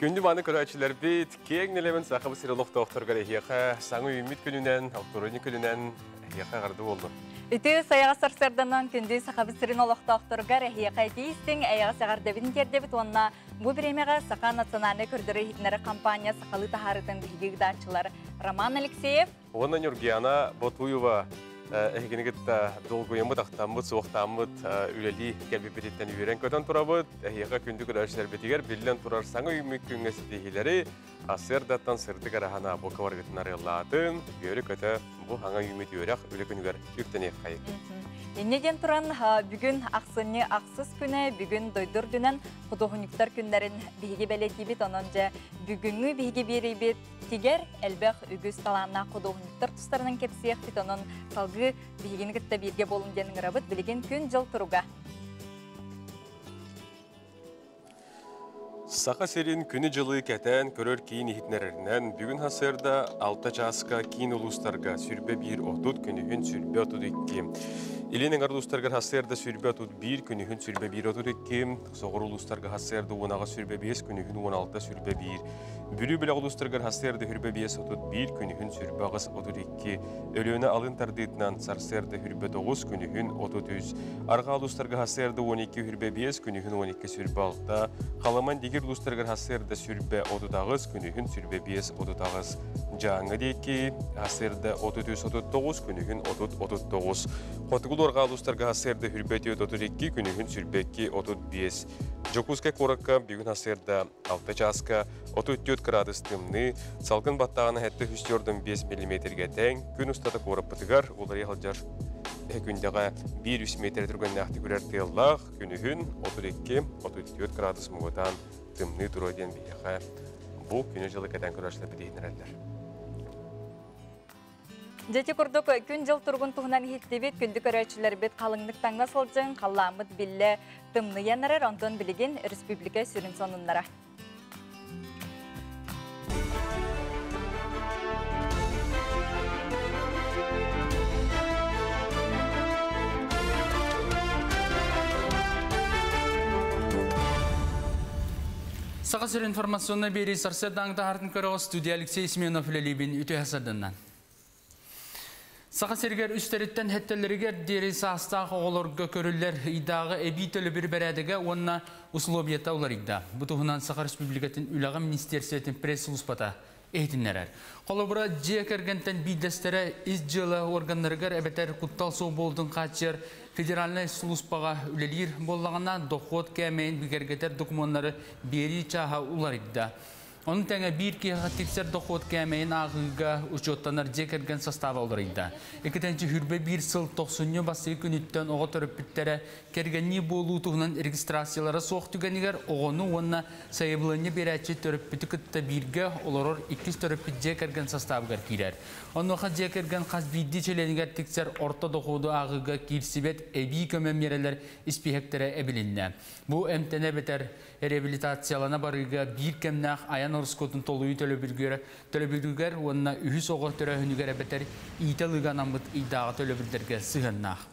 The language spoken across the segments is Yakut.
Күндү маны көрөөччүлэрбит, киэҥ нэлэмэн Сахабыт сирин олохтоохторугар эһиэхэ саҥа үүммүт күнүнэн, оптуорунньук күнүнэн эһиэхэ эҕэрдэ буоллун. Үтүө сайаҕас сарсыарданан күндү Сахабыт сирин олохтоохторугар эһиэхэ этии-истиҥ эйэҕэс эҕэрдэбин тиэрдэбит уонна бу бириэмэҕэ Саха национальнай көрдөрөр-иһитиннэрэр компания сахалыы таһаарыытын биһиги ыытааччылар Роман Алексеев уонна Ньургуяна Ботуева эһигини кытта долгуйаммыт, ахтаммыт, суохтааммыт үлэлии кэлбиппититтэн үөрэн-көтөн турабыт. Эһиэхэ күндү көрөөччүлэрбитигэр биллэн турар саҥа үүммүт күҥҥэ ситиһиилэри сарсыардаттан сырдык араһана бу кыбаргытын арыаллаатын, үөрү-көтө бу саҥа үүммүт үөрэх үлэ күнүгэр үктэниэххэйик. Инньэ диэн туран, бүгүн ахсынньы ахсыс күнэ, бүгүн дойду үрдүнэн худуоһунньуктар күннэрин биһиги бэлиэтиибит. Онон дьэ бүгүҥҥү биһиги биэриибит тигэр элбэх үгүс талааннаах худуоһунньуктар тустарынан кэпсиэхпит, онон салгыы биһигини кытта бииргэ буолун диэн ыҥырабыт. Билигин күн-дьыл туруга. Саха сирин күнү-дьылы кэтээн көрөр киин иһитиннэрэринэн, бүгүн сарсыарда 6 чааска киин улуустарга 21:30, күнүһүн 22:32. Илин эҥэр улуустаргар сарсыарда 21:31, күнүһүн 21:32, соҕуруу улуустарга сарсыарда 18:25, күнүһүн 16:21. Бүлүү бөлөх улуустарыгар сарсыарда 25:31, күнүһүн 28:32, Өлүөнэ алын тардыытынан сарсыарда 29, күнүһүн 33, Арҕаа улуустарга сарсыарда 12:25, күнүһүн 12:26, Халаман Дигир улуустарыгар сарсыарда 38, күнүһүн 25:38, Дьааҥы диэки сарсыарда 33:39, күнүһүн 30:39, Хотугу Арҕаа улуустарга сарсыарда 24:32, күнүһүн 22:35, Дьокуускай куоракка бүгүн сарсыарда 6 чааска 34 кыраадыс тымныы, салгын баттааҕына 745 миллиметргэ тэҥ, күн устата куораппытыгар уларыйа сылдьар күндэҕэ 1-3 метр түргэннээхтик үрэр тыаллаах, күнүһүн 32-34 кыраадыс муҥутаан тымныы туруо диэн биһиэхэ бу күнү-дьылы кэтэн көрөөччүлэр билиһиннэрэллэр. Дьэ ити курдук күн-дьыл туругун туһунан иһиттибит, күндү көрөөччүлэрбит халыҥнык таҥна сылдьыҥ, халлааммыт биллэ тымныйан эрэр, онтон билигин республика сүрүн сонуннара. Саха сир информационнай биэрии сарсыардаҥ таһаартын көрөҕө студия Алексей Семенов үлэлиибин үтүө сарданнан. Саха сиригэр үстэриттэн хэттэллэригэр диэри саастаах оҕолорго көрүллэр ыйдааҕы эбии төлөбүр бэрээдэгэ уонна условията уларыйда. Бу туһунан Саха Республикатын үлэҕэ министиэрсибэтин пресс-сулууспата иһитиннэрэр. Холобура, дьиэ кэргэнтэн биирдэстэрэ ис дьыала органнарыгар эбэтэр куттал суох буолуутун хааччыйар федеральнай сулууспаҕа үлэлиир буоллаҕына, дохуот кээмэйин бигэргэтэр докумуоннары биэрии чааһа уларыйда. Ону тэҥэ биир киһиэхэ тиксэр дохуот кээмэйин ааҕыыга учуоттанар дьиэ кэргэн састааба уларыйда. Иккитинчи хүрбэ биир сыл тохсунньу бастакы күнүттэн оҕо төрөппүттэрэ кэргэннии буолуу туһунан регистрациялара суох түгэнигэр оҕону уонна сайабылыанньа биэрээччи төрөппүтү кытта бииргэ олорор иккис төрөппүт дьиэ кэргэн састаабыгар киирэр. Онуоха дьиэ кэргэн хас биирдии чилиэнигэр тиксэр орто дохуоду ааҕыыга киирсибэт эбии көмө миэрэлэр испииһэктэрэ эбилиннэ. Бу эмтэнэ эбэтэр реабилитациялана барыыга биир кэмнээх айан ороскуотун толуйуу төлөбүрүгэр уонна үһүс оҕо төрөөһүнүгэр эбэтэр иитэ ылыыга анаммыт ыйдааҕы төлөбүрдэргэ сыһыаннаах.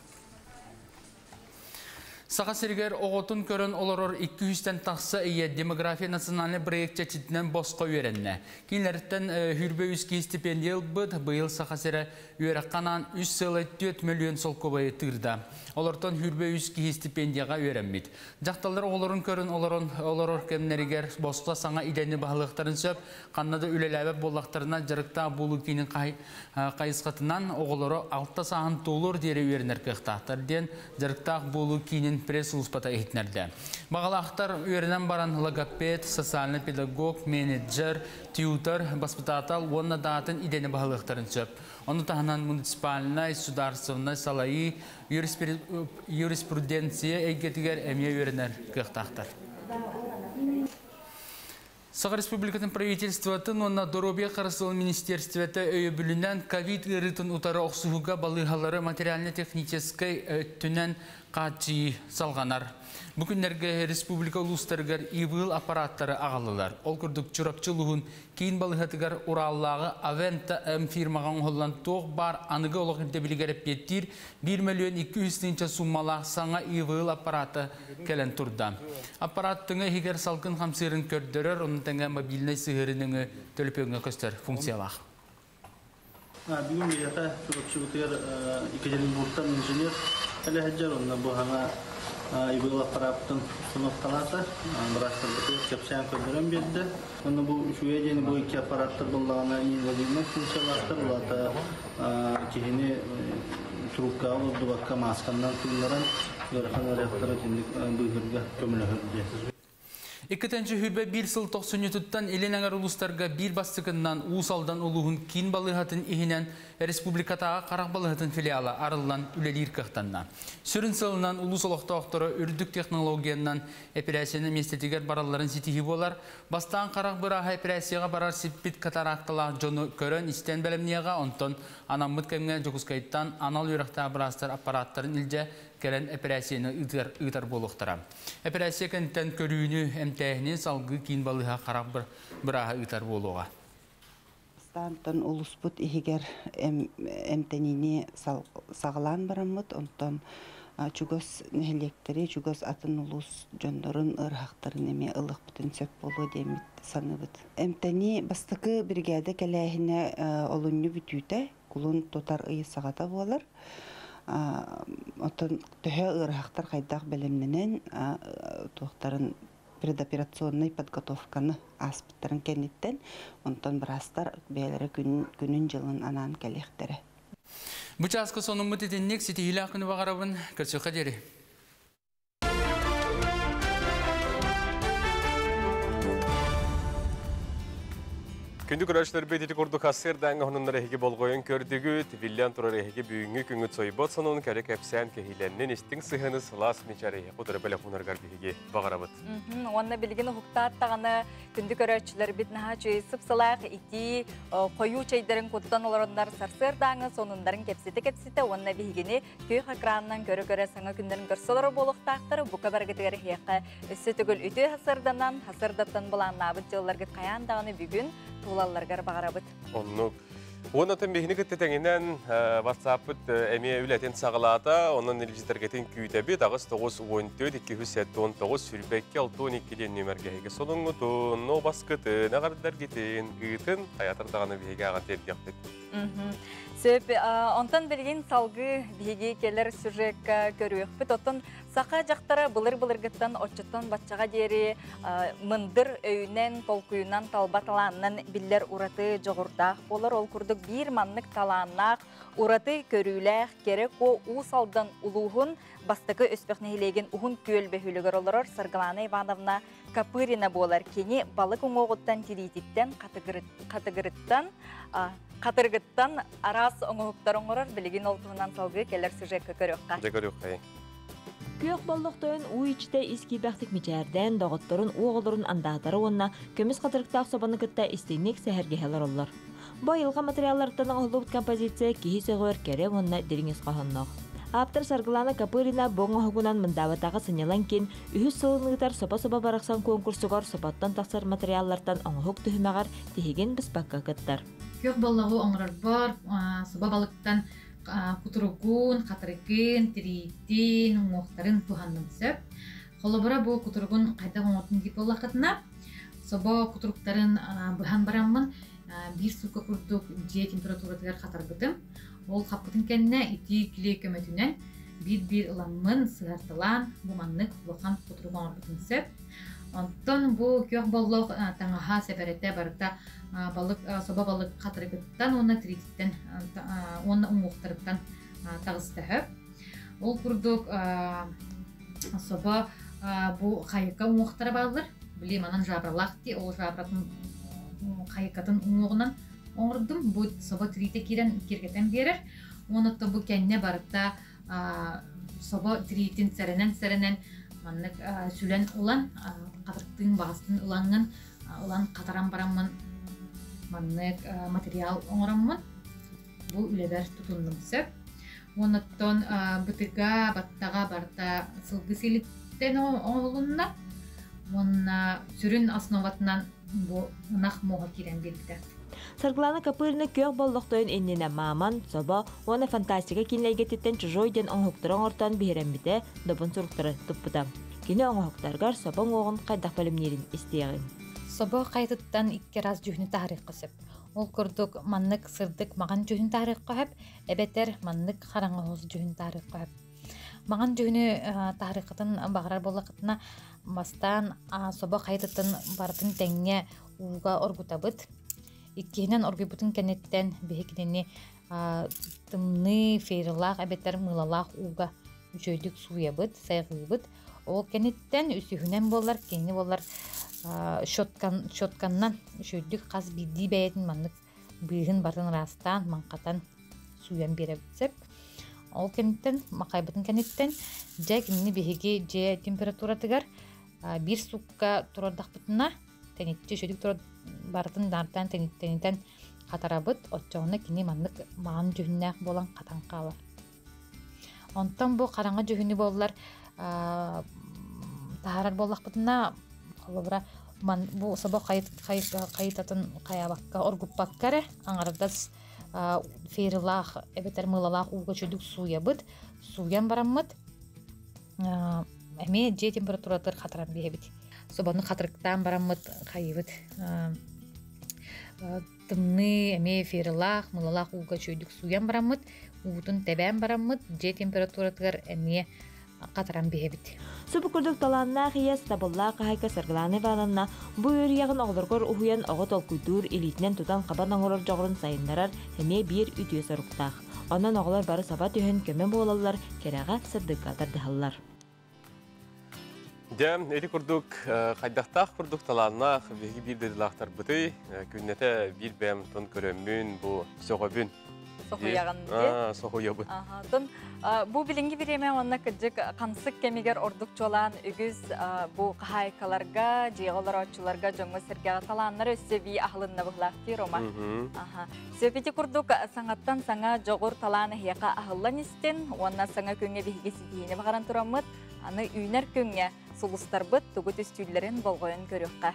Саха сиригэр оҕотун көрөн олорор 200-тэн тахса ийэ демография национальный проект чэрчитинэн босхо үөрэннэ. Кинилэртэн хүрбэ үс киһи стипендия ылбыт, быйыл Саха сирэ үөрэххэ анаан үс сыалай 4 мөлүйүөн солкуобайы тыырда. Олортон хүрбэ үс киһи стипендияҕа үөрэммит. Дьахталлар оҕолорун көрөн олорон олорор кэмнэригэр босхо саҥа идэни баһылыахтарын сөп, ханна да үлэлээбэт буоллахтарына дьарыктаах буолуу киинин хайысхатынан оҕолоро алта сааһын туолуор диэри үөрэнэр кыахтаахтар диэн дьарыктаах буолуу киинин пресс-сулууспата иһитиннэрдэ. Баҕалаахтар үөрэнэн баран логопед, социальный педагог, менеджер, тьютор, баспытаатал уонна даатын идэни баһылыахтарын сөп. Ону таһынан муниципальнай, судаарыстыбаннай салайыы, юриспруденция эйгэтигэр эмиэ үөрэнэр кыахтаахтар. Саха Республикатын правительствотын уонна Доруобуйа харыстабылын министерствота өйөбүлүнэн ковид ыарыытын утары охсуһууга балыыһалары материально-техническэй өттүнэн Хааччыйыы салҕанар. Бу күннэргэ республика улуустарыгар ИВЛ аппараттары аҕаллылар. Ол курдук Чурапчы улууһун киин балыыһатыгар Ураллааҕы Авента М фирмаҕа оҥоһуллан туох баар аныгы олох ирдэбилигэр эппиэттиир 1 мөлүйүөн 200 тыһыынча сууммалаах саҥа ИВЛ аппарата кэлэн турда. Аппарат тыҥа иһигэр салгын хамсыырын көрдөрөр, ону тэҥэ мобильнай сыһыары нөҥүө төлөпүөҥҥэ көстөр функциялаах. Бүгүн биһиэхэ Чурапчыбытыгар Екатеринбургтан инженер кэлэ сылдьар, онно бу саҥа ИВЛ аппарааппытын установкалаата, быраастарбытыгар кэпсээн көрдөрөн биэрдэ. Онно бу үчүгэй диэн бу икки аппараттар буоллаҕына неинвазивнай функциялаахтар, ол аата киһини трубкаҕа олордубакка маасканнан тыыннаран ыарахан ыарыһахтары итинник быыһыырга көмөлөһөр диэн. 2021 сыл тохсунньутуттан Илин эҥэр улуустарга биир бастакыннан Уус Алдан улууһун киин балыыһатын иһинэн республикатааҕы харах балыыһатын филиала арыллан үлэлиир кыахтанна. Сүрүн сылынан улуус олохтоохторо үрдүк технологиянан эпэрээссийэни миэстэтигэр баралларын ситиһии буолар. Бастаан харах бырааһа эпэрээссийэҕэ барар сиппит катаракталаах дьону көрөн-истэн бэлэмниэҕэ, онтон анаммыт кэмҥэ Дьокуускайтан анал үөрэхтээх быраастар аппарааттарын илдьэ кэлэн эпэрээссийэни ыытар буолуохтара. Эпэрээссийэ кэнниттэн көрүүнү, эмтээһини салгыы киин балыыһа харах бырааһа ыытар буолуоҕа. Бастаантан улуспут иһигэр эмтэниини саҕалаан бараммыт, онтон чугас нэһилиэктэри, чугас атын улуус дьоннорун ыарыһахтарын эмиэ ылыахпытын сөп буолуо диэммит саныыбыт. Эмтэнии бастакы биригээдэ кэлээһинэ олунньу бүтүүтэ, кулун тутар ый саҕата буолар. Оттон төһө ыарыһахтар хайдах бэлэмнэнэн туохтарын предоперационнай подготовканы ааспыттарын кэнниттэн, онтон быраастар бэйэлэрэ күнүн-дьылын анаан кэлиэхтэрэ. Бу чааска сонуммут итинник ситиһиилээх күнү баҕарабын. Көрсүөххэ диэри. Күндү көрөөччүлэрбит ити курдук ассыырдааҥҥа хонуннар эһиги болҕойон көрдүгүт, биллэн турар эһиги бүгүҥҥү күҥҥүт сойбот сонун кэрэ кэпсээн кэһиилэннин истиҥ сыһыаны сылаас мичээр эһиэхэ утары бэлэх уунаргар биһиги баҕарабыт. Уонна билигин уһуктаат даҕаны күндү көрөөччүлэрбит наһаа үчүгэй сып-сылаах итии хойуу чэйдэрин куттан олороннор сарсыардааҥы сонуннарын кэпсэтэ-кэпсэтэ уонна биһигини Күөх экранынан көрө-көрө саҥа күннэрин көрсө олорор буолуохтаахтар. Бука барыгытыгар эһиэхэ өссө төгүл үтүө хасырданан, хасырдаттан былааннаабыт дьылларгыт хайаан даҕаны бүгүн туулалларгар баҕарабыт. Оннук. Уонна биһини кытта тэҥинэн WhatsApp-пыт эмиэ үлэтин саҕалаата. Онон илдьитэргэтин күүтэбит. 8 9 14 279 22 62 диэн нүмергэ солуҥҥутун, нобаскытын, эҕэрдэргитин ыытын, хайатар даҕаны биһиги аҕан тиэрдиэхпит. Сөп, онтон билигин салгыы биһиги кэлэр сюжекка көрүөхпүт. Оттон саха дьахтара былыр-былыргыттан оччоттон баччаҕа диэри мындыр өйүнэн, толкуйунан, талба талаанынан биллэр ураты дьоҕурдаах буолар. Ол курдук биир маннык талааннаах, ураты көрүүлээх кэрэ куо Уус Алдан улууһун бастакы Өспөх нэһилиэгин Уһун Күөл бөһүөлэгэр олорор Саргылана Ивановна Копырина буолар. Кини балык уҥуоҕуттан, тириититтэн, хатыгырыттан, хатырыгыттан араас оҥоһуктар оҥорор. Билигин ол туһунан салгыы кэлэр сюжекка көрүөххэ. Дьэ көрүөххэ. Күөх боллохтойун уу иччитэ ис киирбэхтик мичээрдээн, доҕотторун, уоҕолорун андаатара уонна көмүс хатырыктаах собону кытта истиҥник сэһэргэһэ олороллор. Бу айылҕа материалларыттан оҥоһуллубут композиция киһи сөҕүөр кэрэ уонна дириҥ ис хоһоонноох. Ааптар Саргылана Копырина бу оҥоһугунан Мындаабатааҕы сынньалаҥ киин үһүс сылын ыытар Сопо-собо барахсан куонкурсугар сопоттон тахсар материаллартан оҥоһук түһүмэҕэр тиһигин быспакка кыттар. Күөх боллоҕу оҥорорбор собо балыктан кутуругун, хатырыгын, тириитин, уҥуохтарын туһанным сөп. Холобура бу кутуругун хайдах оҥордум диир буоллаххытына, собо кутуруктарын быһан бараммын биир суукка курдук дьиэ температуратыгар хатарбытым. Ол хаппытын кэннэ итии клей көмөтүнэн биир-биир ыламмын сыһарталаан бу маннык улахан кутурук оҥорбутум сөп. Онтон бу күөх боллох таҥаһа, сэбэрэтэ барыта балык собо балык хатырыгыттан уонна тириититтэн уонна уҥуохтарыттан таҕыста сөп. Ол курдук собо бу хайыка уҥуохтара бааллар. Били манан жабралаах дии, ол жабратын хайыкатын уҥуоҕунан оҥордум. Бу собо тириитэ киирэн киэргэтэн биэрэр. Уонна бу кэннэ барыта собо тириитин сэрэнэн-сэрэнэн маннык сүлэн ылан хатырыктыын баҕастын ылаҥҥын ылан хатаран бараммын маннык материал оҥороммун бу үлэбэр тутуннум сөп. Оннуттан бытыга, баттаҕа барыта сылгы силиттэн оҥоһулунна. Уонна сүрүн основатынан бу ынах муоһа киирэн биэрбитэ. Саргылана Копырина күөх боллохтойун иннинэ Мааман, Собо уонна фантастика киинэйгэтиттэн Чужой диэн оҥоһуктары оҥортоон биһирэммитэ, добун суруктары туппута. Кини оҥоһуктарыгар собо уҥуоҕун хайдах бэлэмниирин истиэҕиҥ. Собо хайатыттан икки араас дьүһүнү таһаарыахха сөп. Ол курдук маннык сырдык маҕан дьүһүн таһаарыахха сөп, эбэтэр маннык хараҥа оһус дьүһүн таһаарыахха сөп. Маҕан дьүһүнү таһаарыаххытын баҕарар буоллаххытына, бастаан собо хайатыттан барытын тэҥҥэ ууга оргутабыт. Иккиһинэн оргуйбутун кэнниттэн биһи кинини тымныы фейрылаах эбэтэр мыылалаах ууга үчүгэйдик сууйабыт, сайҕыыбыт. Ол кэнниттэн үсүһүнэн буолар, кинини буолар щеткан, щетканнан үчүгэйдик хас биирдии бэйэтин маннык быыһын барын ыраастаан, маҥхатан сууйан биэрэбит сөп. Ол кэнниттэн, махайбытын кэнниттэн, дьэ кинини биһиги дьиэ температуратыгар биир суукка турардахпытына тэниччи үчүгдүк турар барытын наартаан тэнитэн хатарабыт, оччоҕуна кини маннык маҕан дьүһүннээх буолан хатан хаалар. Онтон бу хараҥа дьүһүнү буоллар таһаарар буоллахпытына, холобура, ман бу собо хайытатын хайаабакка, оргуппакка эрэ аҥардас фейрылаах эбэтэр мыылалаах ууга үчүгдүк сууйабыт. Сууйан бараммыт эмиэ дьиэ температуратыгар хатаран биэрэбит. Собону хатырыктаан бараммыт хайыбыт тымныы эмиэ эфирылаах, мылалаах ууга үчүгэйдик сууйан бараммыт, уутун тэбээн бараммыт, дьиэ температуратыгар эмиэ хатаран биһэбит. Субу курдук талааннаах ийэ, сатабыллаах хаһайка Саргылана Ивановна бу үөрүйэҕин оҕолоргор уһуйан оҕо толкуйдуур, илиитинэн тутан-хабан оҥорор дьоҕурун сайыннарар эмиэ биир үтүө соруктаах. Онон оҕолор бары саба түһэн көмө буолаллар, кэрэҕэ, сырдыкка тардыһаллар. Дьэ, ити курдук хайдахтаах курдук талааннаах биһиги биир дойдулаахтарбытый, күннэтэ биир бэйэм тон көрөммүн, бу сөҕөбүн. Соһуйаҕын дии. Соһуйабын. Тон бу билиҥҥи бириэмэ уонна кырдьык хамсык кэмигэр ордук чуолаан үгүс бу хаһаайкаларга, дьиэҕэ олорооччуларга, дьоҥҥо-сэргэҕэ талааннар өссө бии аһылынна быһылаах дии Рома. Сөп ити курдук саҥаттан саҥа дьоҕур талаан эһиэхэ аһыллан истин уонна саҥа күҥҥэ биһиги ситиһиини баҕаран тураммыт, аны үүнэр күҥҥэ сулустарбыт тугу түстүүллэрин болҕойон көрүөххэ.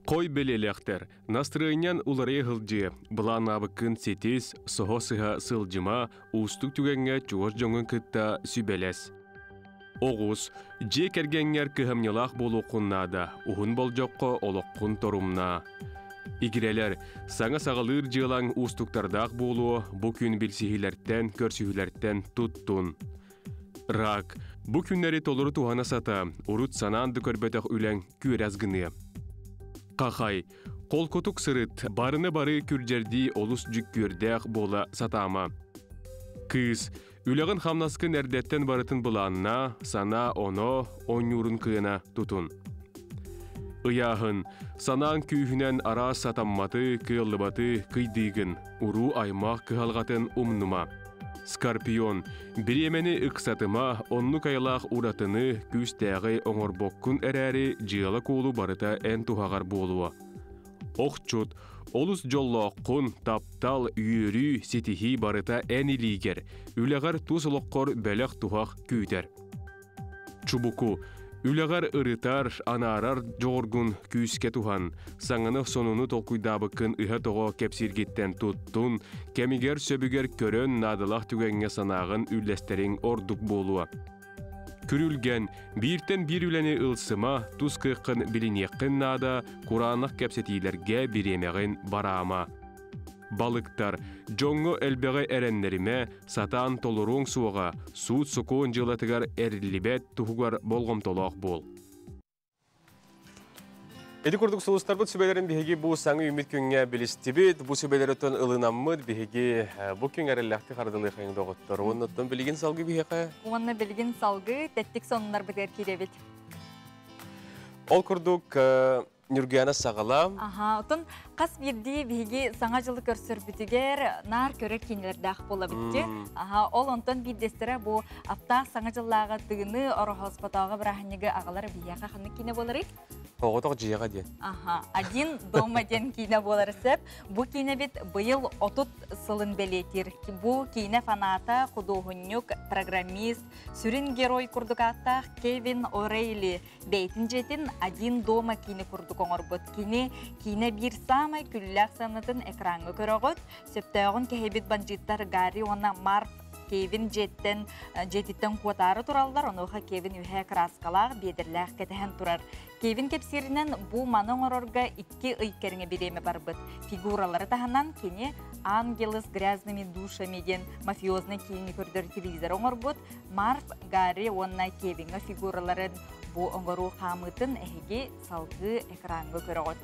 Хой бэлиэлээхтэр, настырыанньан уларыйа сылдьыа, былааннаабыккын ситис, соһо сыһа сылдьыма, уустук түгэҥҥэ чугас дьоҥҥун кытта сүбэлэс. Оҕус, дьиэ кэргэҥҥэр кыһамньылаах буолуоххун наада, уһун болдьоххо олоххун торумнаа. Игирэлэр, саҥа саҕалыыр дьыалаҥ уустуктардаах буолуо, бу күн билсиһиилэртэн, көрсүһүүлэртэн туттун. Рак, бу күннэри толору туһана сата, урут санаан да көрбөтөх үлэҥ күөрэс гыныа. Хахай, холкутук сырыт, барыны бары күрдьэрдии олус дьүккүөрдээх буола сатаама. Кыыс, Үлэҕин-хамнаскын эрдэттэн барытын былааннаа, санаа-оноо, оонньуурун кыана тутун. Ыйааһын, санааҥ күүһүнэн араас сатамматы, кыаллыбаты кыйдыыгын, уруу-аймах кыһалҕатын умнума. Скорпион, бириэмэни ыксатыма, оннук айылаах уратыны, күүстээҕи оҥорбоккун эрээри дьыала-куолу барыта эн туһаҕар буолуо. Охчут, олус дьоллооххун, таптал, үөрүү, ситиһии барыта эн илиигэр, үлэҕэр тус олоххор бэлэх-туһах күүтэр. Чубуку, үлэҕэр ырытар, анаарар дьоҕургун күүскэ туһан, саҥаны сонуну толкуйдаабыккын ыһа-тоҕо кэпсииргиттэн туттун, кэмигэр сөбүгэр көрөн наадалаах түгэҥҥэ санааҕын үллэстэриҥ ордук буолуо. Күрүлгэн, бииртэн биир үлэни ылсыма, тус кыаххын билиниэххин наада, кураанах кэпсэтиилэргэ бириэмэҕин бараама. Балыктар, дьоҥҥо элбэҕи эрэннэримэ, сатаан толоруоҥ суоҕа, суут-сокуон дьыалатыгар эриллибэт туһугар болҕомтолоох буол. Ити курдук сулустарбыт сүбэлэрин биһиги бу саҥа үүммүт күҥҥэ билистибит. Бу сүбэлэриттэн ылынаммыт биһиги бу күн эрэллээхтик хардылыахайын доҕоттор. Уоннаттан билигин салгы биһиэхэ. Уонна билигин салгы тэттик сонуннарбытыгар киирэбит. Ол курдук Ньургуяна саҕала. Аха, отон хас биирдии биһиги саҥа дьылы көрсөрбүтүгэр наар көрөр киинэлэрдээх буолабыт дии. Аха, ол онтон биирдэстэрэ бу аптаах саҥа дьыллааҕы тыыны Ороһооспотооҕу бырааһынньыгы аҕалар биһиэхэ ханнык киинэ буоларый? Оҕотох дьиэҕэ диэн. Аха, Один дома диэн киинэ буолар сөп. Бу киинэбит быйыл 30 сылын бэлиэтиир. Бу киинэ фаната, худуоһунньук, программист, сүрүн герой курдук ааттаах Кевин О'Рейли бэйэтин дьиэтин Один дома киинэ курдук оҥорбут. Кини киинэ биир саамай күллээх сыанатын экраҥҥа көрөҕүт. Сөптөөҕүн кэһэйбит бандьыыттар Гарри уонна Марк Кевин дьиэттэн дьиэтиттэн куотаары тураллар, онуоха Кевин үһэ кырааскалаах, биэдерлээх кэтэһэн турар. Кевин кэпсииринэн, бу маны оҥорорго 2 ый кэриҥэ бириэмэ барбыт. Фигуралары таһынан кини «Ангелы с грязными душами» диэн мафиознай киини көрдөр телевизор оҥорбут. Марв, Гарри уонна Кевиҥҥа фигураларын бу оҥоруу хаамыытын эһиги салгыы экраҥҥа көрөҕүт.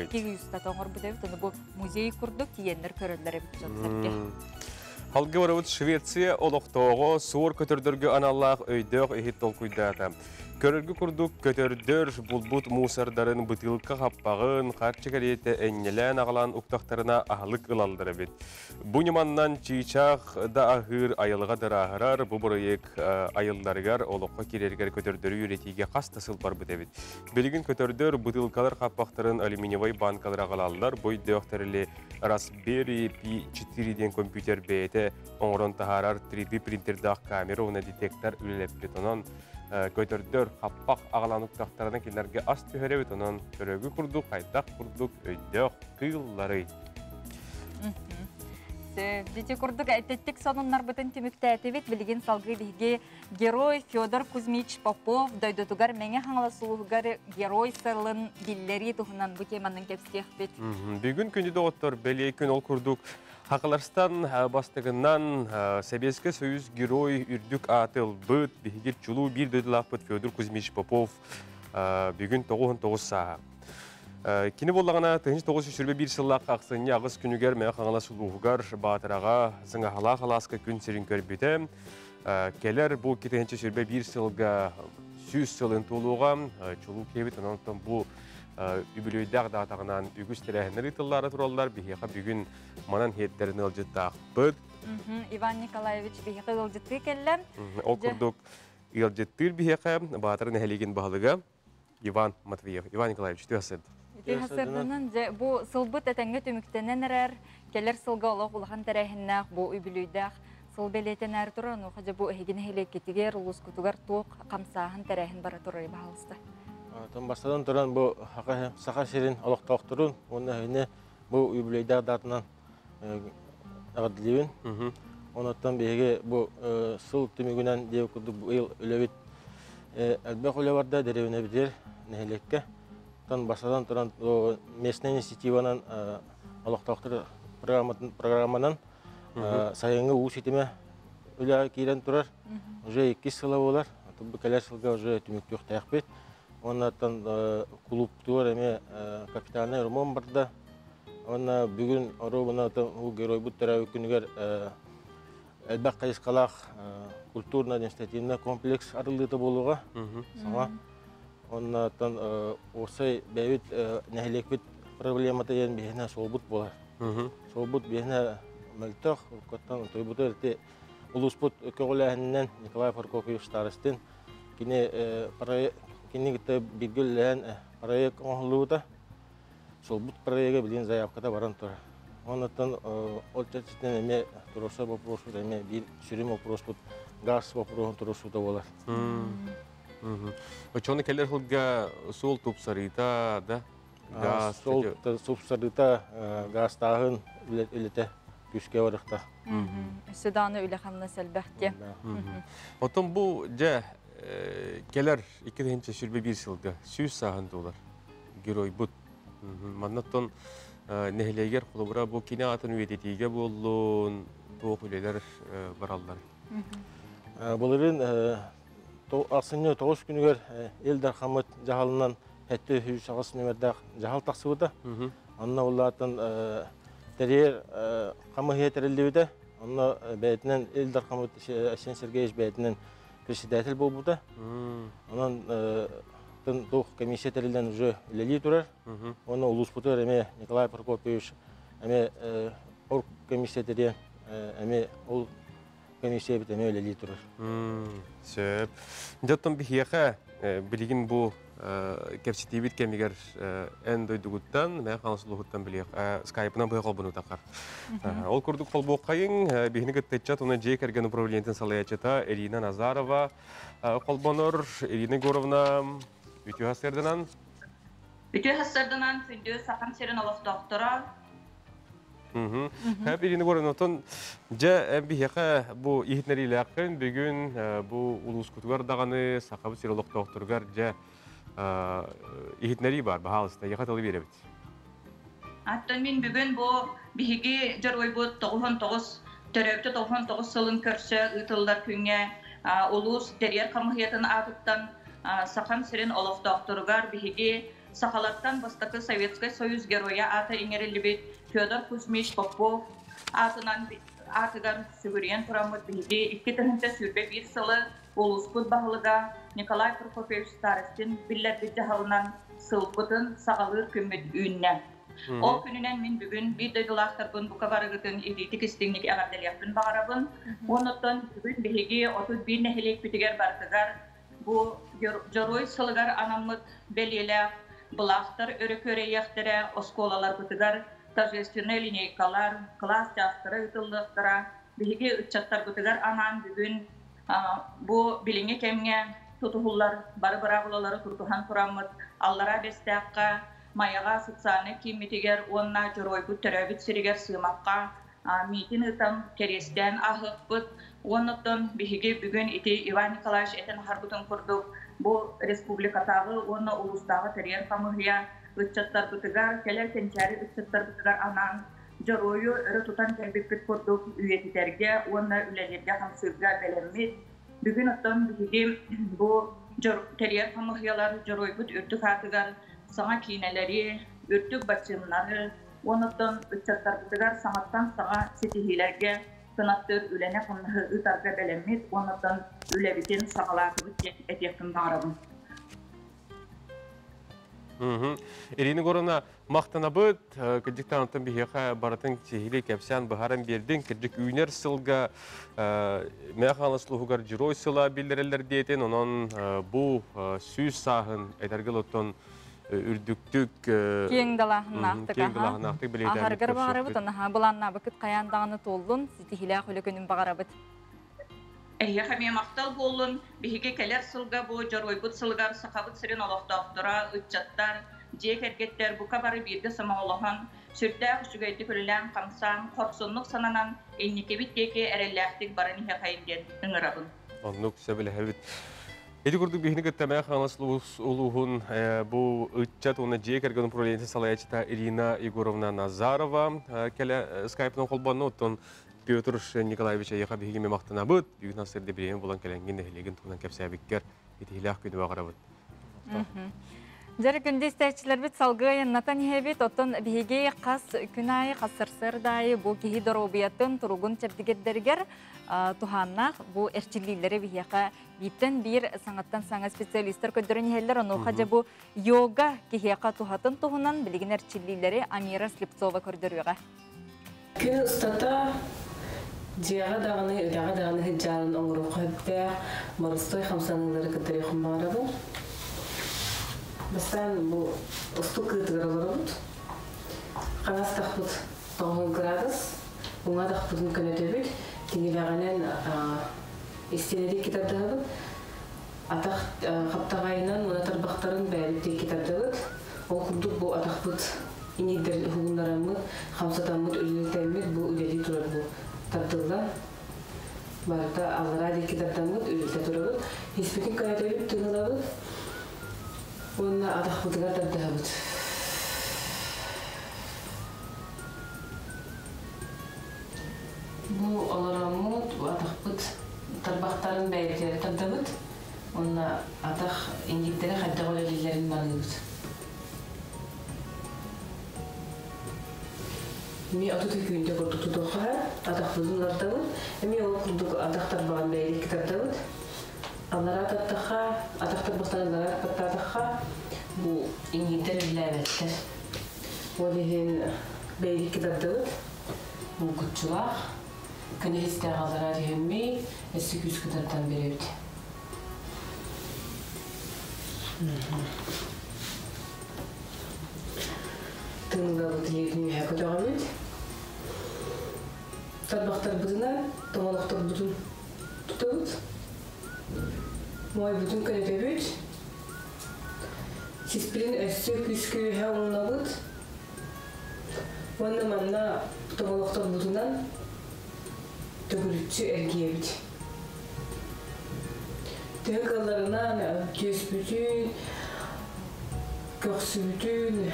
Икки устата оҥорбут эбит, ону бу музей курдук тиийэннэр көрөллөр эбит дьон-сэргэ. Халгы барыбыт Швеция олохтооҕо суор көтөрдөргө аналлаах өйдөөх иһит толкуйдаата. Көрөргө курдук көтөрдөр булбут мусордарын бытыылка хаппаҕын, харчы кэриэтэ энньэлээн аҕалан уктахтарына аһылык ылаллар эбит. Бу ньыманнан чыычаах да аһыыр айылҕа дырааһырар, бу бырайыак айылларыгар олоххо киирэригэр көтөрдөрү үөрэтиигэ хас да сыл барбыт эбит. Билигин көтөрдөр бытыылкалар хаппахтарын алюминиевай банкалар аҕалаллар, бу өйдөөх тэрили Raspberry Pi 4 диэн компьютер бэйэтэ оҥорон таһаарар 3D принтердаах камера уонна детектор үлэлэппит. Онон көтөрдөр хаппах аҕалан уктахтарына кинилэргэ ас түһэрэбит. Онон көрөгү курдук, хайдах курдук өйдөөх кыылларый. Дити курдук эттик сонуннарбытын түмүктээтибит. Билигин салгыы биһиги герой Федор Кузьмич Попов дойдутугар Мэҥэ Хаҥалас улууһугар герой сылын биллэрии туһунан бу теманын кэпсиэхпит. Бүгүн күндү доҕоттор, бэлиэ күн ол курдук Хакаларстан бастыгынан Советский Союз герой үрдүк ааты ылбыт биһиги чулуу биир дойдулаахпыт Федор Кузьмич Попов бүгүн 99 сааһа. Кини буоллаҕына 1921 сыллаах ахсынньы аҕыс күнүгэр Мэҥэ Хаҥалас улууһугар Баатараҕа Сыҥаһалаах алааска күн сирин көрбүтэ. Кэлэр бу 2021 сылга 100 сылын туолууга чулуу киһибит, онон бу үбүлүөйдээх даатаҕынан үгүс тэрээһиннэр ыытыллаары тураллар. Биһиэхэ бүгүн манан иһиттэрин ыалдьыттаахпыт. Иван Николаевич биһиэхэ ыалдьыттыы кэллэ. Ол курдук ыалдьыттыыр биһиэхэ Баатара нэһилиэгин баһылыга Иван Матвеев. Иван Николаевич, үтүө Үтүө сырдынан, дьэ бу сылбыт этэҥҥэ түмүктэнэн эрэр, кэлэр сылга олох улахан тэрээһиннээх бу үбүлүөйдээх сыл бэлиэтэнээр турар, онуоха дьэ бу эһиги нэһилиэккитигэр, улуускутугар туох хамсааһын тэрээһин бара турар баһаалыста. Бастатан туран бу Саха сирин олохтоохторун уонна эһини бу үбүлүөйдээх даатынан эҕэрдэлиибин. Онуттан биһиги бу сыл түмүгүнэн диэбит курдук быйыл үлэбит элбэх үлэ барда дэриэбинэбитигэр нэһилиэккэ. Оттон бастатан туран местная инициативанан олохтоохтор программанан сайыҥҥы уу ситимэ үлэҕэ киирэн турар. Уже иккис сыла буолар. Бу кэлэр сылга уже түмүктүөхтээхпит. Уонна кулууптугар эмиэ капитальный ремонт барда. Уонна бүгүн оруобуна уу геройбут төрөөбүт күнүгэр элбэх хайысхалаах культурно-административный комплекс арыллыыта буолуоҕа. Саҥа. Оннуттан уопсай бэйэбит нэһилиэкпит проблемата диэн биһиэнэ суолбут буолар. Суолбут биһиэнэ мөлтөх, уруккуттан утуйбуту ити улууспут көҕүлээһининэн Николай Прокопьевич Старостин кини кини кытта бииргэ үлэлэһэн проект оҥоһуллубута. Суолбут проега билигин заявката баран турар. Оннуттан ол чэрчитинэн эмиэ туруорсар боппуруоспут эмиэ биир сүрүн боппуруоспут газ боппуруоһун туруорсуута буолар. Оччону кэлэр сылга суол тупсарыыта да газ суол тупсарыыта газтааһын үлэтэ күүскэ барыахта. Өссө даҕаны үлэ-хамнас элбэх диэ. Оттон бу дьэ кэлэр 2021 сылга 100 сааһын туолар геройбут. Маннаттан нэһилиэгэр холобура бу кини аатын үйэтитиигэ буоллун туох үлэлэр бараллар. Былырыын ахсынньы 9 күнүгэр Ил Дархаммыт дьаһалынан 708 нүмердээх дьаһал тахсыбыта. Онно улаатан тэрийэр хамыһыйа тэриллибитэ. Онно бэйэтинэн Ил Дархаммыт Айсен Сергеевич бэйэтинэн председатель буолбута. Онон туох комиссия тэриллэн уже үлэлии турар. Онно улууспутугар эмиэ Николай Прокопьевич эмиэ орг комиссия тэрийэн эмиэ ол комиссия эбит эмиэ үлэлии турар. Сөп. Дьоттон биһиэхэ билигин бу Кэпсэтиибит кэмигэр эн дойдугуттан, мэ Хаҥалас улууһуттан билиэх, скайпынан быһа холбонуу тахар. Ол курдук холбуоххайыҥ, биһини кытта ыччат уонна дьиэ кэргэн управлениетын салайааччыта Ирина Назарова холбонор. Ирина Егоровна, үтүө сарсыарданан. Үтүө сарсыарданан, күндү Сахам сирин олохтоохторо. Хэп Ирина Егоровна, отон дьэ биһиэхэ бу иһитиннэриилээххин бүгүн бу улуускутугар даҕаны Сахабыт сир олохтоохторугар дьэ иһитиннэрии бар, баһаалыста, яха тылы биэрэбит. Аттан мин бүгүн бу биһиги дьоруойбут 99 төрөөбүтэ 99 сылын көрсө ыытыллар күҥҥэ улуус тэрийэр хамыһыйатын аатыттан Сахам сирин олохтоохторугар биһиги сахалартан бастакы Советскай Союз Геройа аата иҥэриллибит Федор Кузьмич Попов аатынан аатыгар сүгүрүйэн тураммыт биһиги 2021 сылы улууспут баһылыга Николай Прокопьевич Старостин биллэрбит дьаһалынан сылбытын саҕалыыр күммүт үүннэ. Ол күнүнэн мин бүгүн биир дойдулаахтарбын бука барыгытын илиитик истиҥник эҕэрдэлиэхпин баҕарабын. Уонуттан бүгүн биһиги 31 нэһилиэкпитигэр барытыгар бу Дьоруой сылыгар анаммыт бэлиэлээх былаахтар өрө күөрэйиэхтэрэ, оскуолаларбытыгар торжественнай линейкалар, кылаас чаастара ыытыллыахтара. Биһиги ыччаттарбытыгар анаан бүгүн бу билиҥҥи кэмҥэ тутуһуллар бары быраабылалары тутуһан тураммыт Аллараа Бэстээххэ, Майаҕа социальнай кииммитигэр уонна Дьоруойбут төрөөбүт сиригэр Сыымахха миитин ыытан кэриэстээн ааһыахпыт. Уоннаттан биһиги бүгүн ити Иван Николаевич этэн аһарбытын курдук бу республикатааҕы уонна улуустааҕы тэрийэр хамыыһыйа ыччаттарбытыгар, кэлэр кэнчээри ыччаттарбытыгар анаан дьоруойу өрө тутан кэлбиппит курдук үйэтитэргэ уонна үлэлииргэ-хамсыырга бэлэммит. Бүгүн оттон биһиги бу тэрийэр хамыыһыйалар дьоруойбут үрдүк аатыгар саҥа киинэлэри, үрдүк баччыымнары, уонуттан ыччаттарбытыгар саҥаттан саҥа ситиһиилэргэ кынаттыыр үлэни-хамнаһы ыытарга бэлэммит, уонуттан үлэбитин саҕалаатыбыт диэн этиэхпин баҕарабын. Ирина Егоровна, махтанабыт. Кырдьыктаантан биһиэхэ барытын сиһилии кэпсээн быһааран биэрдиҥ. Кырдьык үүнэр сылга Мээх Хаҥалас улууһугар Дьоруой сыла биллэрэллэр диэтин, онон бу 100 сааһын этэргэ оттон үрдүктүк киэҥ далааһыннаахтык киэҥ далааһыннаахтык бэлиэтээбит аһаргар баҕарабыт, анаһаа былааннаабыкыт хайаан даҕаны туоллун, ситиһиилээх үлэ күнүн баҕарабыт. Эһиэхэ эмиэ махтал буоллун. Биһиги кэлэр сылга бу Дьоруойбут сылыгар Сахабыт сирин олохтоохторо, ыччаттар, дьиэ кэргэттэр бука бары бииргэ сомоҕолоһон, сүрдээх үчүгэйдик үлэлээн-хамсаан, хорсуннук сананан, инникибит диэки эрэллээхтик баран иһиэхэйин диэн ыҥырабын. Оннук сөбүлэһэбит. Ити курдук биһини кытта Мээх Хаҥалас улууһун бу ыччат уонна дьиэ кэргэн управлениетын салайааччыта Ирина Егоровна Назарова кэлэ скайпынан холбонно. Оттон Петр Николаевич эйиэхэ биһиги махтанабыт. Бүгүн сырды бириэмэ булан кэлэҥҥин нэһилиэгин туһунан кэпсээбиккэр итиһилээх күнү баҕарабыт. Дьэр күндү истээччилэрбит салгыы айаннатан иһэбит. Оттон биһиги хас күн аайы, хас сарсыарда аайы бу киһи доруобуйатын, туругун чэбдигирдэригэр туһааннаах бу эрчиллиилэри биһиэхэ бииртэн биир саҥаттан саҥа специалистар көрдөрөн иһэллэр. Онуоха дьэ бу йога киһиэхэ туһатын туһунан билигин эрчиллиилэри Амира Слепцова көрдөрүөҕэ. Күн устата дьиэҕэ даҕаны, үлэҕэ даҕаны сылдьаарын оҥоруохха сөптөөх боростуой хамсаныылары кытарыахпын баҕарабын. Бастаан бу устук кыытыгар олоробут. Хаҥас тахпыт 90 градус, уҥа тахпытын көнөтөбүт. Тиҥилэҕинэн истиэнэ диэки тардыһабыт. Атах хаптаҕайынан уонна тарбахтарын бэйэбит диэки тардабыт. Ол курдук бу атахпыт иҥиирдэрин уһугуннараммыт, хамсатаммыт, үлэлэтэммит бу үлэлии турар бу тардыллан барыта аллараа диэки тардаммыт, үлэлэтэ турабыт. Испитин көнөтөбүт, тыын ылабыт уонна атахпытыгар тардыһабыт. Бу олороммут, атахпыт тарбахтарын бэйэбитигэр тардабыт уонна атах иҥиирдэрэ хайдах үлэлииллэрин маныыбыт. Эмиэ 30 күнтэ курдук тутуохха, атахпытын улартабыт. Эмиэ ол курдук атах тарбаҕын бэйэбит тардабыт. Аллараа таттахха, атах тарбахтан аллараа баттаатахха, бу иҥиирдэр үлэлээбэттэр. Ол иһин бэйэбит тардабыт. Булгуччулаах. Күнү истээх аллараа түһэммит, өссө күүскэ тардан беребит. Тыынылабыт илиитин үөһэ көтөҕөбүт. Тарбахтарбытынан тоҥолохторбутун тутабыт. Моойбутун көнөтөбүт. Сиспитин өссө күүскэ үөһэ уунабыт. Уонна манна тоҥолохторбутунан төгүрүччү эргийэбит. Төһө кыалларынан түөспүтүн, көхсүбүтүн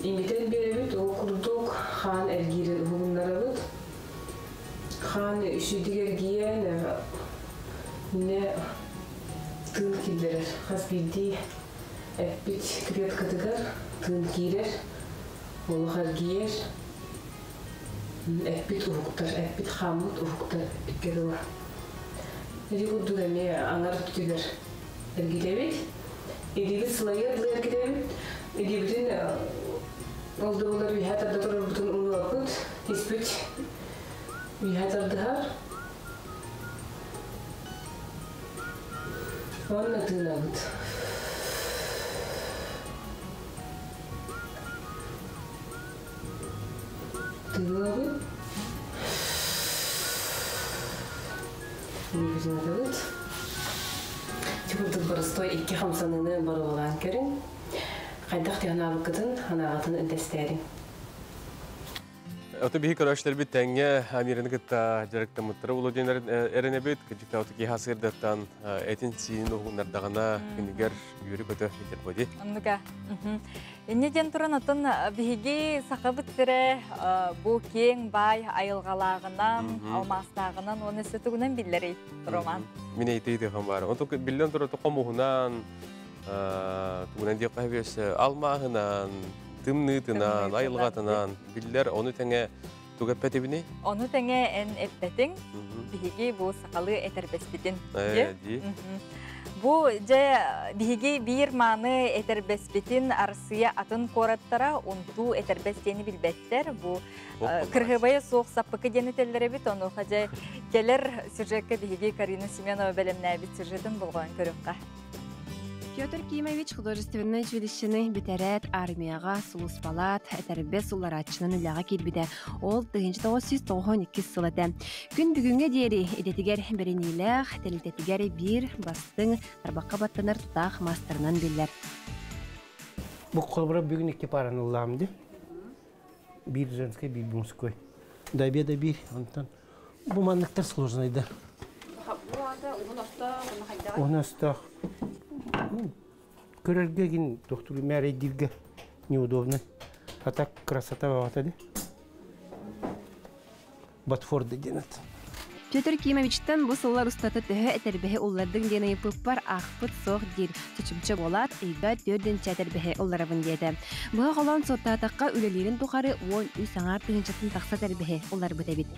имитэн биэрэбит, ол курдук хаан эргиирин уһугуннарабыт. Хаан үчүгдүк эргийэн, не тыын киллэрэр. Хас биирдии эппит клеткатыгар тыын киирэр, олох эргийэр. Эппит уһуктар, эппит хааммыт уһуктар эппиккэ дылы. Ити курдук эмиэ аҥар өттүгэр эргитэбит. Илиибит сылайыар дылы эргитэбит. Илиибитин ол да буоллар үөһэ тарда турарбытын умнубаппыт. Испит үөһэ тардыһар. Уонна тыынабыт. Тыылабыт. Тыынабыт. Ити курдук боростуой икки хамсаныыны боруобалаан көрүҥ. Хайдах тыһанаабыккытын, санааҕытын үллэстээриҥ. Ото биһи көрөөччүлэрбит тэҥҥэ Амираны кытта дьарыктаммыттара буолуо диэн эрэнэбит. Кырдьык ото киһи сырдаттан этин-сиинин уһуннардаҕына күнүгэр үөрү-көтө итер боди. Оннука. Инньэ диэн туран оттон биһиги сахабыт сирэ бу киэҥ баай айылҕалааҕынан, алмаастааҕынан уонна өссө тугунан биллэрий, Роман? Мин эйтей тыхан баар. Онтон биллэн турар хомуһунан, тугунан диэххэ өссө алмааһынан, тымныытынан, айылҕатынан биллэр. Ону тэҥэ тугу эппэтибиний? Ону тэҥэ эн эппэтиҥ, биһиги бу сахалыы этэрбэспитин. Дии. Бу дьэ биһиги биир мааны этэрбэспитин Арсыя атын куораттара унтуу этэрбэс диэни билбэттэр. Бу кырһыбайа суох саппыкы диэн этэллэр эбит. Онуоха дьэ кэлэр сюжекка биһиги Карина Семенова бэлэмнээбит сюжетын болҕойон көрүөххэ. Петр Кимович художественнай училищены бүтэрээт армияҕа сулууспалаат, этэрбэс уларааччынан үлэҕэ киирбитэ. Ол 1992 сыл этэ. Күн бүгүҥҥэ диэри идэтигэр бэриниилээх, тэрилтэтигэр биир бастыҥ, тарбахха баттанар тутаах маастарынан биллэр. Бу холобура бүгүн икки параны ыллаам ди. Биир женский, биир мужской. До обеда биир, онтон бу манныктар сложный да. Уһун остоох. Көрөргө гин тохтур мээрейдирге неудобно. А так красота баҕата ди. Ботфорд диэн ат. Петр Кимовичтан бу сыллар устата төһө этэрбэһи уллардыҥ диэн ыйыппыппар аахпыт суох диир. Чочумча буолаат, ыйга төрдүнчэ этэрбэһи улларабын диэтэ. Быһа холоон суоттаатахха үлэлиирин тухары 13 аҥаар тыһыынчаттан тахса этэрбэһи улларбыт эбит.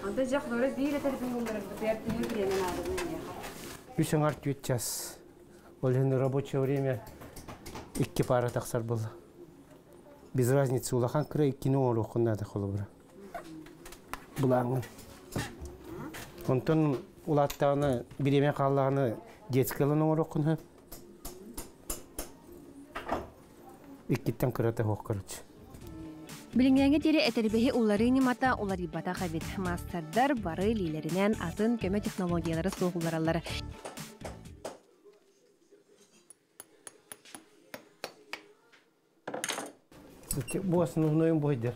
Онто дьэ хлора биир этэрбин улларарбытыгар төһө бириэмэ нааданы эйиэхэ? Үс аҥар түөрт час. Ол иһин рабочее время икки пара тахсар буолла. Без разницы улахан кыра иккини оҥоруоххун наада холобура. Былааҥҥын. Онтон улааттаҕына бириэмэ хааллаҕына детскай ылан оҥоруоххун сөп. Иккиттэн кырата суох короче. Билиҥҥээҥи диэри этэрбэһи уларыы ньымата уларыйбатах эбит. Маастардар бары илиилэринэн атын көмө технологиялары суох улараллар. Бу основной бойдер.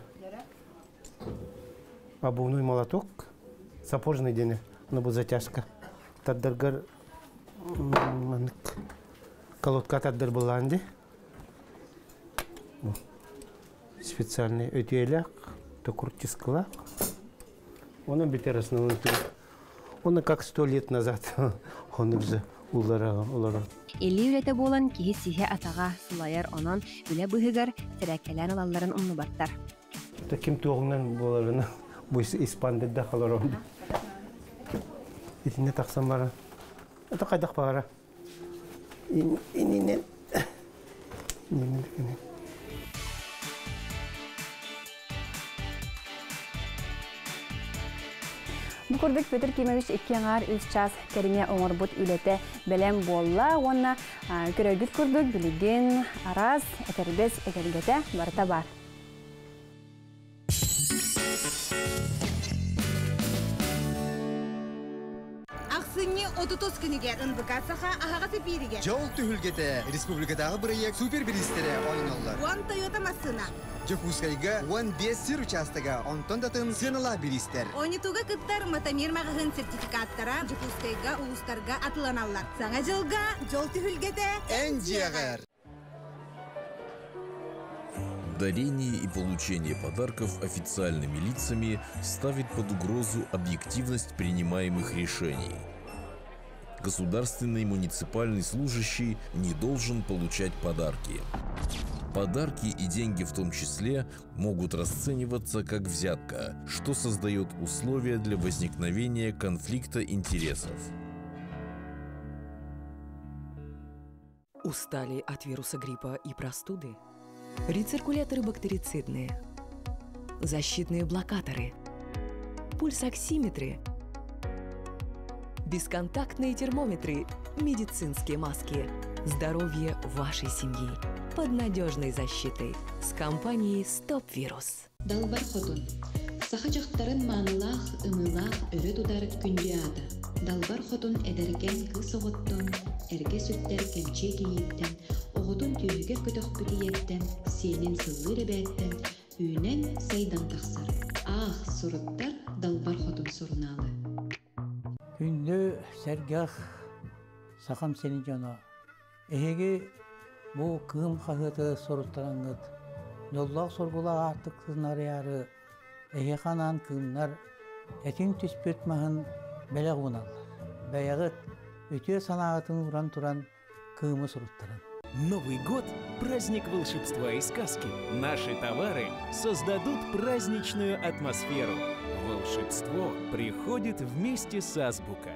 Обувной молоток, сапожный диэни, аны бу затяжка. Тардаргар маннык колодка тардар булаан ди. Специальный өтүөлээх, токуртискалаах. Оны битер основной Он как 100 лет назад он уже улара улара. Илии үлэтэ буолан киһи сиһэ атаҕа сылайар, онон үлэ быыһыгар сэрээккэлээн ылалларын умнубаттар. Ким туоҕунан буоларына бу испандырда халорон. Итинне тахсан бара. Это хайдах баара. Ининен. Ининен. Бу курдук Петр Кимович икки аҥаар үс чаас кэриҥэ оҥорбут үлэтэ бэлэм буолла уонна көрөргүт курдук билигин араас этэрбэс эгэлгэтэ барыта баар. Ахсынньы 30 күнүгэр НБК Саха аһаҕас эпииригэр Дьол түһүлгэтэ республикатааҕы бырайыак супер-бириистэрэ оонньоллор. Уон Тойота массыына. Дьокуускайга 15 сир учаастага, онтон да атын сыаналаах бириистэр. Оонньотууга кыттар Матамир маҕаһыын сертификаттара Дьокуускайга, улуустарга атыланаллар. Саҥа дьылга дьол түһүлгэтэ эн дьиэҕэр! Дарение и получение подарков официальными лицами ставит под угрозу объективность принимаемых решений. Государственный муниципальный служащий не должен получать подарки. Подарки и деньги в том числе могут расцениваться как взятка, что создает условия для возникновения конфликта интересов. Устали от вируса гриппа и простуды? Рециркуляторы бактерицидные, защитные блокаторы, пульсоксиметры, бесконтактные термометры, медицинские маски. Здоровье вашей семьи под надежной защитой с компанией «Стоп Вирус». Далбар Хотун. Саха дьахтарын маанылаах, ымыылаах өрө тутар күндү аата. Далбар Хотун эдэркээн кыыс оҕоттон, эргэ сүктэр кэмчиэ кийииттэн, оҕотун түөһүгэр көтөхпүт ийэттэн, сиэнин сыллыыр эбээттэн үүнэн, сайдан тахсар. Аах, суруттар Далбар Хотун сурунаалы. Күндү сэргэх сахам сирин дьоно, эһиги бу Кыым хаһыаты суруттараҥҥыт, дьоллоох-соргулаах аартыккытын арыйаары эһиэхэ анаан кыымнар этиҥ түспүт маһын бэлэх ууналлар. Бэйэҕит үтүө санааҕытын ууран туран кыымы суруттаран. Новый год – праздник волшебства и сказки. Наши товары создадут праздничную атмосферу. Волшебство приходит вместе с Азбука.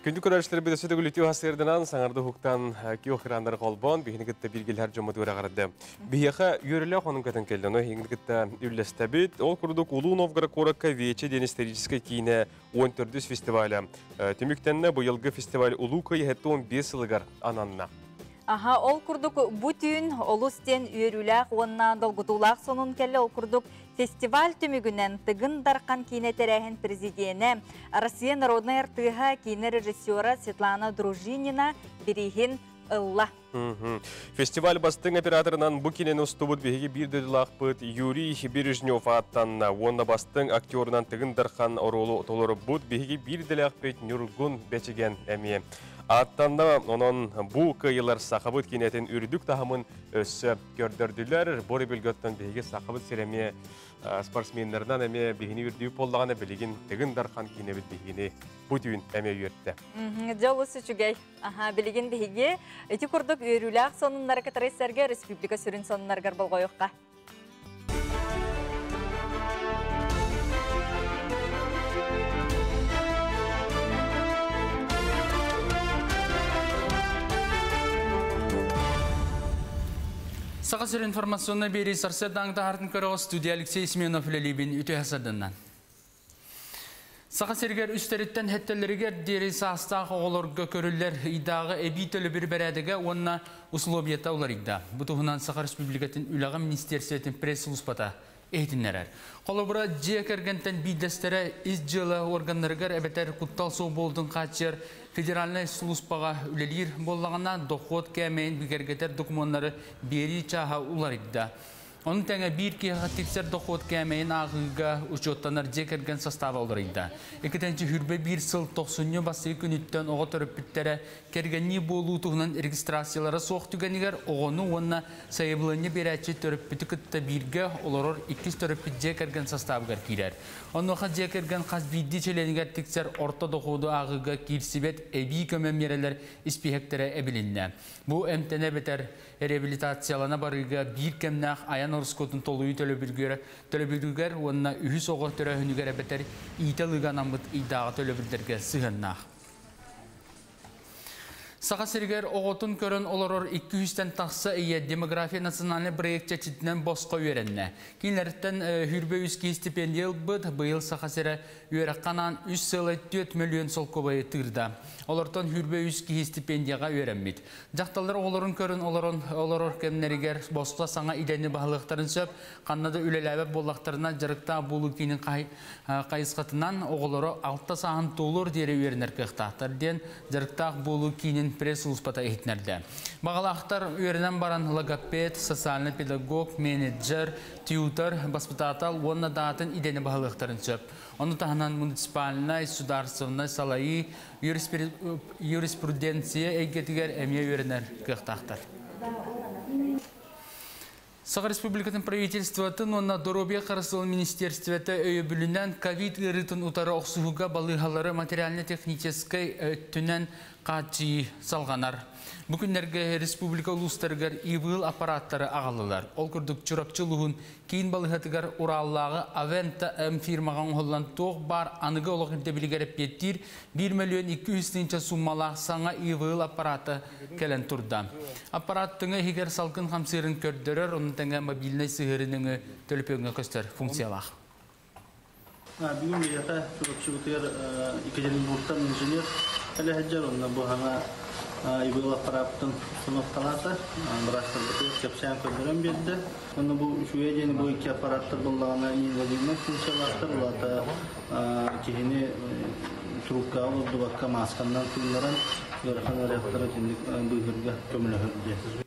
Күндү көрөөччүлэрбит өссө төгүл үтүө сырдынан саҥарды уһуктан киох экраннары холбоон биһини кытта билгилэр дьоммутугар эҕэрдэ. Биһиэхэ үөрүүлээх онун көтөн кэллэ, ону эһигини кытта үллэстэбит. Ол курдук Улуу Новгород куоракка Вече диэн историческай киинэ 14 фестиваля түмүктэннэ. Быйылгы фестиваль Улуу Кыайыы 75 сылыгар ананна. Аха, ол курдук бу түүн олус диэн үөрүүлээх уонна долгутуулаах сонун кэллэ. Ол курдук фестиваль түмүгүнэн Тыгын Дархан киинэ тэрээһин президенэ, Россия народнай артыыһа, киинэ режиссера Светлана Дружинина бирииһин ылла. Фестиваль бастыҥ операторынан бу киинэни устубут биһиги биир дойдулаахпыт Юрий Бережнев ааттанна. Уонна бастыҥ актерынан Тыгын Дархан оруолу толорбут биһиги биир идэлээхпит Ньургун Бэчигэн эмиэ ааттанна. Онон бу кыайыылар сахабыт киинэтин үрдүк таһымын өссө көрдөрдүлэр. Бу өрөбүлгөттөн биһиги сахабыт сирэ эмиэ спортсменнарынан эмиэ биһини үрдүү буоллаҕына билигин Тыгын Дархан киинэбит биһигини бу түүн эмиэ үөртэ. Дьэ олус үчүгэй. Аха, билигин биһиги ити курдук үөрүүлээх сонуннары кытары сэргэ республика сүрүн сонуннарыгар болҕойуохха. Саха сир информационнай биэрии сарсыардаҥ таһаартын көрөҕө студия Алексей Семенов үлэлиибин үтүө сарданнан. Саха сиригэр үстэриттэн хэттэлэригэр диэри саастаах оҕолорго көрүллэр ыйдааҕы эбии төлөбүр бэрээдэгэ уонна условията уларыйда. Бу туһунан Саха Республикатын үлэҕэ министиэрсибэтин пресс-сулууспата иһитиннэрэр. Холобура, дьиэ кэргэнтэн биирдэстэрэ ис дьыала органнарыгар эбэтэр куттал суох буолуутун хааччыйар федеральнай сулууспаҕа үлэлиир буоллаҕына, дохуот кээмэйин бигэргэтэр докумуоннары биэрии чааһа уларыйда. Ону тэҥэ биир киһиэхэ тиксэр дохуот кээмэйин ааҕыыга учуоттанар дьиэ кэргэн састааба уларыйда. Иккитинчи хүрбэ биир сыл тохсунньу бастакы күнүттэн оҕо төрөппүттэрэ кэргэннии буолуу туһунан регистрациялара суох түгэнигэр оҕону уонна сайабылыанньа биэрээччи төрөппүтү кытта бииргэ олорор иккис төрөппүт дьиэ кэргэн састаабыгар киирэр. Онуоха дьиэ кэргэн хас биирдии чилиэнигэр тиксэр орто дохуоду ааҕыыга киирсибэт эбии көмө миэрэлэр испииһэктэрэ эбилиннэ. Бу эмтэнэ эбэтэр реабилитациялана барыыга биир кэмнээх айан ороскуотун толуйуу төлөбүргэр, төлөбүрүгэр уонна үһүс оҕо төрөөһүнүгэр эбэтэр иитэ ылыыга анаммыт ыйдааҕы төлөбүрдэргэ сыһыаннаах. Саха сиригэр оҕотун көрөн олорор 200-тэн тахса ийэ Демография национальнай проект чэрчитинэн босхо үөрэннэ. Кинилэртэн 23 киһи стипендия ылбыт, быйыл Саха сирэ үөрэххэ анаан 3,4 мөлүйүөн солкуобайы тыырда. Олортон 23 киһи стипендияҕа үөрэммит. Дьахталлар оҕолорун көрөн олорон олорор кэмнэригэр босхо саҥа идэни баһылыахтарын сөп, ханна да үлэлээбэт буоллахтарына дьарыктаах буолуу киинин хайысхатынан оҕолоро 6 сааһын туолуор диэри үөрэнэр кыахтаахтар диэн дьарыктаах буолуу киинин пресс-сулууспата иһитиннэрдэ. Баҕалаахтар үөрэнэн баран логопед, социальный педагог, менеджер, тьютор, баспытаатал уонна даатын идэни баһылыахтарын сөп. Ону таһынан муниципальнай, судаарыстыбаннай салайыы, юриспруденция эйгэтигэр эмиэ үөрэнэр кыахтаахтар. Саха Республикатын правительствотын уонна Доруобуйа харыстабылын министерствота өйөбүлүнэн ковид ыарыытын утары охсуһууга балыыһалары материально-техническэй өттүнэн хааччыйыы салҕанар. Бу күннэргэ республика улуустарыгар ИВЛ аппараттары аҕаллылар. Ол курдук Чурапчы улууһун киин балыыһатыгар Ураллааҕы Авента М фирмаҕа оҥоһуллан туох баар аныгы олох ирдэбилигэр эппиэттиир 1 мөлүйүөн 200 тыһыынча сууммалаах саҥа ИВЛ аппарата кэлэн турда. Аппарат тыҥа иһигэр салгын хамсыырын көрдөрөр, ону тэҥэ мобильнай сыһыары нөҥүө төлөпүөҥҥэ көстөр функциялаах. Бүгүн биһиэхэ Чурапчыбытыгар Екатеринбургтан инженер кэлэ сылдьар, онно бу саҥа ИВЛ аппарааппытын установкалаата, быраастарбытыгар кэпсээн көрдөрөн биэрдэ. Онно бу үчүгэй диэни бу икки аппараттар буоллаҕына неинвазивнай функциялаахтар, ол аата киһини трубкаҕа олордубакка маасканнан тыыннаран ыарахан ыарыһахтары итинник быыһыырга көмөлөһөр диэн.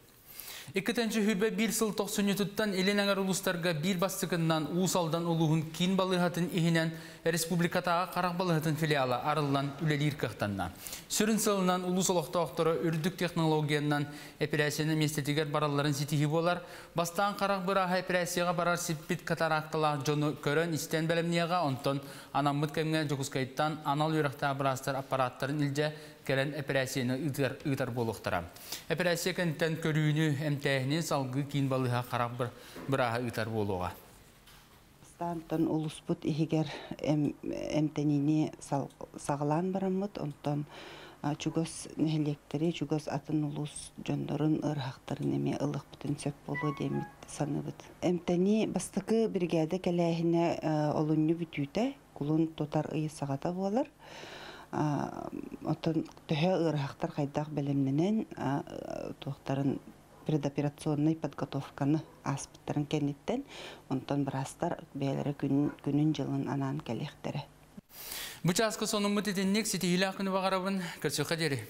2021 сыл тохсунньутуттан Илин Эҥэр улуустарга биир бастакыннан Уус Алдан улууһун киин балыыһатын иһинэн республикатааҕы харах балыыһатын филиала арыллан үлэлиир кыахтанна. Сүрүн сылынан улуус олохтоохторо үрдүк технологиянан эпэрээссийэни миэстэтигэр баралларын ситиһии буолар. Бастаан харах бырааһа эпэрээссийэҕэ барар сиппит катаракталаах дьону көрөн-истэн бэлэмниэҕэ, онтон анаммыт кэмҥэ Дьокуускайтан анал үөрэхтээх быраастар аппарааттарын илдьэ кэлэн эпэрээссийэни ыытар, ыытар буолуохтара. Эпэрээссийэ кэнниттэн көрүүнү, эмтээһини салгыы киин балыыһа харах бырааһа ыытар буолуоҕа. Бастаантан улууспут иһигэр эмтэниини саҕалаан бараммыт, онтон чугас нэһилиэктэри, чугас атын улуус дьоннорун ыарыһахтарын эмиэ ылыахпытын сөп буолуо диэммит саныыбыт. Эмтэнии бастакы биригээдэ кэлээһинэ олунньу бүтүүтэ, кулун тутар ый саҕата буолар. Оттон төһө ыарыһахтар хайдах бэлэмнэнэн туохтарын предоперационнай подготовканы ааспыттарын кэнниттэн, онтон быраастар бэйэлэрэ күнүн-дьылын анаан кэлиэхтэрэ. Бу чааска сонуммут итинник ситиһиилээх күнү баҕарабын. Көрсүөххэ диэри.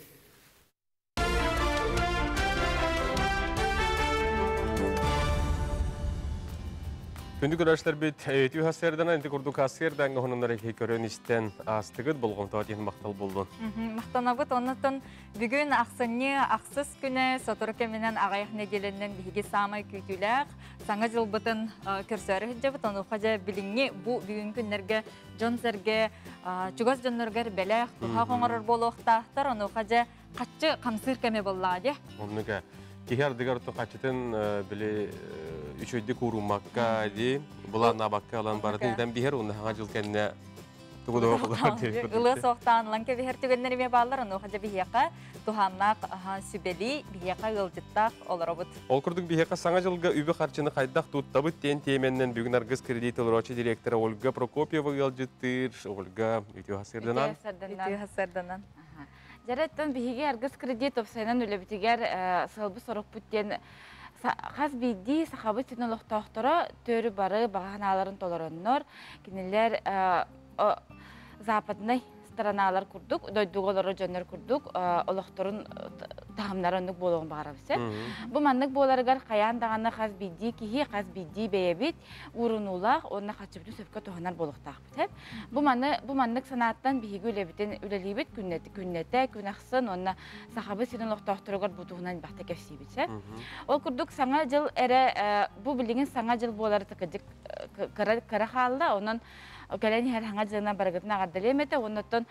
Күндү көрөөччүлэрбит, өйүтүү хасыарданан инти курдук хасыардаҥҥа хонуннар эһи көрөн истэн аастыгыт болҕомтоҕо диэн махтал буоллун. Махтанабыт оннуттан Бүгүн ахсынньы ахсыс күнэ сотору кэминэн аҕыйах нэдиэлэнэн биһиги саамай күүтүүлээх саҥа дьылбытын көрсөөрү сылдьабыт. Онуоха дьэ билиҥҥи бу бүгүн күннэргэ дьон-сэргэ чугас дьонноругар бэлэх, туһах оҥорор буолуохтаахтар. Онуоха дьэ хаччы хамсыыр кэмэ буоллаҕа дии. Оннук киһи ардыгар хаччытын били үчүгэйдик ууруммакка дии былааннаабакка ылан барытын итэн биһэр уонна саҥа дьыл кэннэ тугу да Ылыа суохтаан ылан кэбиһэр түгэннэр эмиэ бааллар, онуоха дьэ биһиэхэ туһааннаах сүбэлии, биһиэхэ ыалдьыттаах олоробут. Ол курдук биһиэхэ саҥа дьылга үбү-харчыны хайдах туттабыт диэн тиэмэннэн бүгүн Аргыс кредит олороочу директора Ольга Прокопьева ыалдьыттыыр. Ольга, үтүө хасырданан. Үтүө хасырданан. Дьэрэттэн биһиги Аргыс кредит уопсайынан үлэбитигэр сыалбыт-сорукпут диэн хас биирдии сахабыт сирин олохтоохторо төрү бары баҕа санааларын толороннор, кинилэр западнай страналар курдук, дойдуга олорор дьоннор курдук олохторун таһымнара оннук буолуоҕун баҕарабыт сөп. Бу маннык буоларыгар хайаан даҕаны хас биирдии киһи, хас биирдии бэйэбит уурунуулаах уонна харчыбытын сөпкө туһанар буолуохтаахпыт. Бу маны бу маннык санааттан биһиги үлэбитин үлэлиибит күннэтэ, күннэтэ күн ахсын уонна Сахабыт сирин олохтоохторугар бу туһунан элбэхтэ кэпсиибит сөп. Ол курдук саҥа дьыл эрэ бу билигин саҥа дьыл буолара кырдьык кыра кыра хаалла онон кэлэн иһэр саҥа дьылынан барыгытын аҕардалыам этэ уонна оттон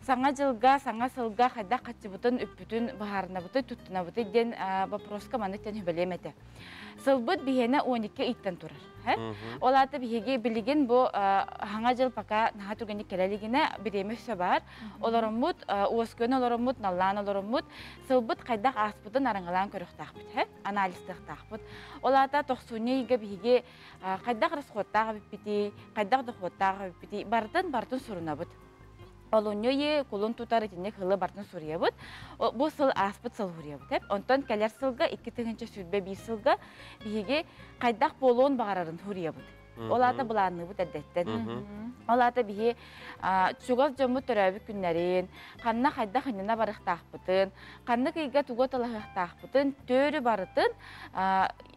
Саҥа дьылга, саҥа сылга хайдах хаччыбытын, үппүтүн быһаарынабытый, туттунабытый диэн вопроска маннык тэн хүбэлиэм этэ. Сылбыт биһиэнэ 12 ыйтан турар. Ол аата биһиги билигин бу хаҥа дьыл пока наһаа түгэнник кэлэ илигинэ бириэмэ өссө баар. Олороммут, уоскуйан олороммут, наллаан олороммут, сылбыт хайдах ааспытын араҥалаан көрүөхтаахпыт, анализтыахтаахпыт. Ол аата тохсунньу ыйга биһиги хайдах расходтаах эбиппитий, хайдах дохуоттаах эбиппитий, барытын барытын сурунабыт. Олунньу ыйы кулун тутар итинник сылы барытын суруйабыт. Бу сыл ааспыт сыл суруйабыт. Онтон кэлэр сылга 2021 сылга биһиги хайдах буолуон баҕарарын суруйабыт. Ол аата былаанныыбыт эрдэттэн. Ол аата биһи чугас дьоммут төрөөбүт күннэрин, ханна хайдах иннинэ барыахтаахпытын, ханнык ыйга тугу талаһыахтаахпытын төөрү барытын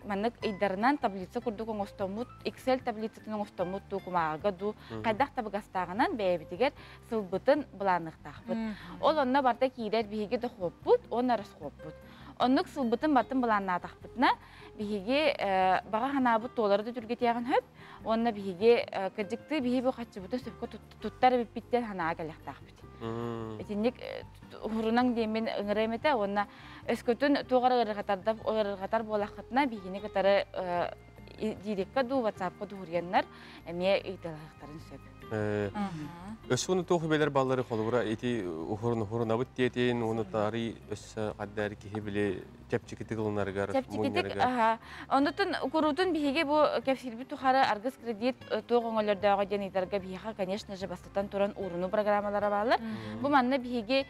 маннык ыйдарынан таблица курдук оҥостоммут, Excel таблицатын оҥостоммут дуу, кумааҕыга дуу, хайдах табыгастааҕынан бэйэбитигэр сылбытын былаанныахтаахпыт. Ол онно барыта киирэр биһиги дохуоппут уонна расхуоппут. Оннук сылбытын барытын былааннаатахпытына, биһиги баҕа санаабыт туолары да түргэтиэҕин сөп уонна биһиги кырдьыктыы биһи бу хаччыбытын сөпкө туттар эбиппиттэн санаа кэлиэхтээхпит. Итинник уһурунаҥ диэммин ыҥырыам этэ уонна өскөтүн туох эрэ ыарырҕатар буолаххытына биһигини кытары дирекка дуу, ватсапка дуһуруйаннар эмиэ ыйыталаһыахтарын сөп. Өссө уну туох үбэлэр баллары холобура ити уһурун уһурунабыт диэтин уну таары өссө хаддар киһи били чэпчэкитик ылынарыгар чэпчэкитик аха онутун куруутун биһиги бу кэпсиирбит тухары аргыс кредит туох өҥөлөрдөөҕө диэн ыйдарга биһиэхэ конечно же бастатан туран ууруну программалара бааллар бу манна биһиги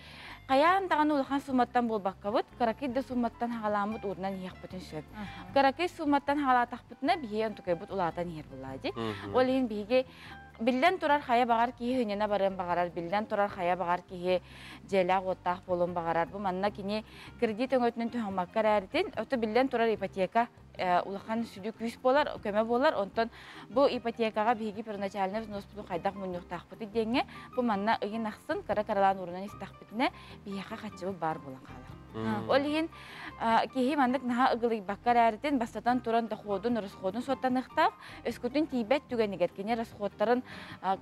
хайаан даҕаны улахан сумматтан буолбаккабыт кыракый да сумматтан хаҕалааммыт уурунан иһиэхпитин сөп кыракый сумматтан хаҕалаатахпытына биһиги онтукайбыт улаатан иһэр буоллаа дии ол иһин биһиги Биллэн турар, хайа баҕар киһи хынньана барыан баҕарар, биллэн турар, хайа баҕар киһи дьиэлээх-уоттаах буолуон баҕарар. Бу манна кини кредит өҥөтүнэн туһаммакка эрээритин, ото биллэн турар ипотека улахан сүдү күүс буолар, көмө буолар. Онтон бу ипотекаҕа биһиги первоначальный взноспутун хайдах мунньуохтаахпытый диэҥҥэ, бу манна ыйын ахсын кыра-кыралаан уурунан истэхпитинэ, биһиэхэ хаччыбыт баар буолан хаалар. Ол иһин киһи маннык наһаа ыгылыйбакка эрээритин, бастатан туран доходун, расходун суоттаныахтаах, өскөтүн тиийбэт түгэнигэр кини расходтарын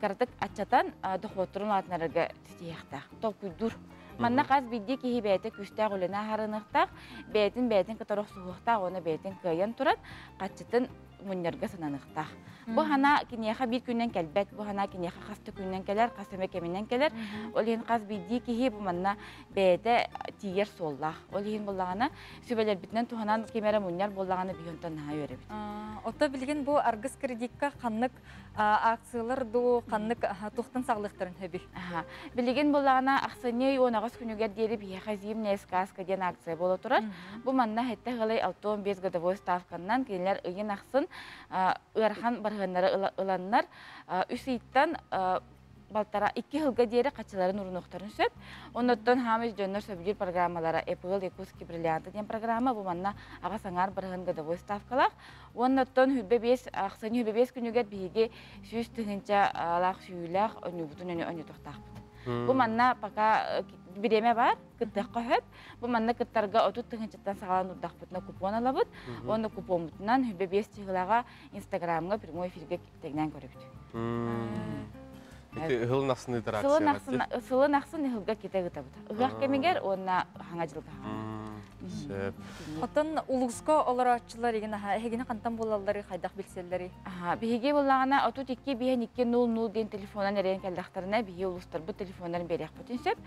кыратык аччатан дохуоттарын улаатынарга ситиһиэхтээх, толкуйдуур. Манна хас биирдии киһи бэйэтэ күүстээх үлэни аһарыныахтаах, бэйэтин бэйэтин кытары охсуһуохтаах уонна бэйэтин кыайан туран хаччытын мунньарга сананыахтаах. Бу хана киниэхэ биир күннэн кэлбэт, бу хана киниэхэ хас да күннэн кэлэр, хас эмэ кэминэн кэлэр. Ол иһин хас биирдии киһи бу манна бэйэтэ тиийэр суоллаах. Ол иһин буллаҕына сүбэлэрбитинэн туһанан ким эрэ мунньар буоллаҕына биһи онтон наһаа үөрэбит. Ото билигин бу аргыс кредикка ханнык акциялар дуу, ханнык туохтан саҕалыахтарын сөбүй? Билигин буллаҕына ахсынньы 18 күнүгэр диэри биһиэхэ зимняя сказка диэн акция буола турар. Бу манна хэттэ ыалай 65 годовой ставканнан кинилэр ыйын ахсын ыарахан барыһаннары ыланнар үс ыйтан балтара икки сылга диэри хаччыларын урунуохтарын сөп. Оннуттан хаамыс дьоннор сөбүлүүр программалара ЭПЛ Якутский бриллианты диэн программа бу манна аҕа саҥаар барыһын годовой ставкалаах. Уоннаттан хүбэ биэс ахсынньы хүбэ биэс күнүгэр биһиги 100 тыһыынчалаах сүүлээх онньуубутун өнүтөхтаахпыт. Бу манна пока бириэмэ бар, кыттыахха сөп. Бу манна кыттарга 30 тыһыынчаттан саҕалаан урдахпытына купон алабыт. Уонна купоммутунан хүбэ биэс чыһылаҕа Инстаграмҥа прямой эфиргэ тэҥнээн көрөбүт. Ити ыһыл ахсын ыытар Сылын ахсын ыһылга ките ыытабыт. Ыһыах кэмигэр уонна хаҥа дьылга Сөп. Оттон улууска олорооччулар игин аха эһигини хантан булаллары хайдах билсэллэри? Аха, биһиги буллаҕына 32 5 2 0 0 диэн телефонан эрийэн кэллэхтэринэ биһи улуустарбыт телефоннарын биэриэхпитин сөп.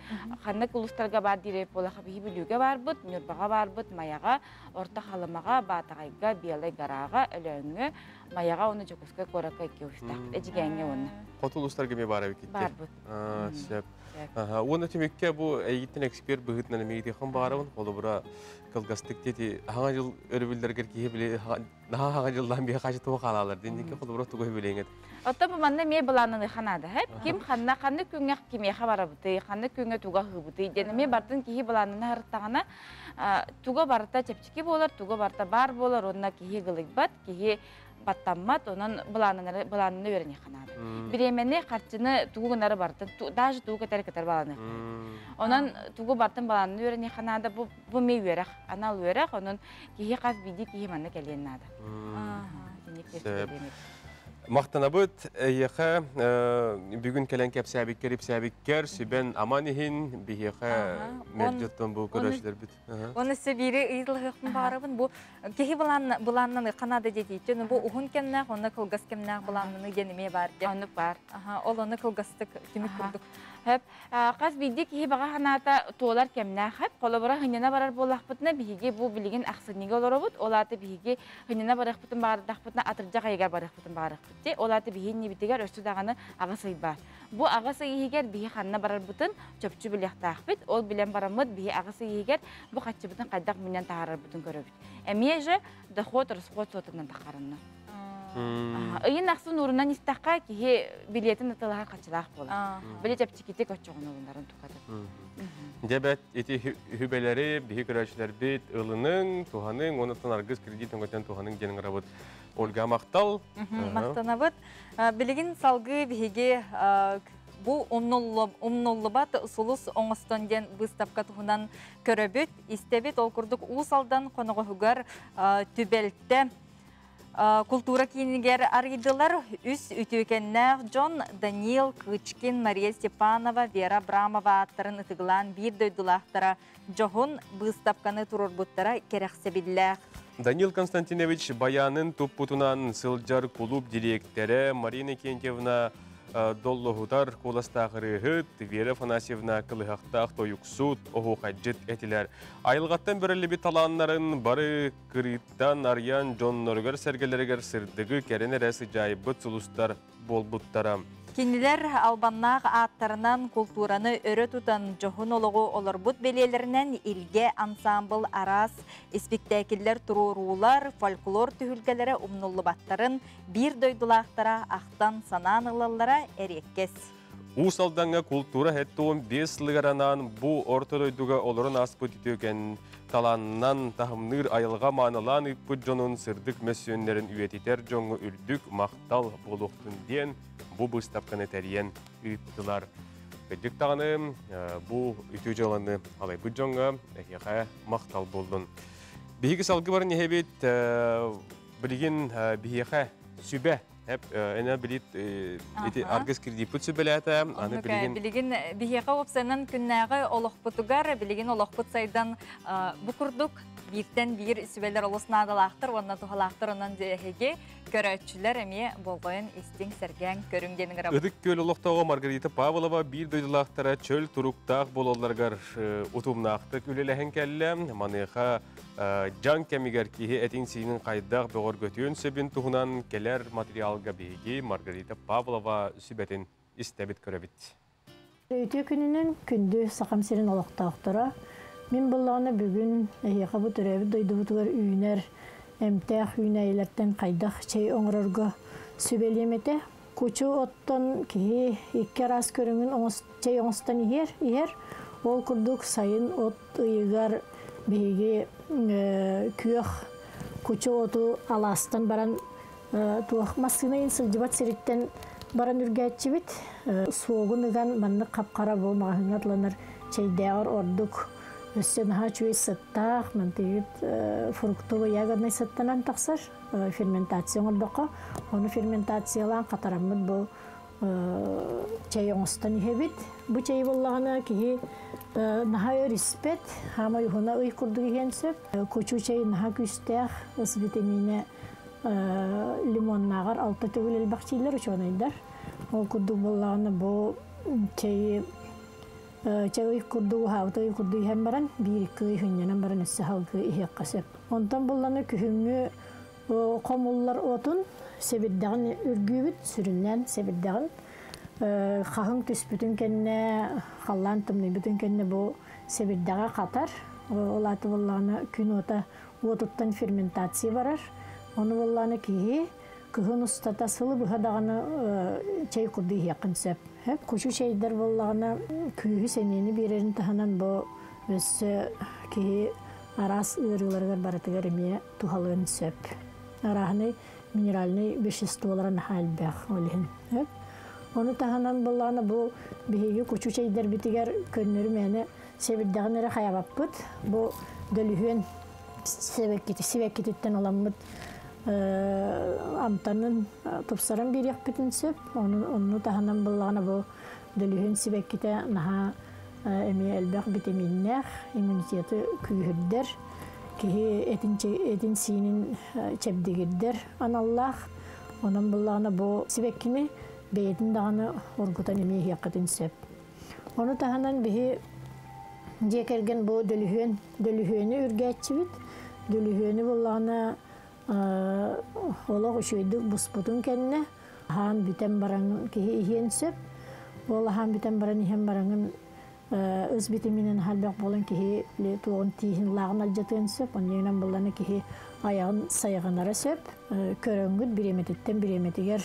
Ханнык улуустарга баар диир буоллахха биһи Бүлүүгэ баарбыт, Ньурбаҕа барбыт, Майаҕа, Орто Халымаҕа, Баатаҕайга, Белай Гораҕа, Өлөөҥҥө, Майаҕа уонна Дьокуускай куоракка икки офистаахпыт. Эдьигээҥҥэ уонна. Хоту улуустарга эмиэ баар эбиккит. Баарбыт. Сөп. Уонна түмүккэ бу эйигиттэн эксперт быһыытынан эмиэ баарабын. Холобура, кылгастык диэти хаҥа жыл өрөбүллэргэр киһи били наһаа хаҥа жыллаан биһи хачы туһу хаалаалар диэн холобура тугу билиэҥ эт. Оттон бу манна эмиэ былааннаны ханаада хэп. Ким ханна ханны күҥҥэ кимиэхэ барабытый, ханны күҥҥэ туга хыбытый диэн эмиэ бартын киһи былааннаны харыттаҕына туга барыта чэпчэки буолар, туга барыта баар буолар, онно киһи гылыйбат, киһи баттаммат, онон былааннары былааннаны үөрэниэххэ наада. Бириэмэни, харчыны тугу гынары бартын, даже тугу кэтэр кэтэр баланыах. Онон тугу бартын балаанны үөрэниэххэ наада, бу бу ми үөрэх, анал үөрэх, онон киһи хас биирдии киһи манна кэлиэн наада. Махтанабыт эйиэхэ бүгүн кэлэн кэпсээбиккэр, ипсээбиккэр, сүбэн аман иһин биһиэхэ мэлдьи бу көрөөччүлэрбит. Оны сөбири ыйытылыһыахпын баарабын. Бу киһи былааннаны Канада диэтииччи, бу уһун кэмнээх, онно кылгас кэмнээх былааннаны диэн эмиэ баар диэн. Оннук баар. Ол оны кылгастык түмүк курдук. Хөп, хас биирдии киһи баҕа санаата туолар кэмнээх хөп. Холобура хынньана барар буоллахпытына, биһиги бу билигин ахсынньыга олоробут. Ол аата биһиги хынньана барыахпытын баҕардахпытына, атырдьах ыйыгар барыахпытын баҕарыахпыт дии. Ол аата биһи иннибитигэр өссө даҕаны аҕыс ый баар. Бу аҕыс ый иһигэр биһи ханна барарбытын чопчу билиэхтээхпит. Ол билэн бараммыт биһи аҕыс ый иһигэр бу хаччыбытын хайдах мунньан таһаарарбытын көрөбүт. Эмиэ же доход, расход суотунан таххарынна. Ыйын ахсын уурунан истэххэ киһи билиэтин атылаһар хаччылаах буолар. Били чэпчэкитик оччоҕун ылынарын туката. Дебет ити хүбелери биһи көрөөчүлэрбит ылының, туһаның, онуттан аргыс кредит өҥөтөн туһаның диэн ыҥырабыт. Ольга махтал. Махтанабыт. Билигин салгыы биһиги бу умнуллубат сулус оҥостон диэн выставка туһунан көрөбүт, истэбит. Ол курдук Уус Алдан хоноҕоһугар түбэлтэ култуура киинигэр арыйдылар үс үтүөкэннээх дьон Даниил Кычкин, Мария Степанова, Вера Абрамова ааттарын ытыгылаан биир дойдулаахтара дьоһун быыстапканы туруорбуттара кэрэхсэбиллээх. Даниил Константинович баянын туппутунан сылдьар кулууп дириэктэрэ Марина Кентьевна доллоһутар куоластаах ырыаһыт Вера Афанасьевна кылыһахтаах тойуксут оһуохайдьыт этилэр. Айылҕаттан бэриллибит талааннарын бары кырыыттан арыйан дьонноругар-сэргэлэригэр сырдыгы кэрэн эрэ сыдьаайбыт сулустар буолбуттара. Кинилэр албаннаах ааттарынан култуураны өрө тутан дьоһун олоҕу олорбут бэлиэлэринэн Илгэ ансаамбыл араас испиктээкиллэр туруоруулар, фольклор түһүлгэлэрэ умнуллубаттарын биир дойдулаахтара ахтан санаан ылаллара эриэккэс. Уус Алдаҥҥа култуура 75 сылыгар анаан бу орто дойдуга олорон ааспыт үтүөкэн талаанынан таһымныыр айылҕа маанылаан ыыппыт дьонун сырдык мөссүөннэрин үйэтитэр дьоҥҥо үрдүк махтал буолуохтун диэн бу быыстапканы тэрийэн ыыттылар. Кырдьык даҕаны бу үтүө дьыаланы алайбыт дьоҥҥо эһиэхэ махтал буоллун. Биһиги салгыы баран иһэбит билигин биһиэхэ сүбэ Эне билит ити аргыс кредиппит сүбэлээтэ. Аны билигин билигин биһиэхэ уопсайынан күннээҕи олохпутугар билигин олохпут сайдан бу курдук бииртэн биир сүбэлэр олус наадалаахтар уонна туһалаахтар онон эһиги көрөөччүлэр эмиэ болҕойон истиҥ сэргээҥ көрүҥ диэн ыҥырабыт. Ытык Күөл олохтооҕо Маргарита Павлова биир дойдулаахтара чөл туруктаах буолалларыгар утумнаахтык үлэлэһэн кэллэ. Маныаха дьаҥ кэмигэр киһи этин-сиинин хайдах бөҕөргөтүөн сөбүн туһунан кэлэр материалга биһиги Маргарита Павлова сүбэтин истэбит көрөбүт. Үтүө күнүнэн күндү Сахам сирин олохтоохторо. Мин буллаҕына бүгүн эһиэхэ бу төрөөбүт дойдубутугар үүнэр эмтээх үүнээйилэртэн хайдах чэй оҥорорго сүбэлиэм этэ. Кучу оттон киһи икки араас көрүҥүн чэй оҥостон иһэр, иһэр. Ол курдук сайын от ыйыгар биһиги күөх кучу оту алаастан баран туох массыына ин сылдьыбат сириттэн баран үргээччибит. Суогун ыган маннык хап-хара бу маҕаһыыҥҥа атыланар чэйдээҕэр ордук өссө наһаа үчүгэй сыттаах, мантыйыт фруктово-ягоднай сыттанан тахсар ферментация оҥордоххо. Ону ферментациялаан хатараммыт бу чэй оҥостон иһэбит. Бу чэй буоллаҕына киһи наһаа өр испэт, хаамай уһуна ый курдук иһиэн сөп. Кучу чэй наһаа күүстээх, ыс витаминэ лимоннааҕар алта төгүл элбэх чийлэр учуонайдар. Ол курдук буоллаҕына бу чэйи чэй ый курдук уһаабыт ый курдук иһэн баран биир-икки ый хынньанан баран өссө салгыы иһиэххэ сөп. Онтон булланы күһүҥҥү хомуллар отун сэбирдэҕин үргүүбүт, сүрүннээн сэбирдэҕин хаһыҥ түспүтүн кэннэ, халлаан тымныйбытын кэннэ бу сэбирдэҕэ хатар. Ол аата буоллаҕына күн уота уотуттан ферментация барар. Ону буоллаҕына киһи кыһын устата сылы быһа даҕаны чэй курдук иһиэххин сөп. Кучу чэйдэр буоллаҕына күүһү сэниэни биэрэрин таһынан бу өссө киһи араас ыарыыларыгар барытыгар эмиэ туһалыан сөп. Арааһынай минеральнай веществолара наһаа элбэх ол иһин. Ону таһынан буоллаҕына бу биһиги кучу чэйдэрбитигэр көннөрү мээнэ сэбирдэҕин эрэ хайабаппыт. Бу дөлүһүөн сибэккититтэн ыламмыт. Амтанын тупсаран биэриэхпитин сөп. Онну таһынан буллаҕына бу дөлүһүн сибэккитэ наһаа эмиэ элбэх витаминнээх, иммунитеты күүһүрдэр, киһи этин сиинин чэбдигирдэр аналлаах. Онон буллаҕына бу сибэккини бэйэтин даҕаны оргутан эмиэ иһиэххитин сөп. Ону таһынан биһи дьиэ кэргэн бу дөлүһүөн дөлүһүөнү үргээччибит. Дөлүһүөнү буллаҕына олох үчүгэйдик буспутун кэннэ аһаан бүтэн баран киһи иһиэн сөп. Ол аһаан бүтэн баран иһэн бараҥын ыс битиминэн халбах буолан киһи туоҕун тииһин лааҕын алдьатыан сөп. Онньугунан буллана киһи айаҕын сайҕанара сөп. Көрөҥгүт бириэмэтиттэн бириэмэтигэр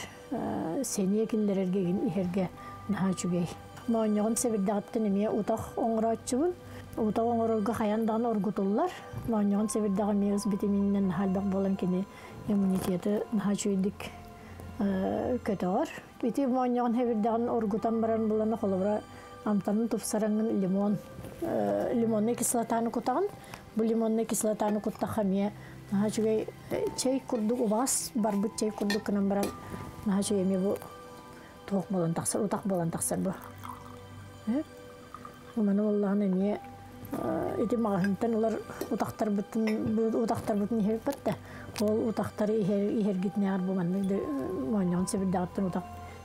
сэниэ киллэрэргэ иһэргэ наһаа үчүгэй. Моонньоҕун сэбирдэҕиттэн эмиэ утах оҥорооччубун. Утах оҥорорго хайан даҕаны оргутуллар. Моонньоҕун сэбирдэҕэ эмиэ ыс битиминэн наһаа элбэх буолан кини иммунитеты наһаа үчүгэйдик көтөҕөр. Ити моонньоҕун сэбирдэҕин оргутан баран буланы холобура амтанын тупсараҥын лимон лимонный кислотаны кутаҕын. Бу лимонный кислотаны куттахха эмиэ наһаа үчүгэй чэй курдук убаҕас барбыт чэй курдук гынан баран наһаа үчүгэй эмиэ бу туох буолан тахсар, утах буолан тахсар бу. Маны буоллаҕына эмиэ ити маҕаһыынтан ылар утахтарбытын утахтарбытын иһэрбит да ол утахтары иһэргитинээҕэр бу маннык да моонньоҕун сэбирдэҕиттэн утах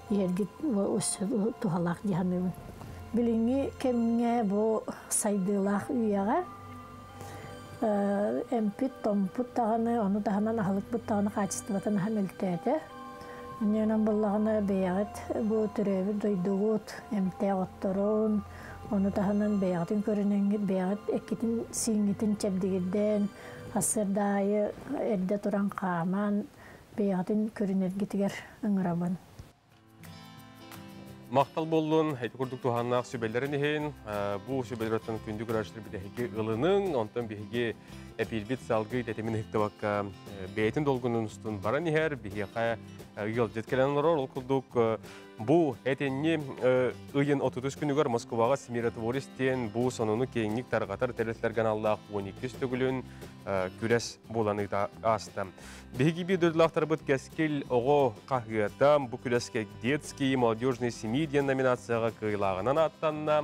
иһэргит өссө туһалаах дии саныыбын. Билиҥҥи кэмҥэ бу сайдыылаах үйэҕэ эмпит, томпут даҕаны, ону таһынан аһылыкпыт даҕаны хаачыстыбата наһаа мөлтөөтө. Инньэнэн буллаҕына бэйэҕит бу төрөөбүт дойдугут эмтээх отторун, ону таһынан бэйэҕитин көрүнэҥҥит, бэйэҕит эккитин сииҥҥитин чэбдигирдээн, сарсыарда аайы эрдэ туран хааман, бэйэҕитин көрүнэргитигэр ыҥырабын. Махтал буоллун, ити курдук туһааннаах сүбэлэрин иһин, бу сүбэлэртэн күндү көрөөччүлэр биһиги ылыныҥ, онтон биһиги эпиирбит салгыы тэтимин ыһыктыбакка бэйэтин долгунун устун баран иһэр, биһиэхэ ыалдьыт кэлэн олорор. Ол курдук бу этинни ыйын 33 күнүгэр Москваҕа Миротворец диэн бу сонуну киэҥник тарҕатар тэрилтэлэргэ аналлаах 12 төгүлүн күрэс буолан ааста. Биһиги биир дойдулаахтарбыт Кэскил оҕо хаһыата бу күрэскэ «Детские и молодежные семьи» диэн номинацияҕа кыайыылааҕынан ааттанна.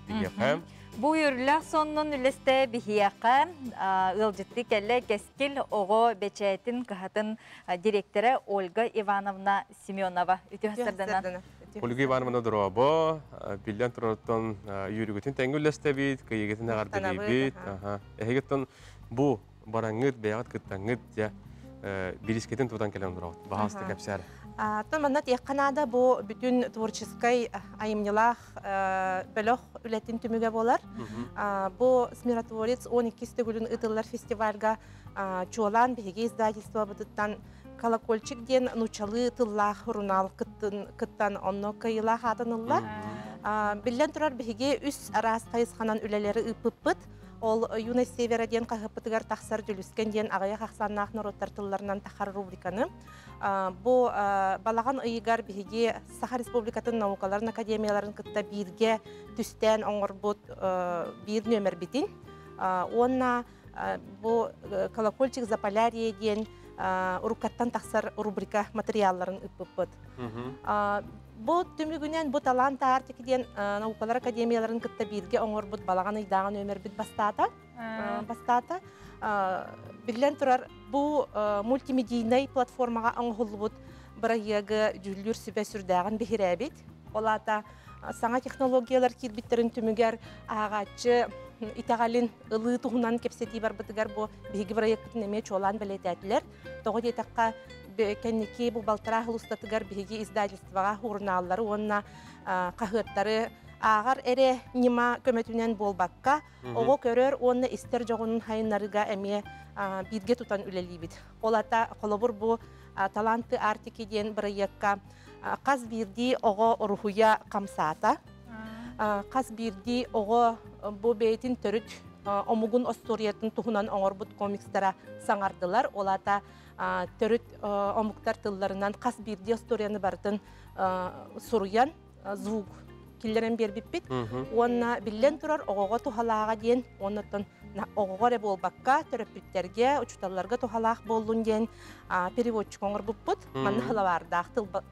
Биһиэхэ Бу үөрүүлээх соннун үллэстэ биһиэхэ ыалдьытты кэллэ Кэскил оҕо бэчээтин кыһатын директора Ольга Ивановна Семенова. Үтүө сарданан. Ольга Ивановна дорообо, биллэн турартан үөрүүгүтүн тэҥҥэ үллэстэбит, кыайыгытын эҕэрдэлиибит. Эһигиттэн бу бараҥҥыт, бэйэҕит кыттаҥҥыт дьэ бириискэтин тутан кэлэн олороҕут. Баһаалыста кэпсээр. Тон манна тиэххэ наада бу бүтүн творческай айымньылаах бөлөх үлэтин түмүгэ буолар. Бу Смиротворец 12 төгүлүн ыытыллар фестивальга чуолаан биһиги издательствобытыттан Колокольчик диэн нууччалыы тыллаах журнал кыттан онно кыайыылаах аатын ылла. Биллэн турар биһиги үс араас хайысханан үлэлэри ыыппыппыт. Ол «Юность Севера» диэн хаһыаппытыгар тахсар Дьүлүскэн диэн аҕыйах ахсааннаах норуоттар тылларынан тахар рубриканы. Бу балаҕан ыйыгар биһиги Саха Республикатын наукаларын академияларын кытта бииргэ түстээн оҥорбут биир нүөмэрбитин уонна бу «Колокольчик Заполярье» диэн уруккаттан тахсар рубрика материалларын ыппыппыт. Бу түмүгүнэн бу Талант Арктики диэн наукалар академияларын кытта бииргэ оҥорбут балаҕан ыйдааҕы нүөмэрбит бастаата. Бастаата. Биллэн турар, бу мультимедийнай платформаҕа оҥоһуллубут бырайыагы дьүүллүүр сүбэ сүрдээҕин биһирээбит. Ол аата саҥа технологиялар киирбиттэрин түмүгэр ааҕааччы итэҕэлин ылыы туһунан кэпсэтии барбытыгар бу биһиги бырайыакпытын эмиэ чуолаан бэлиэтээтилэр. Тоҕо диэтэххэ, кэнники бу балтараа сыл устатыгар биһиги издательствоҕа сурунааллары уонна хаһыаттары ааҕар эрэ ньыма көмөтүнэн буолбакка, оҕо көрөр уонна истэр дьоҕунун хайыннарыга эмиэ бииргэ тутан үлэлиибит. Ол ата холобур бу «Таланты Арктики» диэн бырайыакка хас биирдии оҕо уруһуйа хамсаата. Хас биирдии оҕо бу бэйэтин төрүт омугун остуоруйатын туһунан оҥорбут комикстара саҥардылар. Ол аата төрүт омуктар тылларынан хас биирдии остуоруйаны барытын суруйан звук киллэрэн биэрбиппит. Уонна биллэн турар оҕоҕо туһалааҕа диэн, оннуттан оҕоҕо эрэ буолбакка, төрөппүттэргэ, учууталларга туһалаах буоллун диэн переводчик оҥорбуппут. Манна хылабаардаах,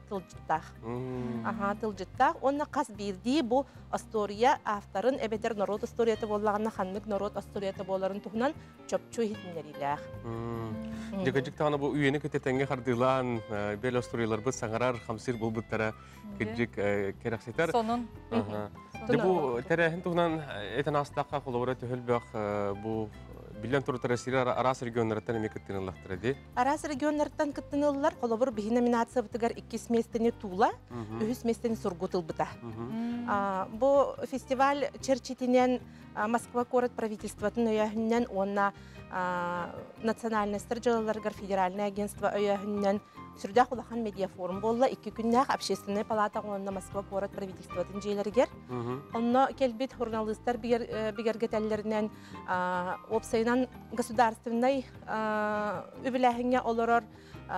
тылдьыттаах. Аха, тылдьыттаах. Уонна хас биирдии бу история авторын эбэтэр норуот историята буоллаҕына ханнык норуот историята буоларын туһунан чопчу иһитиннэриилээх. Дьэгэдьик даҕаны бу үйэни кытта тэҥҥэ хардыылаан бэл остуоруйаларбыт саҥарар, хамсыыр буолбуттара кырдьык кэрэхсэтэр. Сонун. Дьэ бу тэрээһин туһунан этэн аастахха холобура төһөлбөх бу биллэн турар Россия араас регионнарыттан эмиэ кыттыыныллахтара дии. Араас регионнартан кыттыныллар. Холобур, биһи номинациябытыгар иккис миэстэни Тула, үһүс миэстэни Сургут ылбыта. Бу фестиваль чэрчитинэн Москва куорат правительствотын өйөөһүнүнэн уонна национальностар дьыалаларыгар федеральное агентство өйөөһүнүнэн сүрдээх улахан медиафорум буолла. Икки күннээх общественная палата уонна Москва куорат правительствотын дьиэлэригэр. Онно кэлбит журналистар бигэргэтэллэринэн уопсайынан государственнай үбүлээһиҥҥэ олорор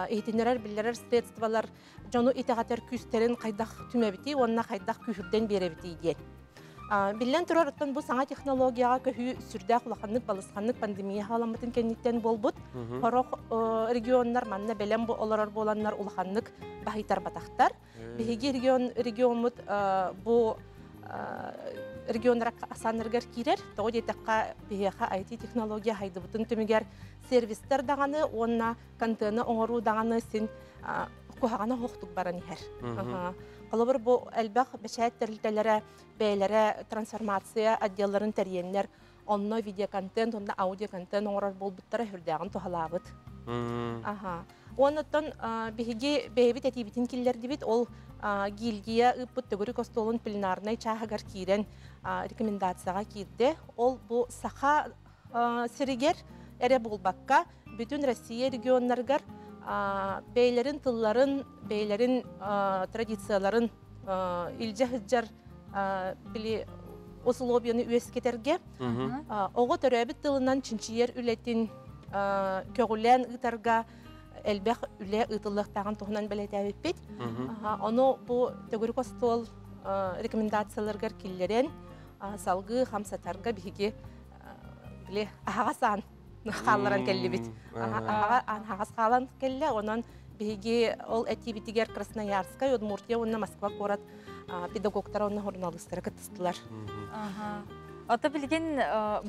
иһитиннэрэр биллэрэр средстволар дьону итэҕэтэр күүстэрин хайдах түмэбитий уонна хайдах күүһүрдэн биэрэбитий диэн. Биллэн турар, оттон бу саҥа технологияҕа көһүү сүрдээх улаханнык, балысханнык пандемия халаммытын кэнниттэн буолбут. Сорох регионнар манна бэлэм олорор буоланнар улаханнык баһыйтарбатахтар. Биһиги регион региоммут бу регионнар асаннарыгар киирэр. Тоҕо диэтэххэ, биһиэхэ IT-технология хайдыбытын түмүгэр сервистэр даҕаны уонна контены оҥоруу даҕаны син куһаҕана оһохтук баран иһэр. Холобур, бу элбэх бэчээт тэрилтэлэрэ бэйэлэрэ трансформация отделларын тэрийэннэр, онно видеоконтент уонна аудиоконтент оҥорор буолбуттара сүрдээҕин туһалаабыт. Аха. Оннуттан биһиги бэйэбит этиибитин киллэрдибит. Ол гильдия ыыппыт төгүрүк остуолун пленарнай чааһыгар киирэн рекомендацияҕа киирдэ. Ол бу саха сиригэр эрэ буолбакка, бүтүн Россия регионнарыгар бэйэлэрин тылларын, бэйэлэрин традицияларын илдьэ сылдьар били условияны үөскэтэргэ оҕо төрөөбүт тылынан чинчийэр үлэтин көҕүлээн ыытарга элбэх үлэ ыытыллыахтааҕын туһунан бэлиэтээбиппит. Ону бу төгүрүк остуол рекомендацияларыгар киллэрэн салгыы хамсатарга биһиги били аһаҕас аан хаалларан кэллибит. Аһаҕас хаалан кэллэ. Онон биһиги ол этиибитигэр Красноярскай, Удмуртия уонна Москва куорат педагогтара уонна журналистара кыттыстылар. Ото билигин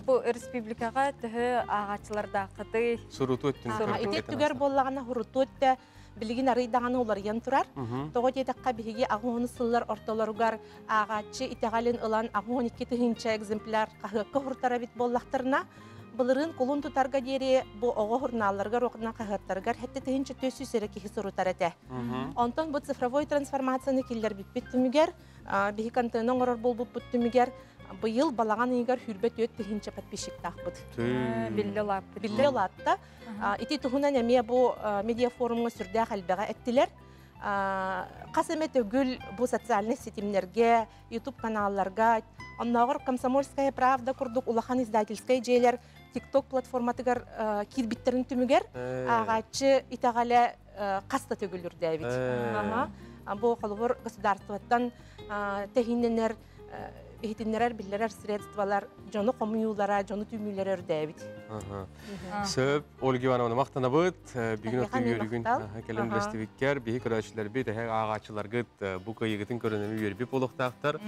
бу республикаҕа төһө ааҕааччылардааххытый? Сурутуу өттүн Ити өттүгэр буоллаҕына сурутуу өттө билигин арый даҕаны уларыйан турар. Тоҕо диэтэххэ, биһиги 80 сыллар ортолоругар ааҕааччы итэҕэлин ылан 82 тыһыынча экземпляр хаһыакка хуртар эбит буоллахтарына, былырыын кулун тутарга диэри бу оҕо журналларыгар уонна хаһыаттарыгар 7400 эрэ киһи сурутар этэ. Онтон бу цифровой трансформацияны киллэрбиппит түмүгэр, биһи контент оҥорор буолбуппут түмүгэр быйыл балаҕан ыйыгар 24 тыһыынча подписчиктаахпыт. Биллэ улааппыт. Биллэ улаатта. Ити туһунан эмиэ бу медиафорумҥа сүрдээх элбэҕи эттилэр. Хас эмэ төгүл бу социальнай ситимнэргэ, YouTube каналларга, оннооҕор Комсомольская правда курдук улахан издательскай дьиэлэр TikTok платформатыгар киирбиттэрин түмүгэр ааҕааччы итэҕэлэ хас да төгүл үрдээбит. Бу холобур государствоттан тэһииннэнэр иһитиннэрэр биллэрэр средстволар дьону хомуйуулара, дьону түмүүлэрэ үрдээбит. Сөп, Ольга Ивановна махтанабыт. Бүгүн отун үөрүгүн кэлэн үлэстибиккэр, биһи көрөөччүлэрбит, эһэ ааҕааччыларгыт бу кыайыгытын көрөнөмү үөрбүт буолуохтаахтар.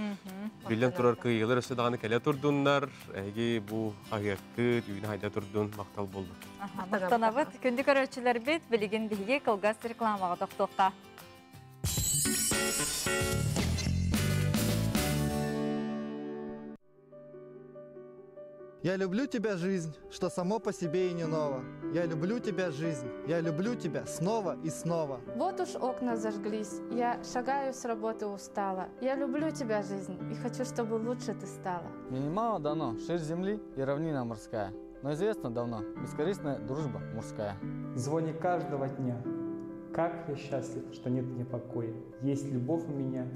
Биллэн турар кыайыылар өссө даҕаны кэлэ турдуннар. Эһиги бу хаһыаккыт үүнэ хайда турдун, махтал буоллун. Махтанабыт. Күндү көрөөччүлэрбит, билигин биһиги кылгас рекламаҕа тохтуохха. Я люблю тебя, жизнь, что само по себе и не ново. Я люблю тебя, жизнь, я люблю тебя снова и снова. Вот уж окна зажглись, я шагаю с работы устала. Я люблю тебя, жизнь, и хочу, чтобы лучше ты стала. Мне немало дано, ширь земли и равнина морская. Но известно давно, бескорыстная дружба мужская. Звони каждого дня. Как я счастлив, что нет мне покоя. Есть любовь у меня,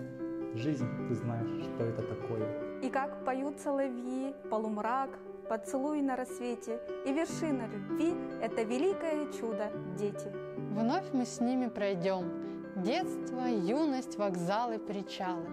жизнь, ты знаешь, что это такое. И как поют соловьи, полумрак, поцелуй на рассвете и вершина любви – это великое чудо, дети. Вновь мы с ними пройдем детство, юность, вокзалы, причалы.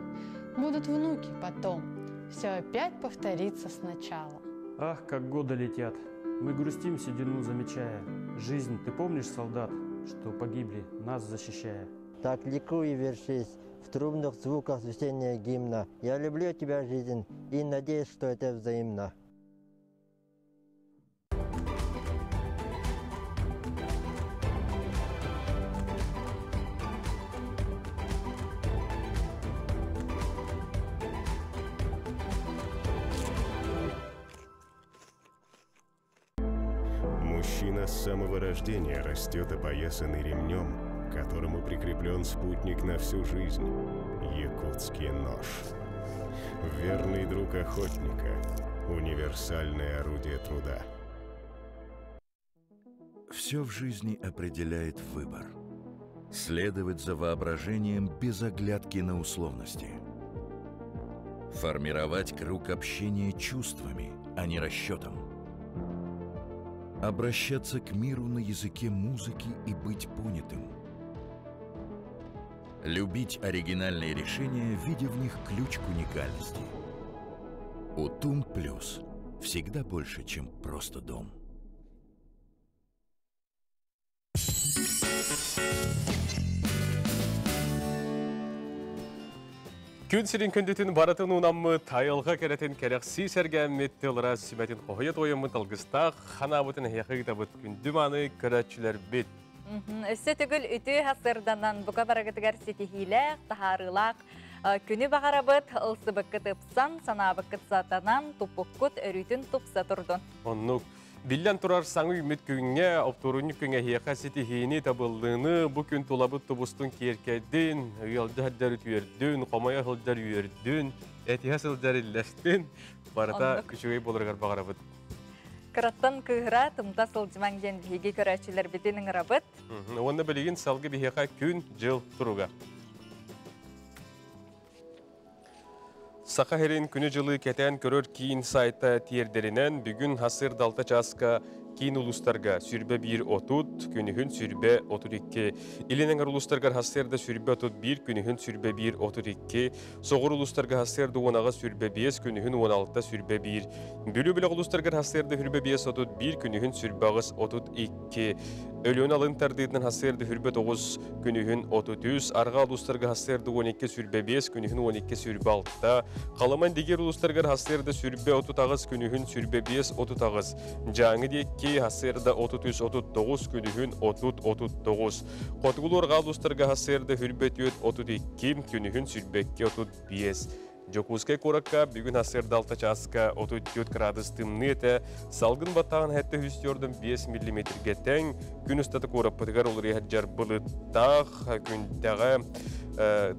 Будут внуки потом. Все опять повторится сначала. Ах, как годы летят. Мы грустим, седину замечая. Жизнь, ты помнишь, солдат, что погибли, нас защищая? Так ликуй и вершись в трубных звуках весеннего гимна. Я люблю тебя, жизнь, и надеюсь, что это взаимно. Мужчина с самого рождения растет опоясанный ремнем, к которому прикреплен спутник на всю жизнь – якутский нож. Верный друг охотника, универсальное орудие труда. Все в жизни определяет выбор. Следовать за воображением без оглядки на условности. Формировать круг общения чувствами, а не расчетом. Обращаться к миру на языке музыки и быть понятым. Любить оригинальные решения, видя в них ключ к уникальности. Утум Плюс. Всегда больше, чем просто дом. Күн сирин күндүтүн баратын унаммы тайылға керетін керексі сәргәммет тылыра сүмәтін қойы тойымын талгыстақ ханабытын хеқығытабыт күндүманы көрәтчілер бит. Өссө төгүл үтүө хасырданан бука барагытыгар ситиһиилээх, таһаарыылаах күнү баҕарабыт, ылсыбыккыт ыпсан, санаабыккыт сатанан, туппуккут өрүүтүн тупса турдун. Оннук биллэн турар саҥы үмүт күҥҥэ, оптуорунньук күҥҥэ эһиэхэ ситиһиини табыллыыны, бу күн тулабыт тубустун киэркэйдин, ыалдьа сылдьар үтүөрдүн, хомойо сылдьар үөрдүн, этиһэ сылдьар иллэстин, барыта үчүгэй буоларыгар баҕарабыт. Кыраттан кыыһыра тымта сылдьымаҥ диэн биһиги көрөөччүлэрбитин ыҥырабыт. Уонна билигин салгы биһиэхэ күн-дьыл туруга. Саха сирин күнү-дьылы кэтээн көрөр киин сайта тиэрдэринэн бүгүн хасыр далта чааска киин улуустарга 21:30, күнүһүн 22:32. Илин эҥэр улуустаргар хасырда 21:31, күнүһүн 21:32. Соҕур улуустарга хасырда 18:25, күнүһүн 16:21. Бүлүү бөлөх улуустаргар хасырда 25:31, күнүһүн 28:32. Өлүөн алын тардыытынан хасырда 29, күнүһүн 33. Арҕаа улуустарга хасырда 12:25, күнүһүн 12:26. Халыман дигер улуустаргар хасырда 38, күнүһүн 25:38. Дьааҥы диэки хасырда 33:39, күнүһүн 30:39. Хотугулуу арҕаа улуустарга хасырда 24:32, күнүһүн 22:35. Дьокуускай куоракка бүгүн хасырда 6 чааска 34 градус тымныы этэ. Салгын баттааҕын 745 миллиметрге тэҥ. Күн устата куораппытыгар уларыйа сылдьар былыттаах күнтэҕэ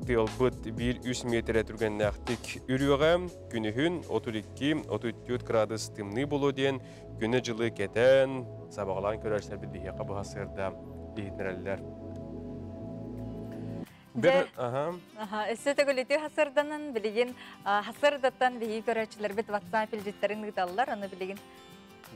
тыалбыт 1-3 метрэ түргэннээхтик үрүөҕэ. Күнүһүн 32-34 градус тымныы буолуо диэн күнү-дьылы кэтээн, сабаҕалаан көрөөччүлэрбит биһиэхэ бу хасырда иһитинэрэллэр. Өссө төгүлүтү хасырданан билигин хасырдаттан биһиги көрөөччүлэрбит WhatsApp илдьиттэрин ыыталлар, аны билигин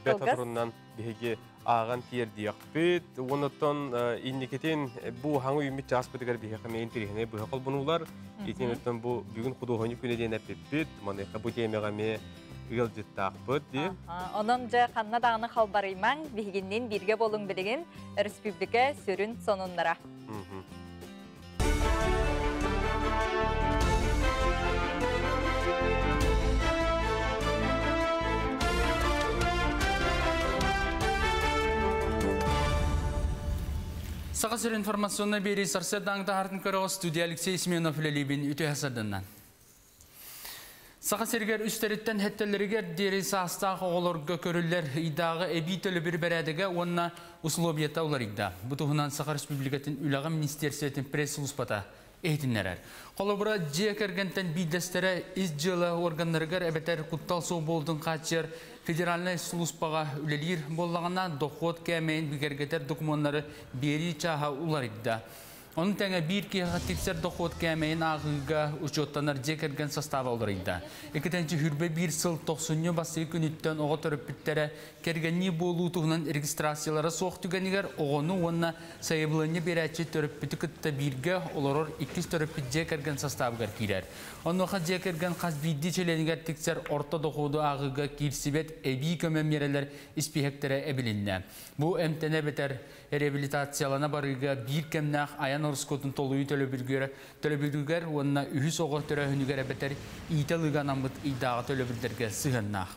Бэт туруннан биһиги ааҕан тиэрдиэхпит. Онуттан инникитин бу хаҥы үүммүт чааспытыгар биһиэхэ миин тириһини быһа холбонуулар. Итинниттэн бу бүгүн худуоһунньук күнэ диэн эппиппит. Маныаха бу тиэмэҕэ эмиэ ыалдьыттаахпыт дии. Онон дьэ ханна даҕаны халбарыймаҥ, биһигинниин бииргэ буолуҥ билигин республика сүрүн сонуннара. Саха сирин информационнай биэрии сарсыардаҥ таһаартын көрөҕө студия Алексей Семенов үлэлиибин үтүө сарданнан. Саха сиригэр үстэриттэн хэттэллэригэр диэри саастаах оҕолорго көрүллэр ыйдааҕы эбии төлөбүр бэрээдэгэ уонна условията уларыйда. Бу туһунан Саха Республикатын үлэҕэ министиэристибэтин пресс-службата иһитиннэрэр. Холобура, дьиэ кэргэнтэн биирдэстэрэ ис дьыала органнарыгар эбэтэр куттал суох буолуутун хааччыйар федеральнай сулууспаҕа үлэлиир буоллаҕына, дохуот кээмэйин бигэргэтэр докумуоннары биэрии чааһа уларыйда. Ону тэҥэ биир киһиэхэ тиксэр дохуот кээмэйин ааҕыыга учуоттанар дьиэ кэргэн састааба уларыйда. 2021 сыл тохсунньу бастакы күнүттэн оҕо төрөппүттэрэ кэргэннии буолуу туһунан регистрациялара суох түгэнигэр оҕону уонна сайабылыанньа биэрээччи төрөппүтү кытта бииргэ олорор иккис төрөппүт дьиэ кэргэн састаабыгар киирэр. Онуоха дьиэ кэргэн хас биирдии чилиэнигэр тиксэр орто дохуоду ааҕыыга киирсибэт эбии көмө миэрэлэр испииһэктэрэ эбилиннэ. Бу эмтэнэ эбэтэр реабилитациялана барыыга биир кэмнээх айан ороскуотун толуйуу төлөбүрүгэр уонна үһүс оҕо төрөөһүнүгэр эбэтэр иитэ ылыыга анаммыт ыйдааҕы төлөбүрдэргэ сыһыаннаах.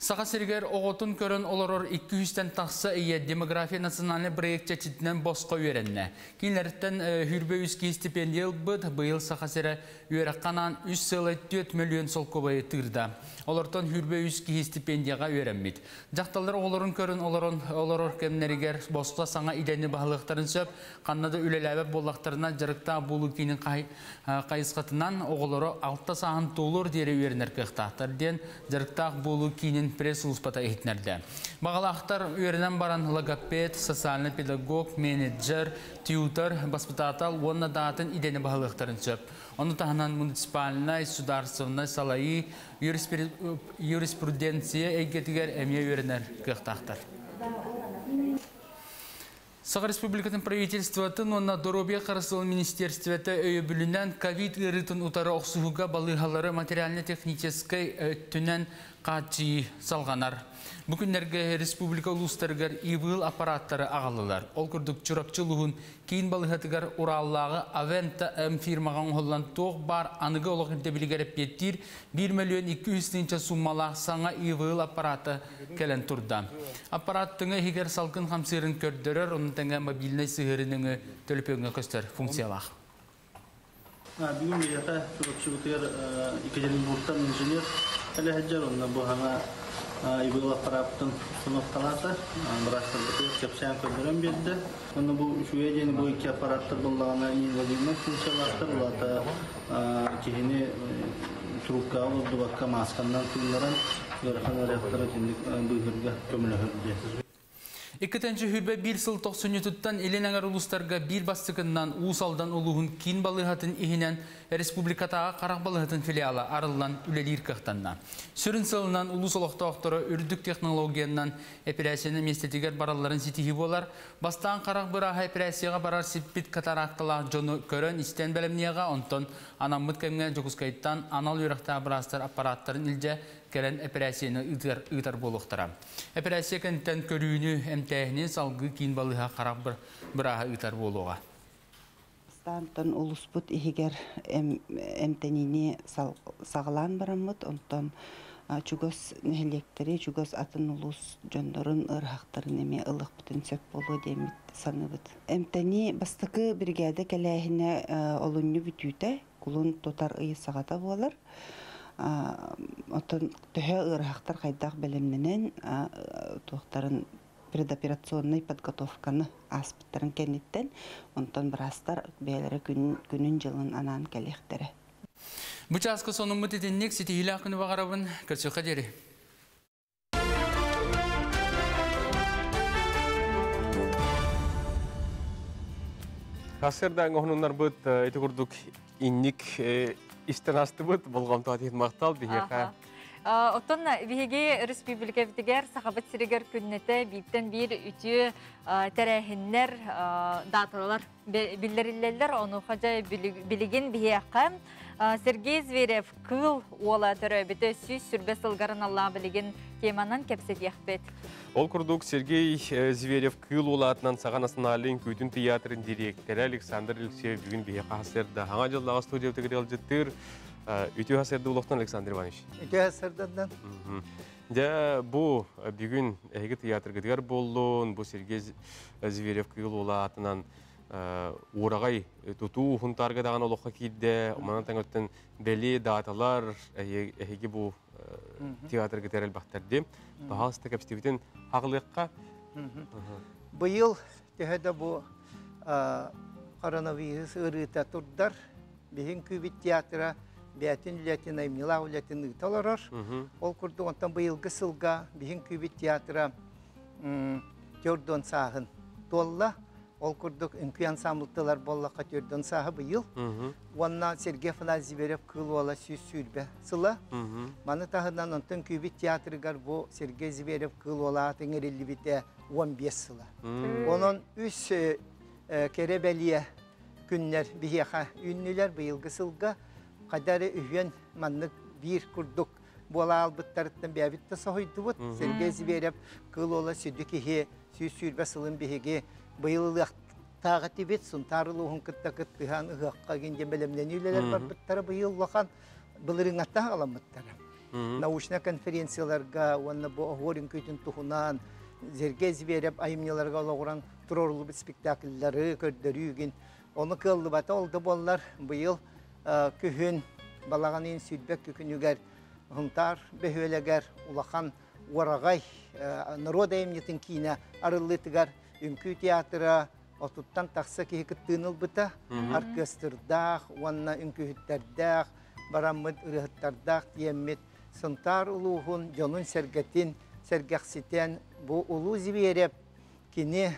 Саха сиригэр оҕотун көрөн олорор 200-тэн тахса ийэ демография национальнай проект чэрчитинэн босхо үөрэннэ. Кинилэртэн хүрбэ үс киһи стипендия ылбыт, быйыл Саха сирэ үөрэххэ анаан үс сыалай 4 мөлүйүөн солкуобайы тыырда. Олортон хүрбэ үс киһи стипендияҕа үөрэммит. Дьахталлар оҕолорун көрөн олорон олорор кэмнэригэр босхо саҥа идэни баһылыахтарын сөп, ханна да үлэлээбэт буоллахтарына дьарыктаах буолуу киинин хайысхатынан оҕолоро алта сааһын туолуор диэри үөрэнэр кыахтаахтар диэн дьарыктаах буолуу киинин пресс-сулууспата иһитиннэрдэ. Баҕалаахтар үөрэнэн баран логопед, социальный педагог, менеджер, тьютор, баспытаатал уонна даатын идэни баһылыахтарын сөп. Ону таһынан муниципальнай, судаарыстыбаннай салайыы, юриспруденция эйгэтигэр эмиэ үөрэнэр кыахтаахтар. Саха Республикатын правительствотын уонна Доруобуйа харыстабылын министерствота өйөбүлүнэн ковид ыарыытын утары охсуһууга балыыһалары материально-техническэй өттүнэн хааччыйыы салҕанар. Бу күннэргэ республика улуустарыгар ИВЛ аппараттары аҕаллылар. Ол курдук Чурапчы улууһун киин балыыһатыгар Ураллааҕы Авента М фирмаҕа оҥоһуллан туох баар аныгы олох ирдэбилигэр эппиэттиир 1 мөлүйүөн 200 тыһыынча сууммалаах саҥа ИВЛ аппарата кэлэн турда. Аппарат тыҥа иһигэр салгын хамсыырын көрдөрөр, ону тэҥэ мобильнай сыһыары нөҥүө төлөпүөҥҥэ көстөр функциялаах. Бүгүн биһиэхэ Чурапчыбытыгар Екатеринбургтан инженер кэлэ сылдьар, онно бу саҥа ИВЛ аппарааппытын установкалаата, быраастарбытыгар кэпсээн көрдөрөн биэрдэ. Онно бу үчүгэй диэн бу икки аппараттар буоллаҕына неинвазивнай функциялаахтар, ол аата киһини трубкаҕа олордубакка маасканнан тыыннаран ыарахан ыарыһахтары итинник быыһыырга көмөлөһөр диэн. Иккитинчи хүрбэ биир сыл тохсунньутуттан Илин эҥэр улуустарга биир бастакыннан Уус Алдан улууһун киин балыыһатын иһинэн республикатааҕы харах балыыһатын филиала арыллан үлэлиир кыахтанна. Сүрүн сылынан улуус олохтоохторо үрдүк технологиянан эпэрээссийэни миэстэтигэр баралларын ситиһии буолар. Бастаан харах бырааһа эпэрээссийэҕэ барар сиппит катаракталаах дьону көрөн-истэн бэлэмниэҕэ, онтон анаммыт кэмҥэ Дьокуускайтан анал үөрэхтээх быраастар аппарааттарын илдьэ кэлэн эпэрээссийэни ыытар, ыытар буолуохтара. Эпэрээссийэ кэнниттэн көрүүнү, эмтээһини салгыы киин балыыһа харах бырааһа ыытар буолуоҕа. Бастаантан улуспут иһигэр эмтэниини саҕалаан бараммыт, онтон чугас нэһилиэктэри, чугас атын улуус дьоннорун ыарыһахтарын эмиэ ылыахпытын сөп буолуо диэммит саныыбыт. Эмтэнии бастакы биригээдэ кэлээһинэ олунньу бүтүүтэ, кулун тутар ый саҕата буолар. Оттон төһө ыарыһахтар хайдах бэлэмнэнэн туохтарын предоперационнай подготовканы ааспыттарын кэнниттэн, онтон быраастар бэйэлэрэ күнүн-дьылын анаан кэлиэхтэрэ. Бу чааска сонуммут итинник ситиһиилээх күнү баҕарабын. Көрсүөххэ диэри. Сарсыарда оһонуннарбыт ити курдук инник истэн астыбыт болҕомто атыһын махтал биһиэхэ. Оттон биһиги республикабытыгар Сахабыт сиригэр күннэтэ бииртэн биир үтүө тэрээһиннэр, даталар биллэриллэллэр. Онуоха дьэ билигин биһиэхэ Сергей Зверев кыыл уола төрөөбүтэ 120 сылгарын аллаа билигин теманан кэпсэтиэхпит. Ол курдук Сергей Зверев кыыл уола атынан Саха национальнай үҥкүүтүн тыйаатырын дириэктэрэ Александр Алексеев бүгүн биһиэхэ хасырда. Хаҥа дьыллаҕа студиябытыгар ыалдьыттыыр Үтүө хасырды улахтан Александр Иванович. Үтүө хасырдандан. Дьэ, бу бүгүн эһиги тыйаатыргытыгар буоллун, бу Сергей Зверев кыыл уола аатынан уураҕай тутуу Хунтаарга даҕаны олоххо киирдэ. Манан таҥыттан бэлиэ дааталар эһиги бу театргытыгар элбэхтэр дии. Пожалуйста, кэпсэтибитин хаҕылыахха. Быйыл төһө да бу коронавирус ыарыыта турдар, биһин күүбүт театра бэйэтин үлэтин, айымньылаах үлэтин ыыта олорор. Ол курдук онтон быйылгы сылга биһин күүбүт театра төрдүөн сааһын туолла. Ол курдук үҥкүү ансамблтылар буоллахха түрдөн сааһы быйыл. Уонна Сергей Афанасьевич Зверев кыыл уола 120 сыла. Маны таһынан онтон Күүбүт театрыгар бу Сергей Зверев кыыл уола аатын иҥэриллибитэ 15 сыла. Онон үс кэрэ бэлиэ күннэр биһиэхэ үүннүлэр быйылгы сылга. Хайда эрэ үһүөн маннык биир курдук буола аалбыттарыттан бэйэбит да соһуйдубут. Сергей Зверев кыыл уола сүдү киһи 120 сылын биһиги быйыл ылыахтаах этибит. Сунтаар улууһун кытта кыттыһан ыһыахха гин диэн бэлэмнэнии үлэлэр барбыттара быйыл улахан былырыыҥҥаттан аҕаламмыттара. Научнай конференцияларга уонна бу оһуор үҥкүүтүн туһунан Сергей Зверев айымньыларга олоҕуран туруоруллубут спектакльлары көрдөрүү Ону кыаллыбата ол да буоллар быйыл күһүн балаҕан ыйын сүүрбэ күнүгэр Сунтаар бөһүөлэгэр улахан уораҕай норуот айымньытын киинэ арыллыытыгар үҥкүү театра отуттан тахса киһи кыттыыны ылбыта. Аркыастырдаах уонна үҥкүүһүттэрдээх, бараммыт ырыаһыттардаах тиэммит Сунтаар улууһун дьонун-сэргэтин сэргэхситэн бу Улуу Зверев кини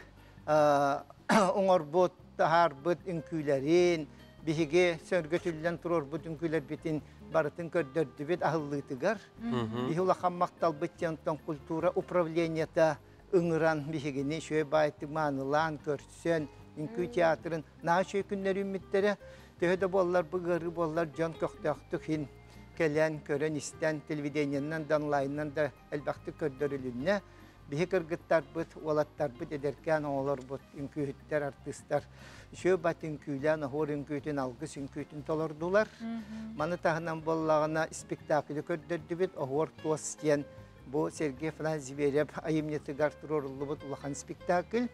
оҥорбут, таһаарбыт үҥкүүлэрин, биһиги сөргөтүллэн туруорбут үҥкүүлэрбитин барытын көрдөрдүбүт аһыллыытыгар. Биһи улахан махталбыт диэн культура управлениета ыҥыран биһигини үчүгэй баайтык маанылаан көрсөн үҥкүү театрын наһаа үчүгэй күннэр үүммүттэрэ. Төһө да буоллар бу ыарыы буоллар дьон көхтөөхтүк иһин кэлэн, көрөн-истэн, телевидениеннан да, онлайнынан да элбэхтик көрдөрүлүннэ. Биһи кыргыттарбыт, уолаттарбыт, эдэркээн оҕолорбут, үҥкүүһүттэр, артыыстар үчүгэй бат үҥкүүлээн, оһуор үҥкүүтүн, алгыс үҥкүүтүн толордулар. Маны таһынан буоллаҕына спектаклы көрдөрдүбүт, Оһуор туос диэн бу Сергей Афанасьевич Зверев айымньытыгар туруоруллубут улахан спектакль.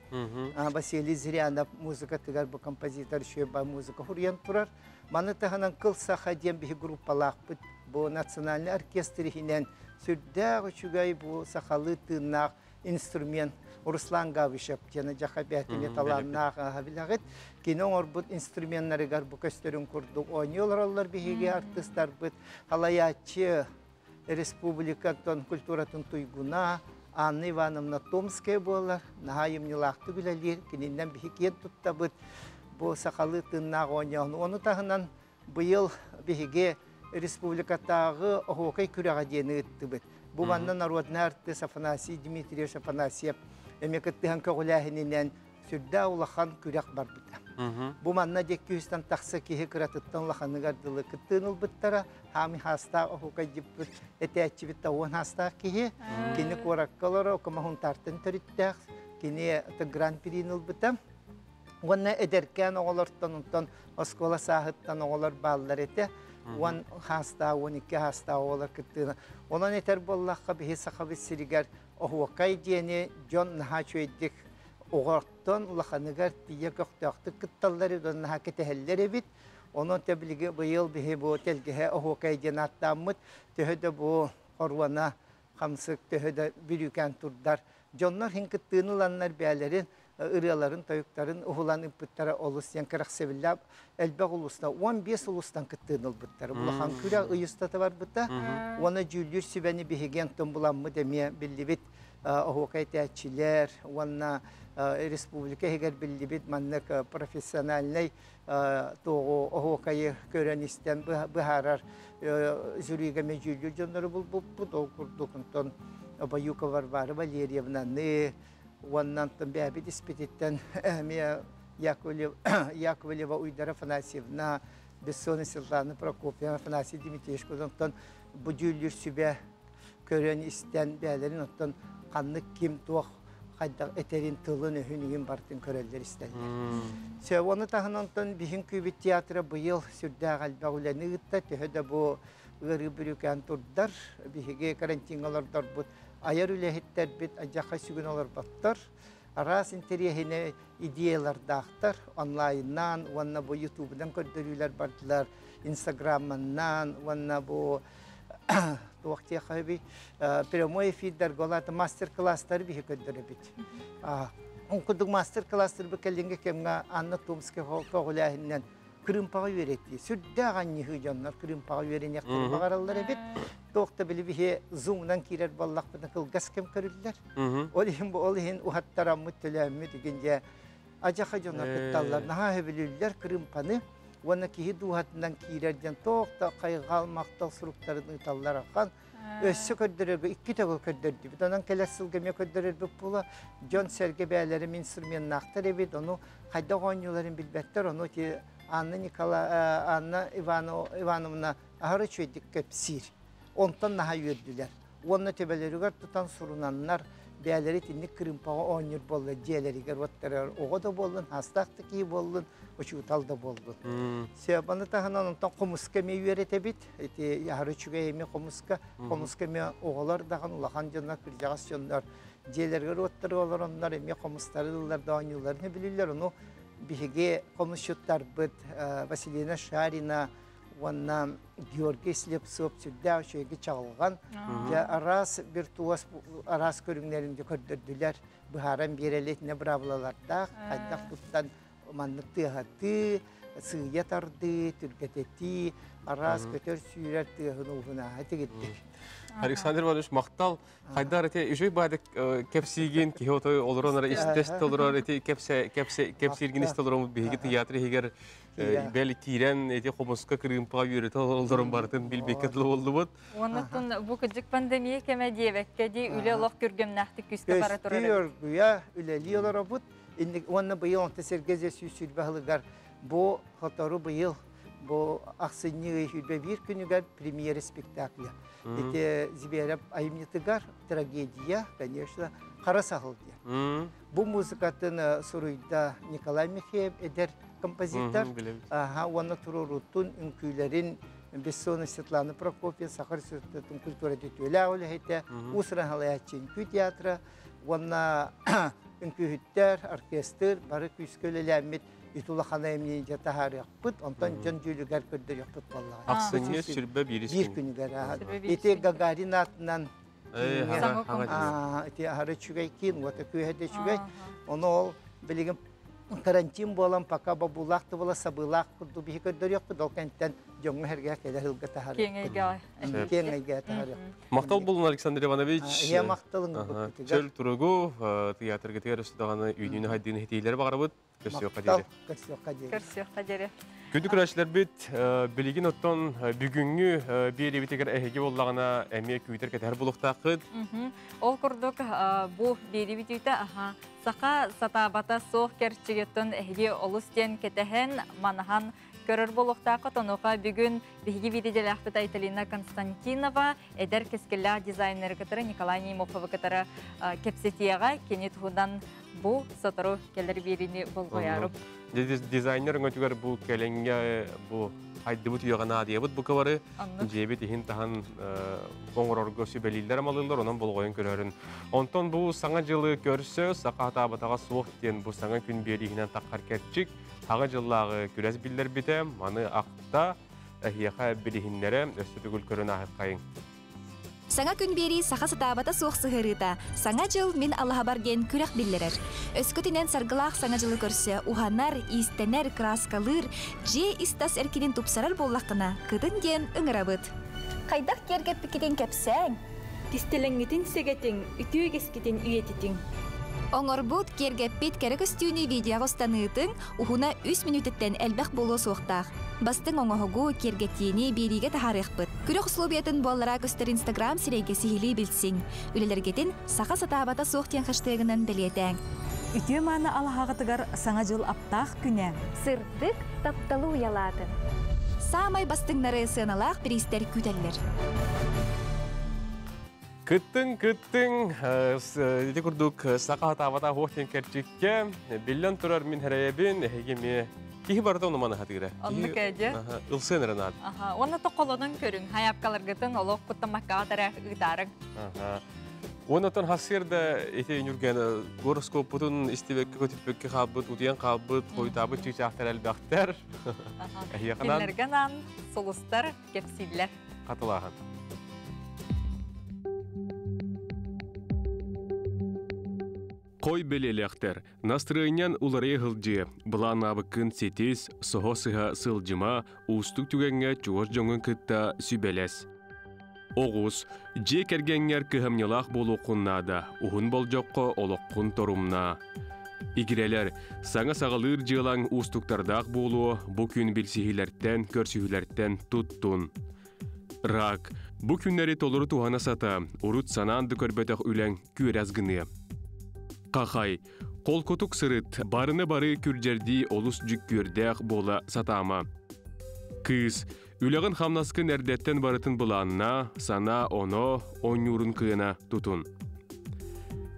Василий Зырянов музыкатыгар бу композитор үчүгэй музыка хуруйан турар. Маны таһынан Кыл Саха диэн биһи группалаахпыт. Бу национальный оркестр иһинэн сүрдээх үчүгэй бу сахалыы тыыннаах инструмент Руслан Гавышев диэн дьаха бээтини талааннаах билэҕит. Кини оҥорбут инструменнарыгар бу көстөрүн курдук оонньуу олороллор биһиги артыыстарбыт. Халайааччы республикаттан культуратын туйгуна Анна Ивановна Томская буолар. Наһаа айымньылаахтык үлэлиир. Кининэн биһи киэн туттабыт. Бу сахалыы тыыннаах оонньооһун. Ону таһынан быйыл биһиги республикатааҕы оһуокай күрэҕэ диэни ыыттыбыт. Бу манна народный артыыс Афанасий Дмитриевич Афанасьев эмиэ кыттыһан көҕүлээһининэн сүрдээх улахан күрэх барбыта. Бу манна диэки үстэн тахса киһи кыратыттан улаханыгар дылы кыттыын ылбыттара. Хаамый хаастаах оһуокайдьыппыт этээччибит да уон хаастаах киһи. Кини куоракка олоро Окумаһунтаартан төрүттээх. Кини гран-прин ылбыта. Уонна эдэркээн оҕолортон, онтон оскуола сааһыттан оҕолор бааллар этэ. Уон хаастаах, 12 хаастаах оҕолор кыттыына. Онон этэр буоллахха, биһи Сахабыт сиригэр оһуокай диэни дьон наһаа үчүгэйдик оҕортон улаханыгар тиийэ көхтөөхтүк кытталлар эбит, уонна наһаа кэтэһэллэр эбит. Онон тэбилиги быйыл биһи бу тэлгэһэ оһуокай диэн ааттааммыт, төһө да бу хоруона хамсык төһө да бүрүүкээн турдар, дьоннор иһин кыттыыны ыланнар бэйэлэрин ырыаларын, тойуктарын уһулан ыппыттара олус диэн кэрэхсэбиллээх элбэх улуустан, 15 улуустан кыттыыны ылбыттара. Улахан күрэх ый устата барбыта. Уонна дьүүллүүр сүбэни биһиги онтон буламмыт эмиэ биллибит оһуокай этээччилэр уонна республика иһигэр биллибит маннык профессиональнай туоҕу оһуокайы көрөн-истэн быһаарар жюрига эмиэ дьүүллүүр дьоннору булбуппут. Ол курдук онтон Обоюкова Варвара Валерьевнаны уонна онтон бэйэбит испититтэн эмиэ Яковлева Уйдара Афанасьевна, Бессонова Светлана Прокопьевна, Афанасий Дмитриевич онтон бу дьүүллүүр сүбэ көрөн-истэн бэйэлэрин оттон ханнык ким туох хайдах этэрин тылын-өһүн иһин барытын көрөллөр истэллэр. Сөп ону таһынан онтон биһин күүбүт театра быйыл сүрдээх элбэх үлэни ыытта. Төһө да бу ыарыы бүрүүкээн турдар, биһиги карантиҥҥа олордорбут айар үлэһиттэрбит адьаха сүгүн олорботтор. Араас интэриэһинэй идеялардаахтар онлайннаан уонна бу ютубунан көрдөрүүлэр бардылар, инстаграмманнаан уонна бу туох диэххэ прямой эфирдэргэ ол аата мастер-класстары биһи көрдөрөбүт. Ол курдук мастер-класстары кэлиҥҥи кэмҥэ Анна Томская көҕүлээһининэн кырыымпаҕа үөрэтии. Сүрдээх анньыһыы дьоннор кырыымпаҕа үөрэниэхтэрин баҕараллар эбит. Туох да били биһи зумунан киирэр буоллахпытына кылгас кэм көрүллэр. Ол иһин ол иһин уһаттараммыт төлөөммүт игин дьэ. Ажаха дьоно кытталлар. Наһаа сөбүлүүллэр кырыымпаны. Уонна киһи дууһатынан киирэр диэн туох да хайҕал, махтал суруктарын ыыталлар ахан. Өссө көрдөрөргө икки төгүл көрдөрдүбүт. Онон кэлэр сылга эмиэ көрдөрөрбүт буола. Дьон-сэргэ бэйэлэрим инструменнаахтар эбит. Ону хайдах оонньууларын билбэттэр. Ону ити Анна Никола Анна Ивановна аһары үчүгэйдик кэпсиир. Онтон наһаа үөрдүлэр. Уонна төбөлөрүгэр тутан сурунаннар, бэйэлэри итинник кырыымпаҕа оонньуур буолла дьиэлэригэр уоттарыгар оҕо да буоллун, саастаах да киһи буоллун, учуутал да буоллун. Сыабаны таһынан онтон хомуска эмиэ үөрэтэбит. Ити аһары үчүгэй эмиэ хомуска. Хомуска эмиэ оҕолор даҕаны улахан дьоннор, кырдьаҕас дьоннор дьиэлэригэр уоттары олороннор эмиэ хомустары ыллар да оонньууларын билиллэр. Ону биһиги хомусчуттарбыт Василина Шарина, уонна Георгий Слепцов сүрдээх үчүгэйгэ чаҕылҕан дьэ араас виртуоз араас көрүҥнэрин дьэ көрдөрдүлэр быһааран биэрэлэ итинэ быраабылалардаах хайдах туттан маннык тыаһатыы сыыйа тардыы түргэтэтии араас көтөр сүүрэр тыаһын ууһунааһа тигирдик. Александр Иванович махтал Хайдар ити үчүгэй баадык кэпсиигин киһи отой олорон эрэ истэс толорор ити кэпсэ кэпсэ кэпсииргин истэ олороммут биһиги театр иһигэр бэл киирэн ити хомуска кырыымпаҕа үөрэтэ олорон барытын билбиккэ дылы боллубут. Оннуттан бу кыдьык пандемия кэмэ диэбэккэ дии үлэ олох күргүмнээхтик күүскэ бара турар. Өргүйэ үлэлии олоробут. Уонна быйыл онто сэргэ 120 сылыгар бу сотору быйыл бу ахсынньы ый 21 күнүгэр премьера спектакля. Ити Зверев айымньытыгар трагедия, конечно, Хара саһыл диэн. Бу музыкатын суруйда Николай Михеев, эдэр композитор. Аха, уонна туруоруутун, үҥкүүлэрин Бессонов Светлана Прокопьева, Саха Республикатын культура түтүөлээх үлэһитэ, Уус-уран салайааччы үҥкүү театра уонна үҥкүүһүттэр, оркестр бары күүскэ үлэлээммит ити улахан айымньыны дьэ таһаарыахпыт, онтон дьон дьүүлүгэр көрдөрүөхпүт буоллаҕа. Ахсынньы сүрбэ биирис биир күнүгэр. Ити Гагарин аатынан ити аһары үчүгэй киин, уота күүһэ да үчүгэй. Ону ол билигин карантин буолан пока бобуулаах да буола сабыылаах курдук биһи көрдөрүөхпүт, ол кэнтэн дьоҥҥо сэргэ кэлэр сылга таһаарыахпыт. Киэҥ эйгэ таһаарыахпыт. Махтал буолун Александр Иванович. Ийэ махталын Чөл туругу театргытыгар өссө даҕаны үүнүүнү хайдыыны хитиилэри баҕарабыт. Көрсүөххэ диэри. Көрсүөххэ диэри. Көрсүөххэ диэри. Күндү көрөөччүлэрбит, билигин оттон бүгүҥҥү биэриибитигэр эһиги буоллаҕына эмиэ күүтэр кэтэһэр буолуохтааххыт. Ол курдук бу биэриибит үүтэ аха саха сатаабата суох кэрчигиттэн эһиги олус диэн кэтэһэн, манаһан көрөр буолуохтааххыт. Онуоха бүгүн биһиги биирдиилээхпит Айталина Константинова эдэр кэскиллээх дизайнеры кытары Николай Неймоховы кытары кэпсэтиэҕэ. Кини туһунан бу сотору кэлэр биэриини болҕойоору. Дизайнер өҥөтүгэр бу кэлэҥҥэ бу хайдыбыт үйэҕэ наадыйабыт бу кыбары дьиэбит иһин таһан оҥорорго сүбэлииллэр амалыыллар онон болҕойон көрөрүн. Онтон бу саҥа дьылы көрсө саха хатаабатаҕа суох диэн бу саҥа күн биэрииһинэн таххар кэрчик Аҕа дьыллааҕы күрэс биллэрбитэ, маны ахта эһиэхэ билиһиннэрэ өссө төгүл көрөн ааһыаххайыҥ. Саҥа күн биэрии саха сатаабата суох сыһыарыыта Саҥа дьыл мин алаһабар диэн күрэх биллэрэр. Өскөтүнэн саргылаах Саҥа дьылы көрсө уһанар, иистэнэр, кырааскалыыр, дьиэ ис-тас эркинин тупсарар буоллаххына, кытын диэн ыҥырабыт. Хайдах киэргэппиккитин кэпсээҥ. Кистэлэҥҥитин сэгэтиҥ, үтүө үгэскитин үйэтитиҥ. Оҥорбут, киэргэппит кэрэ көстүүнү видеоҕа устаныытыҥ уһуна үс мүнүүтэттэн элбэх буолуо суохтаах. Бастыҥ оҥоһугу, киэргэтиини биэриигэ таһаарыахпыт. Күрэх условиятын буоллара көстөр Инстаграм сирэйгэ сиһилии билсиҥ. Үлэлэргитин «Саха сатаабата суох» диэн хэштегынан бэлиэтээҥ. Үтүө мааны алаһаҕытыгар Саҥа дьыл аптаах күнэ! Сырдык тапталы уйалаатын! Саамай бастыҥнары сыаналаах бириистэр күүтэллэр. Кыттыҥ, кыттыҥ, ити курдук саха хатаабата суох диэн кэрчиккэ, биллэн турар мин хэрэйэбин, эһиги эмиэ киһи барыта ону маны хатыыра. Оннук эдьэ. Ылсыан эрэ наада. Уонна токолонон көрүҥ, хайапкаларгытын олох куттамаккаҕа эрэ ыытаарыҥ. Уоннатан хассыарда ити Ньургена гороскоппутун истибэккэ көтүппэккэ хаалбыт, утуйан хаалбыт, хойутаабыт чыычаахтар элбэхтэр. Эһиэхэнан Кинилэргэ анаан сулустар кэпсииллэр. Хатылааһын. Хой бэлиэлээхтэр настырыанньан уларыйа сылдьыа, былааннаабыккын ситис, соһо сыһа сылдьыма, уустук түгэҥҥэ чугас дьоҥҥун кытта сүбэлэс. Оҕус, дьиэ кэргэҥҥэр кыһамньылаах буолуоххун наада, уһун болдьоххо олоххун торумнаа. Игирэлэр, саҥа саҕалыыр дьыалаҥ уустуктардаах буолуо, бу күн билсиһиилэртэн, көрсүһүүлэртэн туттун. Рак, бу күннэри толору туһана сата, урут санаан да көрбөтөх үлэҥ күөрэс гыныа. Хахай, холкутук сырыт, барыны бары күрдьэрдии олус дьүккүөрдээх буола сатаама. Кыыс, үлэҕин-хамнаскын эрдэттэн барытын былааннаа, санаа-оноо, оонньуурун кыана тутун.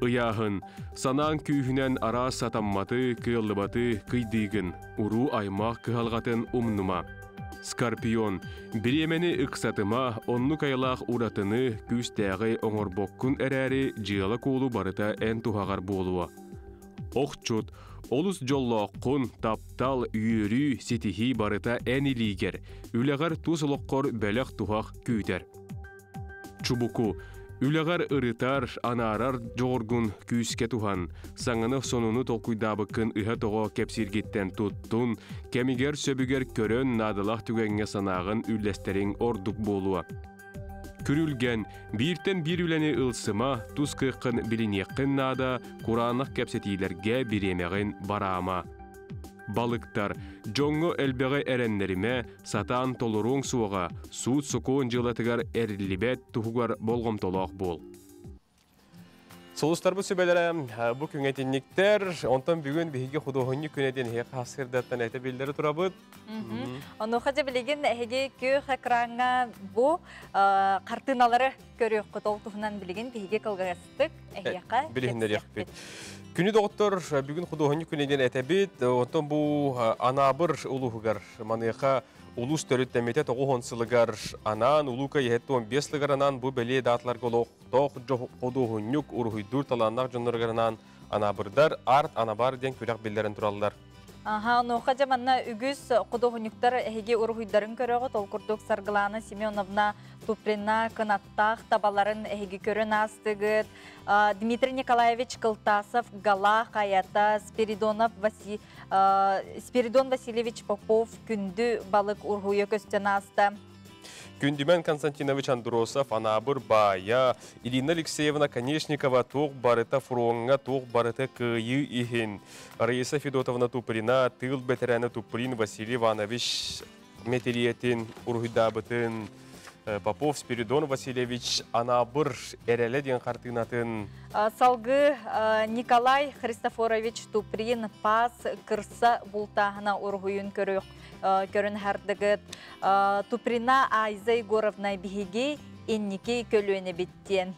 Ыйааһын, санааҥ күүһүнэн араас сатамматы, кыаллыбаты кыйдыыгын, уруу-аймах кыһалҕатын умнума. Скорпион, бириэмэни ыксатыма, оннук айылаах уратыны, күүстээҕи оҥорбоккун эрээри дьыала-куолу барыта эн туһаҕар буолуо. Охчут, олус дьоллооххун, таптал, үөрүү, ситиһии барыта эн илиигэр, үлэҕэр тус олоххор бэлэх-туһах күүтэр. Чубуку, үлэҕэр ырытар, анаарар дьоҕургун күүскэ туһан, саҥаны сонуну толкуйдаабыккын ыһа-тоҕо кэпсииргиттэн туттун, кэмигэр сөбүгэр көрөн наадалаах түгэҥҥэ санааҕын үллэстэриҥ ордук буолуо. Күрүлгэн, бииртэн биир үлэни ылсыма, тус кыаххын билиниэххин наада, кураанах кэпсэтиилэргэ бириэмэҕин бараама. Балыктар, дьоҥҥо элбэҕи эрэннэримэ, сатаан толоруоҥ суоҕа, суут-сокуон дьыалатыгар эриллибэт туһугар болҕомтолоох буол. Сулустарбыт сүбэлэрэ бу күҥ этинниктэр. Онтон бүгүн биһиги худуоһунньук күнэ диэн эһиэхэ хасырдаттан этэ биллэри турабыт. Онуоха дьэ билигин эһиги күөх экраҥҥа бу хартыыналары көрүөххүт. Ол туһунан билигин биһиги кылгастык эһиэхэ билиһиннэриэхпит. Күнү доҕоттор, бүгүн худуоһунньук күнэ диэн этэбит. Онтон бу Анаабыр улууһугар маныаха улуус төрүттэммитэ 90 сылыгар анаан, Улуу Кыайыы 75 сылыгар анаан бу бэлиэ дааталарга олохтоох худуоһунньук уруһуйдуур талааннаах дьонноругар анаан Анаабырдар Арт Анабар диэн күрэх биллэрэн тураллар. Аха, онуоха дьэ манна үгүс худуоһунньуктар эһиги уруһуйдарын көрөҕүт. Ол курдук Саргылана Семеновна Туприна кынаттаах табаларын эһиги көрөн аастыгыт. Дмитрий Николаевич Кылтасов Гала хайата, Спиридонов Васи... Спиридон Васильевич Попов күндү балык уруһуйа көстөн ааста. Күндүмэн Константинович Андросов, Анаабыр баайа, Ирина Алексеевна Конечникова туох барыта фроҥҥа, туох барыта кыайыы иһин, Раиса Федотовна Туприна, тыыл бэтэрээнэ Туприн Василий Иванович мэтириэтин уруһуйдаабытын, Попов Спиридон Васильевич Анаабыр эрэлэ диэн хартыынатын Салгыы Николай Христофорович Туприн паас кырса бултааһына уруһуйун көрүөх көрөн хардыгыт. Туприна Айза Егоровна биһиги инники көлүөнэбит диэн.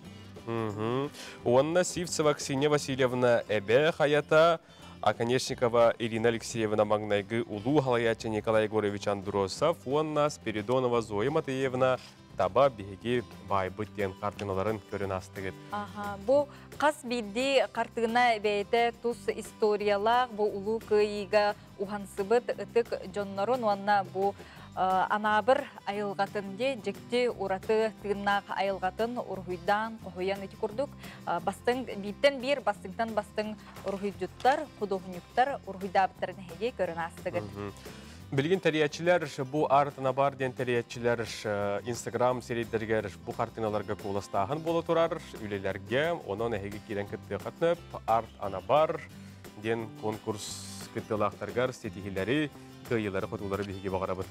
Уонна Сивцева Ксения Васильевна эбэ хайата, Оконешникова Ирина Алексеевна маҥнайгы улуу халайааччы Николай Егорович Андросов уонна Спиридонова Зоя Матвеевна таба биһиги баайбыт диэн хартыыналарын көрөн аастыгыт. Аха, бу хас биирдии хартыына бэйэтэ тус историялаах, бу улуу кыайыыга уһансыбыт ытык дьоннорун уонна бу Анаабыр айылҕатын дии дьикти ураты тыыннаах айылҕатын уруһуйдаан, хоһуйан ити курдук бастыҥ бииртэн биир бастыҥтан бастыҥ уруһуйдьуттар, худуоһунньуктар уруһуйдаабыттарын эһиги көрөн аастыгыт. Билигин тэрийээччилэр бу арт-набар диэн тэрийээччилэр Инстаграм сирэйдэригэр бу хартыыналарга куоластааһын буола турар үлэлэргэ, онон эһиги киирэн кыттыаххытын арт-анабар диэн конкурс кыттыылаахтарыгар ситиһиилэри, кыайыылары-хотуулары биһиги баҕарабыт.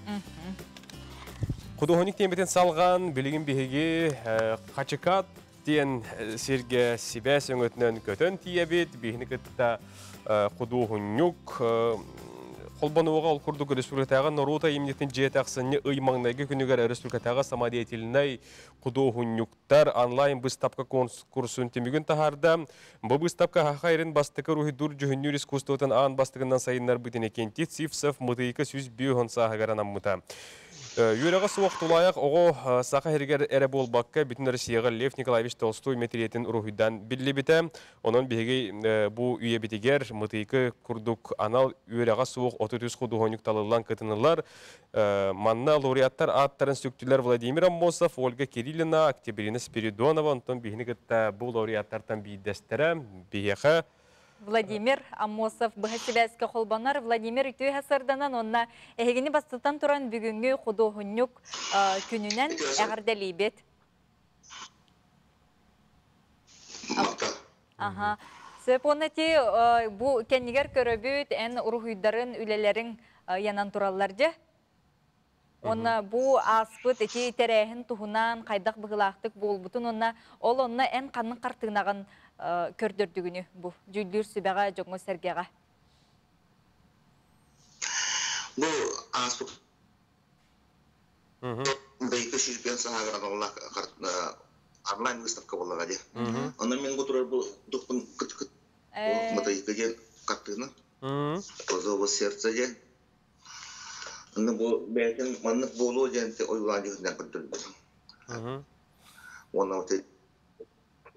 Худуоһунньук тиэмэтин салҕаан, билигин биһиги Хачыкат диэн сиргэ сибээс өҥөтүнэн көтөн тиийэбит. Биһини кытта худуоһунньук холбонуоҕа ол курдук республикатааҕы норуот айымньытын дьиэтэ ахсынньы ый маҥнайгы күнүгэр республикатааҕы самодеятельнай худуоһунньуктар онлайн быыстапка конкурсун түмүгүн таһаарда. Бу быыстапка Саха ирин бастакы уруһуйдуур дьүһүннүүр искусствотын аан бастакынан сайыннарбыт Иннокентий Сивцев Мытыйка 150 сааһыгар анаммыта. Үөрэҕэ суох тулаайах оҕо Саха сиригэр эрэ буолбакка, бүтүн Россияҕа Лев Николаевич Толстой мэтириэтин уруһуйдаан биллибитэ. Онон биһиги бу үйэбитигэр Мытыйкы курдук анал үөрэҕэ суох 33 худуоһунньук талыллан кытынылар. Манна лауреаттар ааттарын сүктүлэр Владимир Аммосов, Ольга Кириллина, Октябрина Спиридонова, онтон биһини кытта бу лауреаттартан биирдэстэрэ биһиэхэ Владимир Аммосов быһа сибээскэ холбонор. Владимир үтүө сырданан уонна эһигини бастатан туран бүгүҥҥү худуоһунньук күнүнэн эҕэрдэлиибит. Аха. Сөп уонна ти бу кэннигэр көрөбүт эн уруһуйдарын, үлэлэриҥ янан тураллар дьэ. Уонна бу ааспыт ити тэрээһин туһунан хайдах быһыылаахтык буолбутун уонна ол онно эн ханнык хартыынаҕын көрдөрдүгүнү бу дьүүллүүр сүбэҕэ дьоҥҥо-сэргэҕэ? Бу ааспыт Бэйкэ сүүрбэн саһаагар аналлаах онлайн выставка буоллаҕа дии. Онон мин бу турар бу духпун кыт-кыт матайыка диэн хартыына. Розово сердце диэн. Онно бу бэйэтин маннык буолуо диэн ойуулаан дьүһүннээн көрдөрбүт. Уонна вот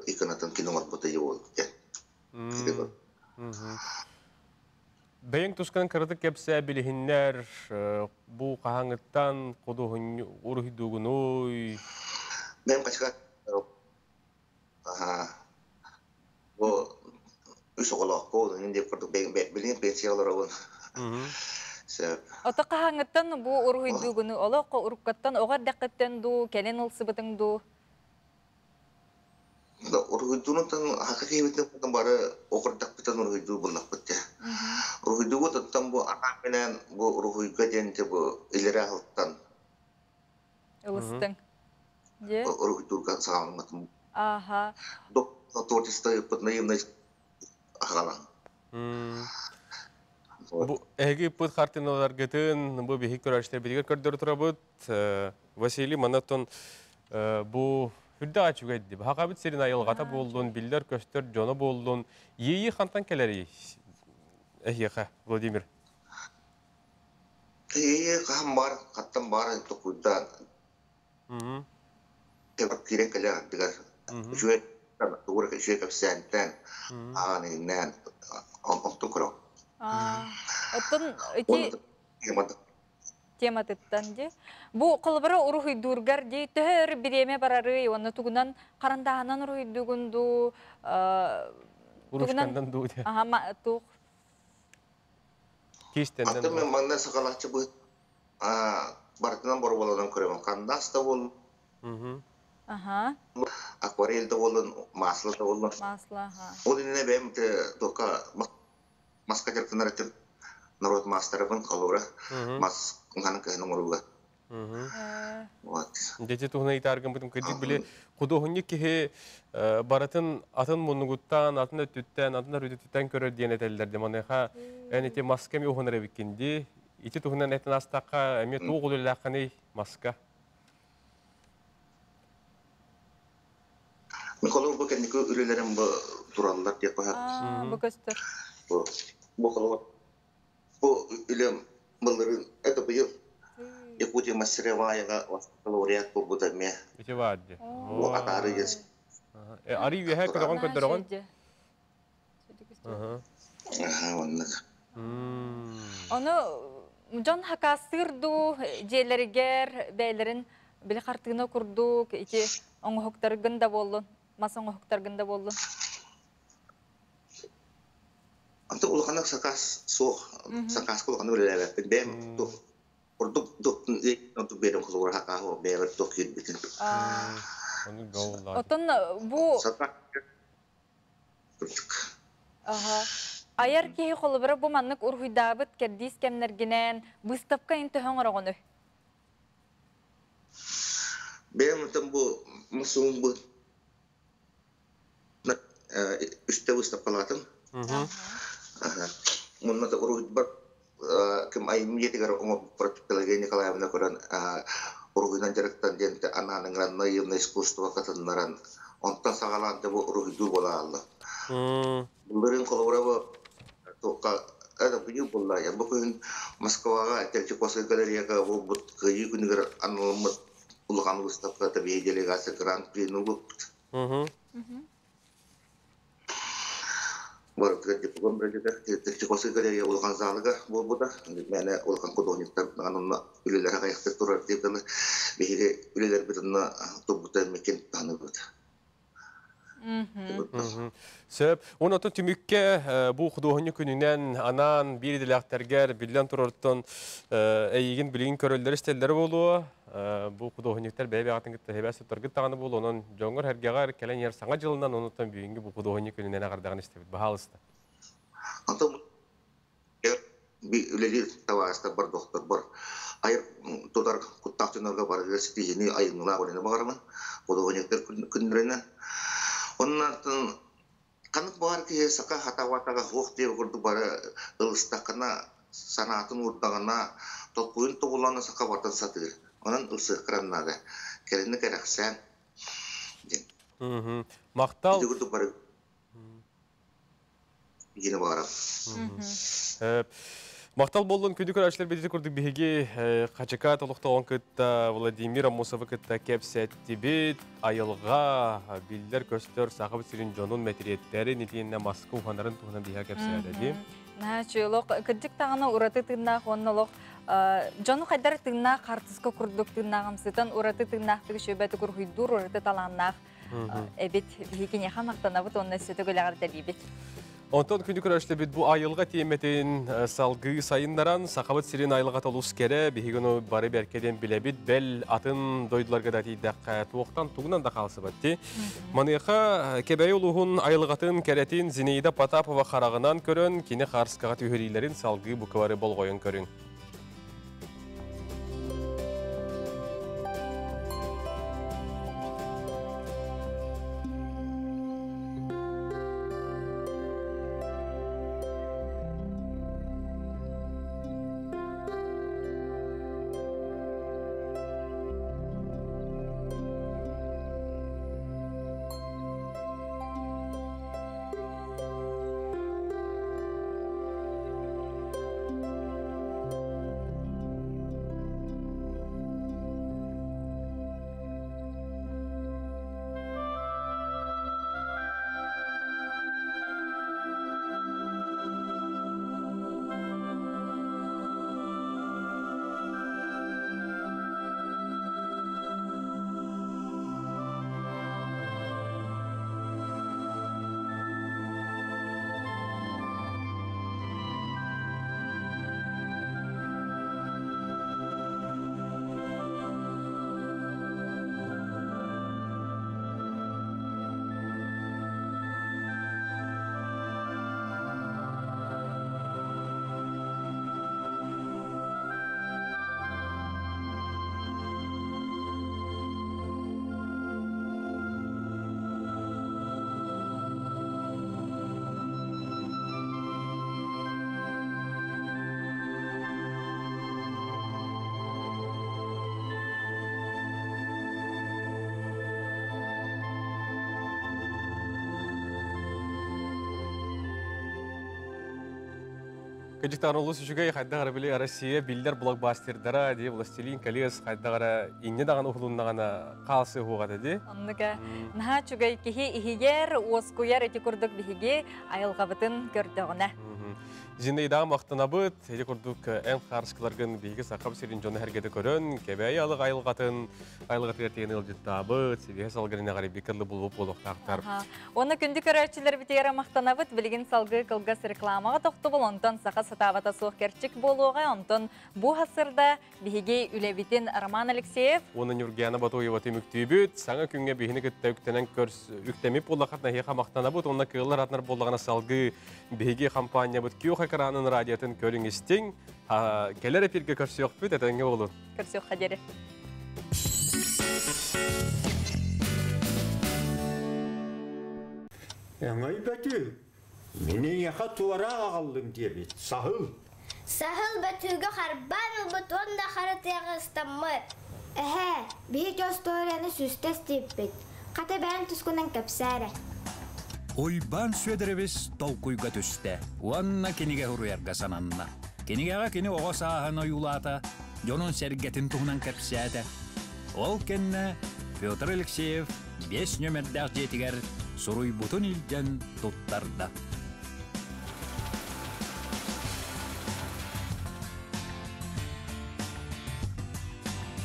иконатын кини оҥорбута его диэн. Бэйэҥ тускан кыратык кэпсээ билиһиннэр, бу хаһааҥҥыттан худуоһунньу уруһуйдуугунуй? Бэйэм хачыга бу үс оҕолоохпун, иннин диэк курдук билигин пенсия олоробун. Сөп. Ото хаһааҥҥыттан бу уруһуйдуугуну олох уруккаттан оҕо эрдэххиттэн дуу, кэлин ылсыбытыҥ дуу? Уруһуйдуунутан хака киһибитин бары окурдахпытын уруһуйдуу буллахпыт дьэ. Уруһуйдуубут оттон бу анаан менен бу уруһуйга диэн бу илэрэ аһылтан Ылыстыҥ. Дьэ. Уруһуйдуурга саҕаламмытым. Аха. Творчество ыппыт наивный аҕалан. Бу эһиги ыппыт хартыыналаргытын бу биһиги көрөөччүлэрбитигэр көрдөрө турабыт. Василий манаттан бу үрдээх үчүгэй дии. Хахабыт сирин айылҕата буоллун, биллэр-көстөр дьоно буоллун. Иэйии хантан кэлэрий эһиэхэ, Владимир? Иэйии хаһан баар, хаттан баар токуйдаан. Киирэн кэлэр ардыгар үчүгэй тугура үчүгэй кэпсээнтэн аан иҥнээн онтун көрөҕүн. Оттон ити тематыттан ди. Бу холобура уруһуйдуургар ди төһө өр бириэмэ барарый уонна тугунан харандааһынан уруһуйдуугун дуу тугунан дуу аха туох кистеннен Атын мен манна сакалааччы быт барытынан боруобаланан көрөбүн. Хандаас да болун, Аха. акварель да болун, масло да болун. Масло, аха. Ол иннинэ бэйэм только маска дьарыктанар этим. Народ маастарабын холобура мас хаһан кыһын оҥорууга. Вот. Дети туһунан ыйытааргыммытым кырдьык били худуоһунньук киһи барытын атын муннугуттан, атын өттүттэн, атын өрүтүттэн көрөр диэн этэллэр де. Маныаха эн ити маска эми уһунар эбиккин дии. Ити туһунан этэн астахха эмиэ туох үлэлээххиний маска? Михалов бу кэнники үлэлэрим бу тураллар диэххэ Аа, бу көстөр. Бу бу холобур бу үлэм былырыын это быйыл Якутия мастероваяга лауреат буолбута эмиэ. Ити баар дии. Бу атаары диэн. Арый үөһэ көтөҕөн көрдөрөҕүн. Оннук. Ону дьон хакаастыыр дуу дьиэлэригэр бэйэлэрин били хартыына курдук ити оҥоһуктаргын да буоллун, мас оҥоһуктаргын да буоллун. Антон улаханнык сакаас суох. Сакааска улаханнык үлэлээбэппин. Бэйэм ордук ордук биэрэн холобура хакааһы бэйэбэр туох киирбитин. Оттон бу Айар киһи холобура бу маннык уруһуйдаабыт кэрдиис кэмнэргинэн быыстапка ин төһө оҥороҕунуй? Бэйэм отон бу мусуум бу үстэ выставкалаатым. Мунна да уруһуйбар ким айымньытыгар оҥорбуппар Пелагея Николаевна көрөн уруһуйунан дьарыктан диэн анаан ыҥыран наивное искусство кытыннаран онтон саҕалаан да бу уруһуйдуу буола хаалла. Былырыын холобура бу туохха это быйыл буолла бу күһүн Москваҕа Третьяковскай галереяга буолбут Кыайыы күнүгэр аналаммыт улахан выставката биһиги делегация гран-при ылбыппыт. Барытыгар диплом бэриллэр. Третьяковскай галерея улахан залыгар буолбута. Мээнэ улахан художниктар онно үлэлэрэ аҕыйахтык турар диэн гына биһиги үлэлэрбит онно турбута микин таһыныбыт. Сөп. Онон түмүккэ бу худуоһунньук күнүнэн анаан биир идэлээхтэргэр биллэн турартан эйигин билигин көрөллөр истэллэр буолуо. Бу худуоһунньуктар бэйэ-бэйэҕитин кытта хэбээс туттаргыт даҕаны буолуо. Онон дьоҥҥор эргэҕэр кэлэн иһэр саҥа дьылынан онуттан бүгүҥҥү бу худуоһунньук күнүнэн эҕэрдэҕин истэбит. Баһаалыста. Онтон үлэлиир табаарыстарбар, докторбор айар тутар куттаах дьоннорго барыга ситиһиини айымньылаах үлэни баҕарабын. Худуоһунньуктар күннэринэн. Оннан ханнык баҕар киһи саха хатаабатаҕа суох диэн курдук бары ылыстаххына, санаатын уурдаҕына, толкуйун тобуллаҕына саха барытын сатыыр. Онон ылсыахха наада. Кэрэни кэрэхсээн диэн. Махтал. Ити курдук бары Гина баҕарам. Махтал буоллун күндү көрөөччүлэр бидити курдук биһиги Хачыкаат олохтооҕун кытта Владимир Аммосовы кытта кэпсэттибит. Айылҕа биллэр-көстөр Сахабыт сирин дьонун мэтириэттэрин итиэннэ маска уһанарын туһунан биһиэхэ кэпсээтэди. Наһаа үчүгэй олох кырдьык даҕаны ураты тыыннаах уонна олох дьону хайдар тыыннаах хартыска курдук тыыннааҕымсытан ураты тыыннаахтык үчүгэйбэтик уруһуйдуур ураты талааннаах эбит. Биһиги киниэхэ махтанабыт уонна өссө төгүл эҕэрдэлиибит. Онтон күндү көрөөччүлэрбит бу айылҕа тиэмэтин салгыы сайыннаран Сахабыт сирин айылҕата олус кэрэ, биһиги ону бары бэркэ диэн билэбит, бэл атын дойдуларга да тиийдэххэ туохтан тугунан да хаалсыбат дии. Маныаха Кэбээйи улууһун айылҕатын кэрэтин Зинаида Потапова хараҕынан көрөн, кини хаарыскаҕа түһэриилэрин салгыы буквары болҕойон көрүҥ. Кыдьыктаан олус үчүгэй хайдах эрэ били Россия биллэр блокбастердара дии Властелин колец хайдах эрэ инньэ даҕаны уһулуннаҕына хаалсыы уһуоҕа дии. Оннука наһаа үчүгэй киһи иһигэр уоскуйар ити курдук биһиги айылҕабытын көрдөҕүнэ. Зинаидаҕа махтанабыт. Ити курдук эн хаарыскаларгын биһиги Сахам сирин дьоно эргэтэ көрөн, Кэбээйи алык айылҕатын айылҕатыгар тиийэн ыалдьыттаабыт, сибиэһэ салгынын эҕэрийбит кылы булбут буолуохтаахтар. Уонна күндү көрөөччүлэрбитигэр махтанабыт. Билигин салгыы кылгас рекламаҕа тохтобул, онтон саха сатаабата суох кэрчик буолуоҕа, онтон бу хасырда Биһиги үлэбитин Роман Алексеев уонна Нюргиана Батуева түмүктүүбүт. Саҥа күҥҥэ биһини кытта үктэнэн көрс үктэммит буоллаххытына эһиэхэ махтанабыт уонна кыаллар атынар буоллаҕына салгыы биһиги хампаанньабыт күөх экранын радиотын көрүҥ истиҥ. Кэлэр эфиргэ көрсүөхпүт, этэҥҥэ буолун. Көрсүөххэ диэри. Өҥөй бөтүү, мин эйиэхэ туора аҕаллым диэбит, саһыл. Саһыл бөтүүгү харбаан ылбыт уонна хара тыаҕа ыстаммыт. Эһээ, биһиги остуоруйаны сүүстэ истибиппит. Хата бэйэҥ тускунан кэпсээ эрэ. Уйбаан Сүөдэрэбис толкуйга түстэ уонна кинигэ суруйарга сананна. Кинигэҕэ кини оҕо сааһын ойуулаата, дьонун-сэргэтин туһунан кэпсээтэ. Ол кэннэ Петр Алексеев биэс нүөмэрдээх дьиэтигэр суруйбутун илдьэн туттарда.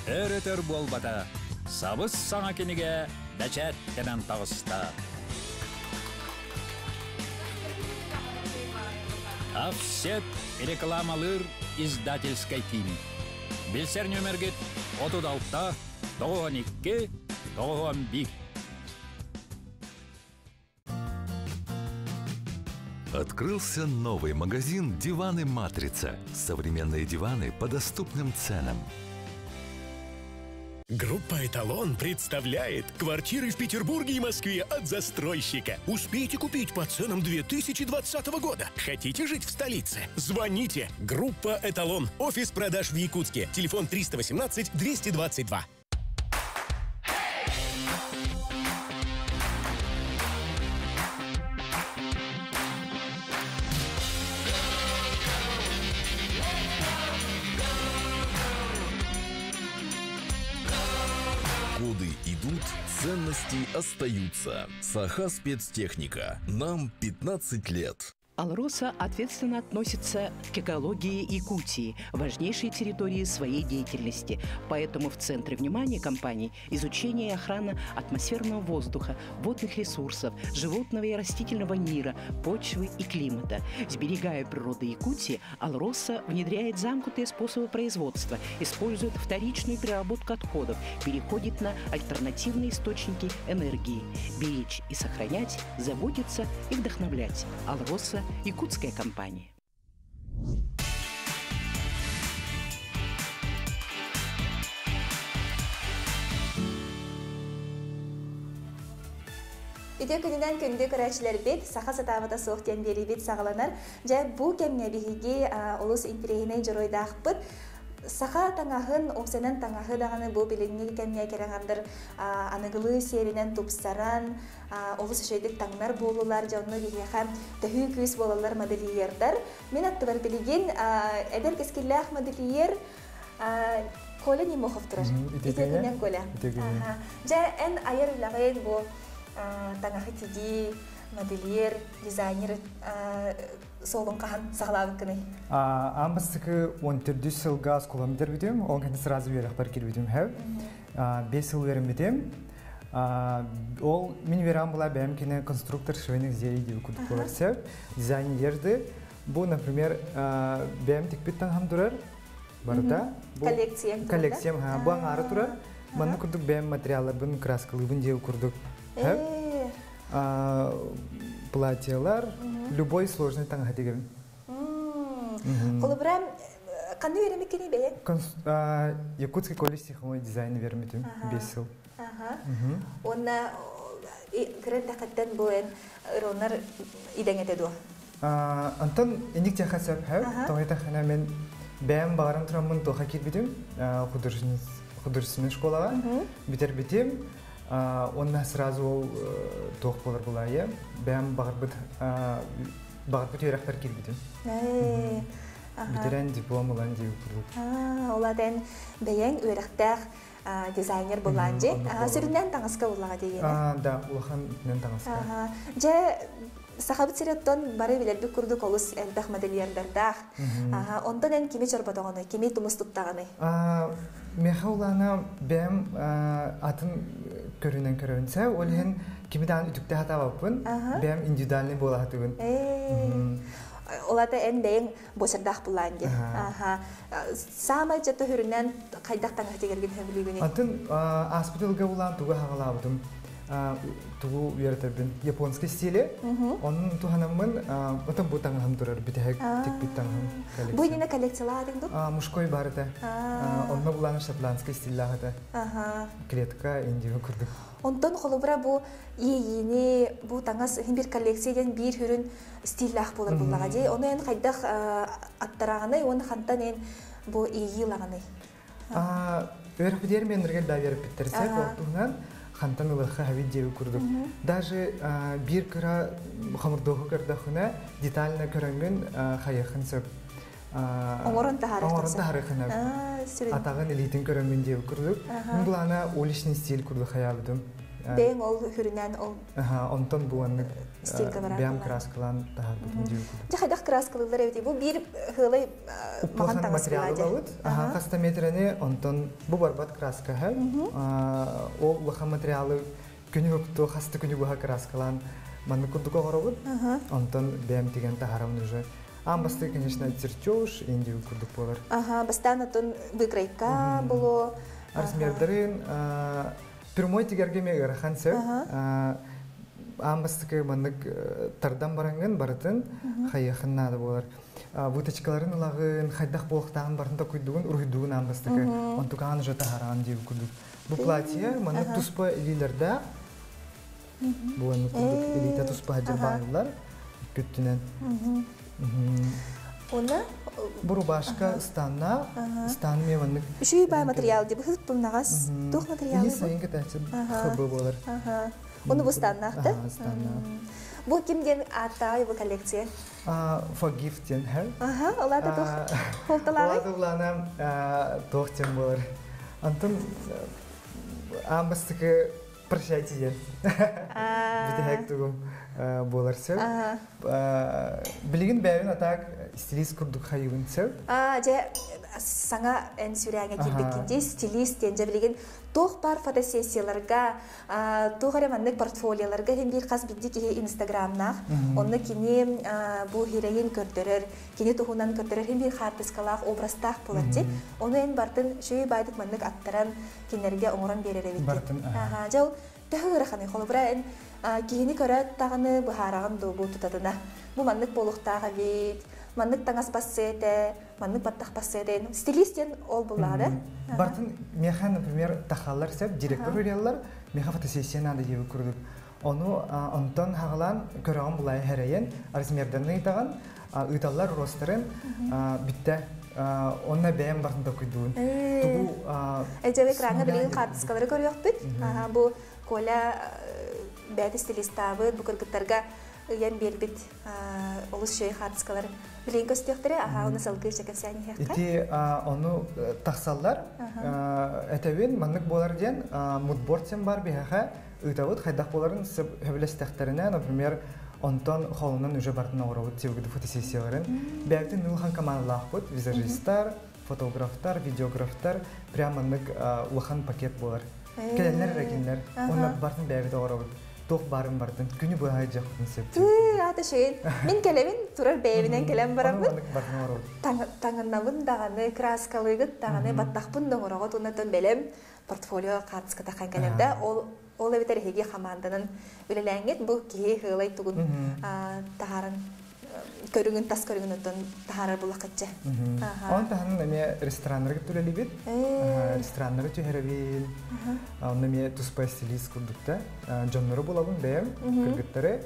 Өр-өтөр буолбата, сабыс-саҥа кинигэ бэчээттэнэн таҕыста. Офсет рекламалыыр издательскай киин. Билсэр нүөмэргит 36 92 91. Открылся новый магазин «Диваны Матрица». Современные диваны по доступным ценам. Группа «Эталон» представляет квартиры в Петербурге и Москве от застройщика. Успейте купить по ценам 2020 года. Хотите жить в столице? Звоните. Группа «Эталон». Офис продаж в Якутске. Телефон 318 222. Годы идут, ценности остаются. Саха спецтехника. Нам 15 лет. Алроса ответственно относится к экологии Якутии, важнейшей территории своей деятельности. Поэтому в центре внимания компании изучение и охрана атмосферного воздуха, водных ресурсов, животного и растительного мира, почвы и климата. Сберегая природу Якутии, Алроса внедряет замкнутые способы производства, использует вторичную переработку отходов, переходит на альтернативные источники энергии. Беречь и сохранять, заботиться и вдохновлять. Алроса – якутская компания. Үтө күнүнэн күндү көрөөчүлэрбит, саха сатаабата суох диэн биэриибит саҕаланар. Дьэ, бу кэмҥэ биһиги олус интэриэһинэй дьоруойдаахпыт. Саха таҥаһын, уопсайынан таҥаһы даҕаны бу билиҥҥи кэмҥэ кэрэҥардыр аныгылыы сиэринэн тупсаран, олус үчүгэйдик таҥнар буоллулар, дьэ онно биһиэхэ төһүү күүс буолаллар модельердар. Мин аттыбар билигин эдэр кэскиллээх модельер Коля Немохов турар. Үтө күнүнэн, Коля. Дьэ, эн айар үлэҕин бу таҥаһы тигии, модельер, дизайнер суолун хаһан саҕалаабыккыный? Аан бастакы 14 сылга оскуолам бүтэрбитим, ол кэннэ сразу үөрэхпэр киирбитим хэв. 5 сыл үөрэммитим. Ол мин үөрэҕим була бэйэм кини конструктор швейных изделий диэби курдук буолар сөп. Дизайнерды. Бу, например, бэйэм тикпит таҥаһым турар. Барыта. Коллекциям. Коллекциям, ха. Бу аҥаара турар. Манна курдук бэйэм материалларбын краскалыыбын диэби курдук. Платьялар, любой сложный таҥаһы тигэрин. Холобура, ханна үөрэммиккиний бэйэҥ? Якутский колледж технологии дизайна үөрэммитим 5 сыл. Уонна кыра эрдэххиттэн бу эн ырыанар идэҥ этэ дуо? Онтон инник диэххэ сөп тоҕо эттэххинэ мен бэйэм баҕаран тураммын туохха киирбитим художественный школаҕа бүтэрбитим уонна сразу ол туох буолар булаайы бэйэм баҕарбыт баҕарбыт үөрэхпэр киирбитим бүтэрэн диплом ылан диэбит курдук. Ол эн бэйэҥ үөрэхтээх дизайнер булаан дьи сүрүннээн таҥаска буллаҕа диигин. Да, улахан үтүнэн таҥаска. Дьэ, Сахабыт сирэттон бары билэрбит курдук олус элбэх модельердардаах. Онтон эн кими чорботоҕуный, кими тумус туттаҕыный? Миэхэ улаана бэйэм атын көрүнэн көрөбүн. Ол иһин кими даҕаны үтүктэ сатаабаппын, бэйэм индивидуальный буола сатыыбын. Ол ата эн бэйэҥ буочардаах булаан диэн. Саамай дьэ төһүрүнэн хайдах таҥаһы тигэргин сөбүлүүгүнүй? Атын ааспыт ылга булаан тугу хаҕалаабытым тугу үөрэтэрбин японский стиле онун туһанаммын отон бу таҥаһым турар бүтэһик тикпит таҥаһым. Бу иннинэ коллекциялаатыҥ дуо? Мужской бар этэ. Онно булаан шотландский стиллаах этэ. Клетка индиго курдук. Онтон холобура бу иэйиини бу таҥас иһин бир коллекция диэн биир хүрүн стиллаах буолар буллаҕа дии. Ону эн хайдах аттараҕыный уонна хантан эн бу иэйии ылаҕыный? Үөрэх мен ныргар да үөрэппиттэр сеп ол туһунан хантан ылыахха хабит диэби курдук. Даже биир кыра хомурдуоху көрдөхүнэ детально көрөҥгүн хайыахын сөп. Оҥорон таһаарыаххын сөп. Атаҕын илиитин көрөммүн диэби курдук. Мин булаана уличный стиль курдук хаябытым. Бэйэҥ ол хүрүнэн ол Онтон бу оннук бэйэм краскалаан таһаарбытым диэби курдук. Дьэ хайдах краскалыыллар эбитий? Бу биир хыылай маҕан таҥас материалы ылабыт. Хаста метрени онтон бу барбат краска ол улахан материалы күнү укту хаста күнү быһа краскалаан маннык курдук оҕоробут. Онтон бэйэм тигэн таһаарабын уже. Аан бастакы, конечно, чертеж, инди курдук буолар. Аха, бастаан отон выкройка боло. Размердарын прямой тигерге ме ыарахан сөп. Аан бастакы маннык тардан барангын барытын хайыахын наада буолар. Выточкаларын ылагын, хайдах буолуохтааҕын барын токуйдугун, уруһуйдугун аан бастакы. Онтукаан уже таһараан диэбит курдук. Бу платье маннык туспа илиилэрдээх. Бу маннык курдук илиитэ туспа сылдьар баайыллар күттүнэн. Уна Бу рубашка ыстанна, ыстаан ме маннык. Үчүгэй бай материал ди быһыт тумнагас. Туох материалы? Ини сайын кэтээччи хб буолар. Уну бу ыстаннаахта. Бу ким диэн ааттааҕый бу коллекция? Forgive диэн хэр. Аха, олата туох холталааҕый? Олата улаана туох диэн буолар. Антон аан бастакы прощайте диэн. Бүтэһик тугум буолар сөп. Билигин бэйэбин атаак стилист курдук хайыбын сөп. Дьэ, саҥа эн сүрээҥэ киирбиккин дии, стилист диэн дьэ билигин туох баар фотосессияларга, туох эрэ маннык портфолиоларга иһин биир хас биирдии киһи инстаграмнаах. Онно кини бу хирэйин көрдөрөр, кини туһунан көрдөрөр иһин биир хаартыскалаах образтаах буолар дии. Ону эн бартын үчүгэй баайдык маннык аттаран кинилэргэ оҥорон биэрэр эбиккин. Бартын. Дьэ ол төһө ыараханый? Холобура эн киһини көрөөт даҕаны быһаараҕын дуу бу тутатына? Бу маннык буолуохтаах эбит, маннык таҥас бассыа этэ, маннык баттах бассыа этэ. Стилист диэн ол буллаҕа да? Бартын меха, например, тахаллар сеп, директор үреллар, меха фотосессия надо диэбит курдук. Ону онтон хаҕалаан көрөҕүн булай хэрэйэн, размерданны ыйтаҕын, ыыталлар ростарын бүттэ. Онно бэйэм бартын токуйдуун. Тугу Эдьэб экраҥҥа билигин хаартыскалары көрүөхпүт. Бу Коля бэйэтэ стилистаабыт, бу кыргыттарга ыйан биэрбит олус үчүгэй хаартыскалар билигин көстүөхтэрэ. Аха, оны салгыы кэпсээн иһиэххэ. Ити ону тахсаллар. Этэбин маннык буолар диэн мудборд сен бар биһэхэ ыытабыт хайдах буоларын сөбүлэстэхтэринэ, например, онтон холунан уже бартын оҕоробут тибигди фотосессияларын. Бэйэбитин улахан командалаахпыт, визажистар, фотографтар, видеографтар, прям маннык улахан пакет буолар. Кэлэллэр эрэ кинилэр. Онно бартын бэйэбит оҕоробут. Туох баарын бартын күнү быһа дьахпытын сөп. Ата шейін. Мин кэлэбин, турар бэйэбинэн кэлэн бараммын. Таҥыннабын даҕаны, краскалыгыт даҕаны, баттахпын да оҥороҕут уонна бэлэм портфолио хаартыската хан кэлэр да ол ол эбэтэр эһиги хамаанданан үлэлээҥҥит бу киһи ыалай тугун таһааран көрүҥүн тас көрүҥүн оттон таһаарар буллаххытча. Он таһынан эмиэ рестораннарга түлэлибит. Рестораннары түһэрэбин. Онно эмиэ туспа стилист курдукта. Дьоннору булабын бэйэм, кыргыттары.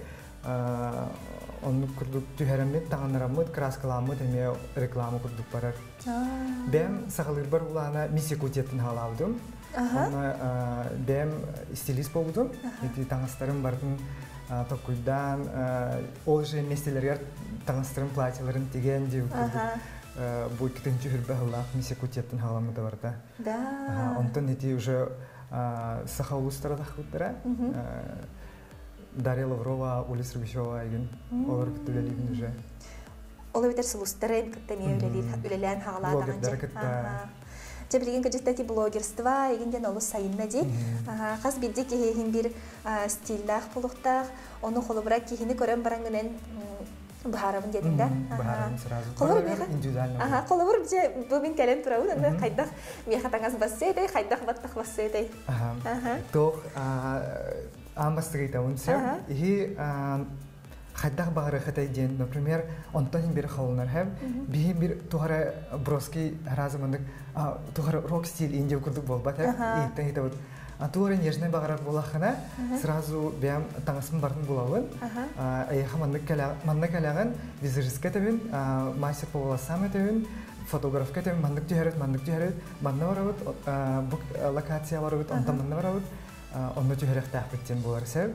Оннук курдук түһэрэммит, таҥыннараммыт, краскаламмыт эмиэ реклама курдук барар. Бэйэм сахалыырбар улаана Мисс Якутияттан хаалаабытым. Онно бэйэм стилист буолбутум. Ити таҥастарым барытын токуйдаан, ол же местелеригэр таҥастарын, платьеларын тигэн диэбит курдук бу иккитинчи хүрбэ сыллаах Мисс Якутияттан хаҕаламмыта барыта. Онтон ити уже саха улуустара тахпыттара. Дарья Лаврова, Оля Сергучева игин олор кытта үлэлиибин уже. Ол эбэтэр сулустарын кытта эмиэ үлэлээн хаҕалаатаҕын. Блогердары кытта. Дьэ билигин кыдьыттати блогерство игин диэн олус сайынна дии. Хас биирдии киһи иһин биир стиллээх булуктаах, ону холобура киһини көрөн бараҥҥынан быһаарабын диэтиҥ да? Быһаарабын сразу. Холобур миэхэ Аха, холобур дьэ бу мин кэлэн турабын, аны хайдах миэхэ таҥас бассыа этэй, хайдах баттах бассыа этэй? Аха. Туох аан бастыгыйтабын сөп. Иһи хайдах баҕарыахатай диэн, например, онтон иһин бир холунар хэм, биһи бир тухара броский разы мындык тухара рок стиль индия курдук болбат хэм, иһиттен хитабыт. А туора нежный баҕарар буолаххына, сразу бэйэм таҥаспын бартын булабын. Эйиэхэ манна кэлэҕин, визажистка этэбин, мастер по волосам этэбин, фотографка этэбин, маннык түһэрит, маннык түһэрит, манна барабыт, бу локация барабыт, онтон манна барабыт, онно түһэрэхтээхпит диэн буолар сөп.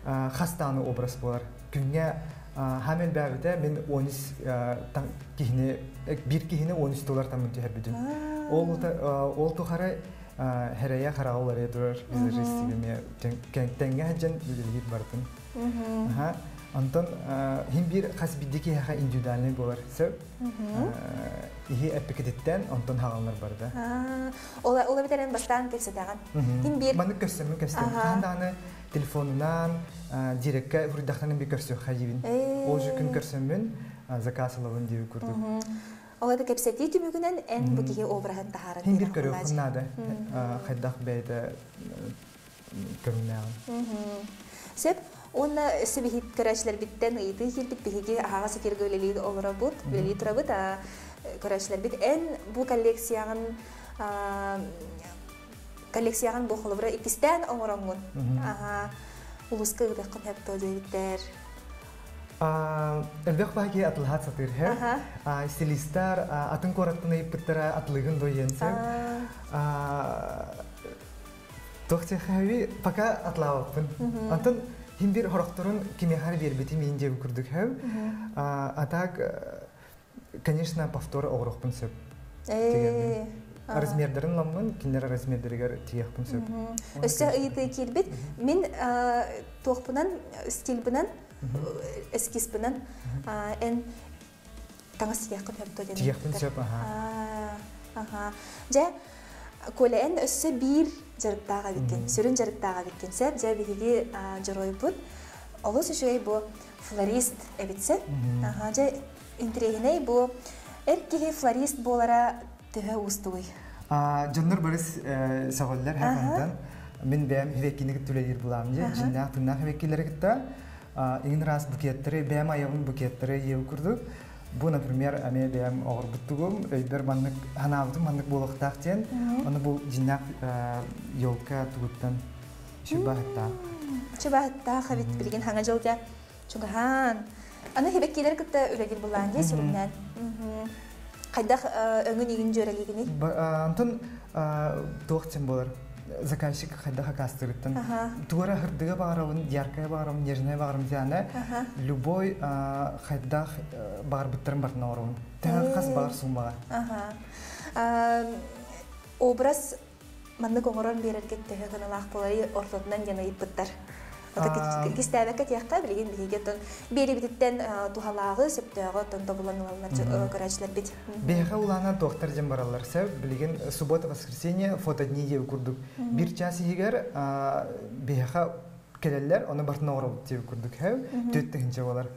Хас даҕаны образ буолар. Күҥҥэ хаам элбээбитэ мин 13 киһини биир киһини 13 доллар таммын түһэрбитим. Ол ол тухары хэрэйэ хараҕа уларыйа турар визажистигиме тэҥҥэ сылдьан үлэлиир бартын. Онтон хин биир хас биирдии киһиэхэ индивидуальный буолар сөп. Иһи эппикититтэн онтон хаҕаллар барда. Ол ол эбэтэр бастаан кэпсэтэҕин. Хин биир Маннык көссөммүн көстөм. Хаһан даҕаны телефонунан дирекка вырдахтанан би көрсүөххэ диибин. Ол же күн көрсөммүн. Заказ ылабын диэбит курдук. Ол это кэпсэтии түмүгүнэн эн бу киһи обраһын таһааран Хин бир көрүөххүн наада. Хайдах бэйэтэ көрүҥнээҕин. Сөп. Уонна өссө биһи көрөөччүлэрбиттэн ыйытыы киирбит биһиги аһаҕас эфиргэ үлэлии олоробут, үлэлии турабыт. Көрөөччүлэрбит эн бу коллекцияҕын коллекцияҕын бу холобура иккистээн оҥороҥҥун улууска ыытыаххын сөп дуо диэбиттэр. Элбэх баһаки атылаһаат сатыыр һэ. Стилистар атын куораттан ыйыппыттара атылыгын дуо сөп. Туох диэххэ пока атлаабаппын. Антон хим бир хорохторун кимиэхэ биэрбитим иин диэбит курдук һэв. А так, конечно, повтор оҕорохпун сөп. Размердарын ламмын, кинилэр размердеригэр тиийэхпин сөп. Өссө ыйытыы киирбит. Мин туохпунан, стильбынан, эскизпынан эн таҥас тигиэххин сөп дуо диэн. Тигиэхпин сөп, аха. Аха. Дьэ, Коля, эн өссө биир дьарыктаах эбиккин, сүрүн дьарыктаах эбиккин. Сөп, дьэ, биһиги дьоруойбут олус үчүгэй бу флорист эбит сөп. Аха, дьэ, интэриэһинэй бу эр киһи флорист буолара төһө уустугуй? Дьоннор бары сөҕөллөр һэ Мин бэйэм хивеккини кытта үлэлиир булаам дьэ, дьиннээх тыыннаах хивеккилэри кытта иҥин ыраас букеттары, бэйэм айабын букеттары иэбит курдук. Бу, например, эмиэ бэйэм оҕорбуттугум, өйбөр маннык ханаабытым маннык буолуохтаах диэн. Ону бу дьиннээх елка тугуттан чубаһыттаах. Чубаһыттаах эбит билигин хаҥа дьылга чугаһаан. Аны хибеккилэр кытта үлэлиир булаан дии сүрүннээн. Хайдах өҥүн игин дьүөрэлиигиний? Антон туох тем болар? Заказчик хайдах акастырыттан. Туара хырдыга баарабын, яркая баарабын, нежная баарым диане. Любой хайдах баарбыттарын бартына оробун. Тэһэ хас баар суммаға. Образ маннык оҥорон биэрэргэ төһө гыналаах буоларый ортотунан диэн ыйыппыттар. Кистээбэккэ тиэххэ билигин биһиги оттон биэрибититтэн туһалааҕы, сөптөөҕү оттон тобулан ылаллар көрөөччүлэрбит. Биһиэхэ улаанан туохтар дьэн бараллар сөп. Билигин суббота, воскресенье фотодни диэби курдук. Бир час иһигэр биһиэхэ кэлэллэр, ону бартына оҥоробут диэби курдук хэв түөт тыһынча болар.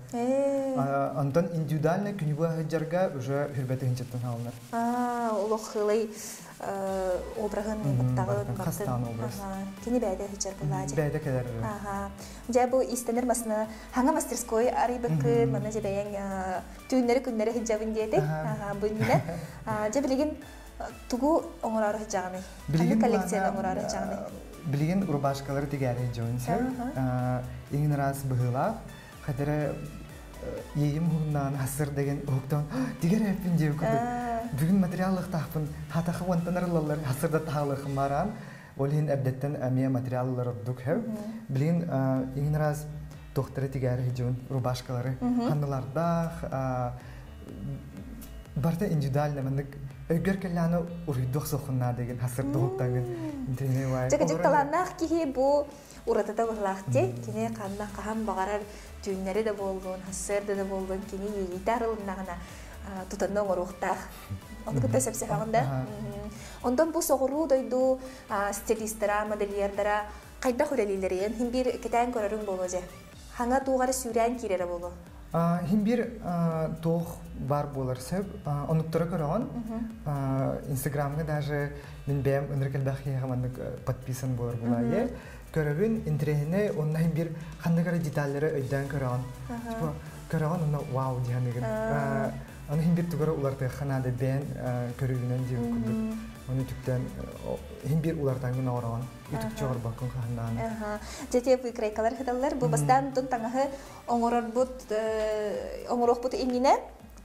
Онтон индивидуально күнү сылдьарга уже хүрбэ тыһынчаттан хаалынар. Олох хылай обраһын баттаҕын хастаан образ. Кини бэйдэ сылдьар булаажы. Бэйдэ кэлэр. Дьэ бу истэнэр масына хаҥа мастерской арыйбыккын, манна дьэ бэйэҥ түүннэри күннэри сылдьабын диэтик. Бу иннинэ. Дьэ билигин тугу оҥороору сылдьаҕыный? Ханнык коллекцияны оҥороору сылдьаҕыный? Билигин рубашкалары тигээри сылдьабын сэр. Иҥин ыраас быһыылаах. Хадара иэйим уһуннаан хасыр деген уһуктан тигэр эппин диэбит курдук. Бүгүн материаллыахтаахпын хатаха уонтан арыллаллар хасырда таһаалыахым бараан. Ол иһин эрдэттэн эмиэ материаллар ордук хэв. Билигин иҥин ыраас туохтары тигээри сылдьабын рубашкалары ханнылардаах барыта индивидуально маннык өйгөр кэллэҕинэ уруйдуох суоххун деген хасырда уһуктаҥын Дьэ талааннаах киһи бу уратыта быһылаах дии. Кини ханна хаһан баҕарар түүннэри да буоллун, сарсыарда да буоллун, кини иэйиитэ арылыннаҕына тутанна оҥоруохтаах. Ону кытта сөпсөһөҕүн да? Онтон бу соҕуруу дойду стилистара, модельердара хайдах үлэлииллэрин хин биир кэтээн көрөрүҥ буолуо дьэ. Хаҥа туох эрэ сүүрээн киирэрэ буолуо. Хин биир туох бар буолар сөп. Онуктара көрөҕүн. Инстаграмҥа даже мин бэйэм ынырык элбэх киһиэхэ маннык подписан буолар булаайы. Көрөбүн, интэриэһинэй, онно хин биир ханнык эрэ деталлары өйдөөн көрөҕүн. Типа көрөҕүн онно вау диһаныгын. Аны хин биир тугара улартыахха наада бэйэн көрүүгүнэн диэбит курдук. Оны түктэн хин биир улартаҥҥын оҥороҕун. Үтүкчү оҥорбоккун хаһаннааны. Дьэ выкройкалар хыталлар. Бу бастаан тун таҥаһы оҥорорбут оҥоруохпут иннинэ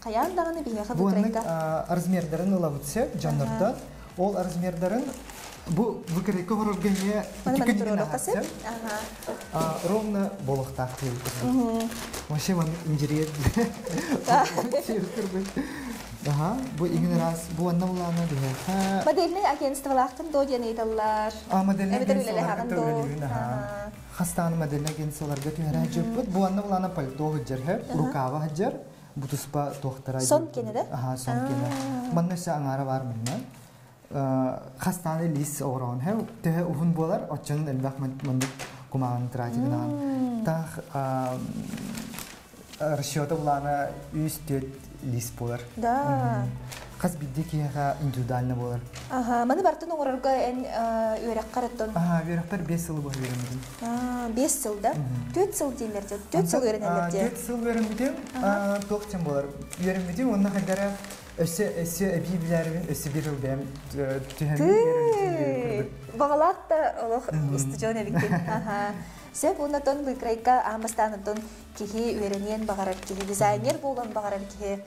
хайаан даҕаны биһиэхэ выкройка. Размердарын ылабыт сөп дьоннортон. Ол размердарын бу выкройка оҥорорго эмиэ икки күн сөп. Ровно буолуохтаах диэбит. Вообще ман инженер. Аха, бу иҥин ыраас, бу анна улаана биһиэхэ. Модельнай агентстволааххын доо диэн ыйыталлар. А, модельнай агентстволарга үлэлиибин, аха. Хастааны модельнай агентстволарга түһэрэ сылдьыппыт. Бу анна улаана пальто сылдьар, рукава сылдьар. Бу туспа туохтара. Сон кене да? Аха, сон кене. Манна өссө аҥаара бар манна. Хастааны лис оҕороон һэ, төһө уһун буолар, оччонун элбэх маннык кумааҕын тратигынаан. Таах Расчета булана 3-4 лист болар. Да. Хас бидди киһиэхэ индивидуально болар. Аха, маны бартын оҥорорго эн үөрэххэр оттон? Аха, үөрэхпэр 5 сыл быһа үөрэммитим. 5 сыл да? 4 сыл дииллэр дьон. 4 сыл үөрэнэллэр диэ. 4 сыл үөрэммитим. Туох диэн болар? Үөрэммитим уонна хайдара өссө өссө эбии билээрибин өссө бир жыл бэйэм түһэммин үөрэммитим. Баҕалаах да олох устудьуон эбиккин. Аха. Сөп уонна тон выкройка аан бастаан оттон киһи үөрэниэн баҕарар киһи, дизайнер буолуон баҕарар киһи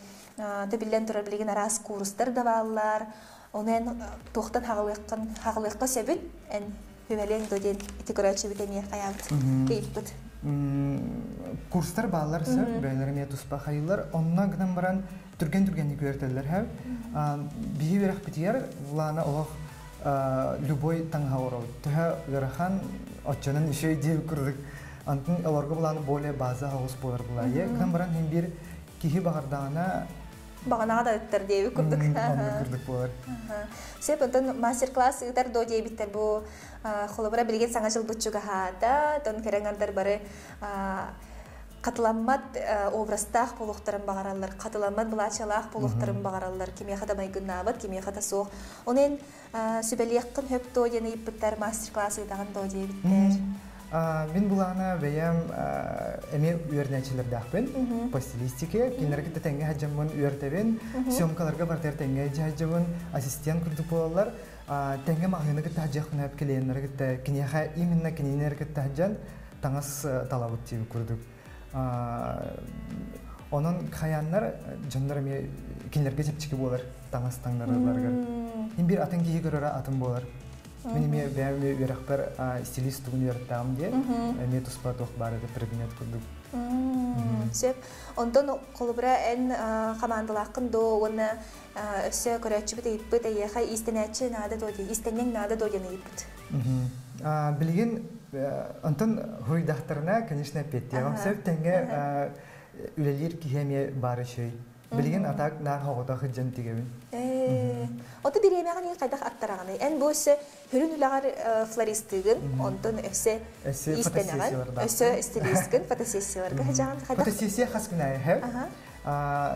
биллэн турар билигин араас курстар да бааллар. Ону эн туохтан хаҕылыаххын хаҕылыахха сөбүн эн хүмэлиэҥ дуо диэн ити көрөөччүбүт эмиэ хайаабыт ыйыппыт. Курстар бааллар сөп, бэйэлэр эмиэ туспа хайылар. Онно гынан баран түргэн-түргэнник үөрэтэллэр һэ. Биһи үөрэхпитигэр Влана олох любой таҥаһа оҥоробут. Төһө ыарахан, оччонон үчүгэй диир курдук. Антын олорго былааны более база хаҕыс буолар булайы. Гынан баран хин бир киһи баҕардаҕына Бағанаға да ыттар диэби курдук. Оннук курдук буолар. Сөп, онтон мастер-класс ыытар доо диэбиттэр бу холобура билигин саҥа жыл буччугаһаата, тон кэрэҥ бары хатыламмат образтаах буолуохтарын баҕараллар, хатыламмат былаачалаах буолуохтарын баҕараллар, кимиэхэ да майгыннаабат, кимиэхэ да суох. Онон сүбэлиэххин хөп доо диэн ыйыппыттар, мастер-класс ыытаҕын доо диэбиттэр. Мин булаана бэйэм эмиэ үөрэнээччилэрдээхпин по стилистике. Кинилэргэ кытта тэҥҥэ сылдьаммын үөртэбин. Съемкаларга барытыгар тэҥҥэ сылдьабын, ассистент курдук буолаллар. Тэҥҥэ маҕаһыыны кытта сылдьыахпын сөп клиеннары кытта киниэхэ именно кинилэри кытта сылдьан таҥас талабыт диэбит курдук. Онон хайааннар дьоннор эмиэ кинилэргэ чэпчэки буолар таҥас таҥнаралларыгар. Мин бир атын киһи көрөрө атын буолар. Мин эмиэ бэйэм үөрэхпэр стилист тугун үөрэттээҕим диye эмиэ туспа туох баар этэ предмет курдук. Сөп. Онтон холобура эн хамаандалааххын доо уонна өссө көрөөччүбүт ыйыппыт эйиэхэ иистэнээччи наада доо диэн иистэнньэҥ наада доо диэн ыйыппыт. Билигин онтон хуйдахтарына, конечно, эппиэттиэҕим. Сөп тэҥҥэ үлэлиир киһи эмиэ баар үчүгэй. Билигин атак наар хоҕото сылдьан тигэбин. Ото бириэмэҕин хайдах аттараҕыный? Эн бу өссө хүрүн үлэҕэр флористыгын, онтон өссө иистэнэҕин, өссө стилисткин, фотосессияларга сылдьаҕын хайдах? Фотосессия хас күн аайы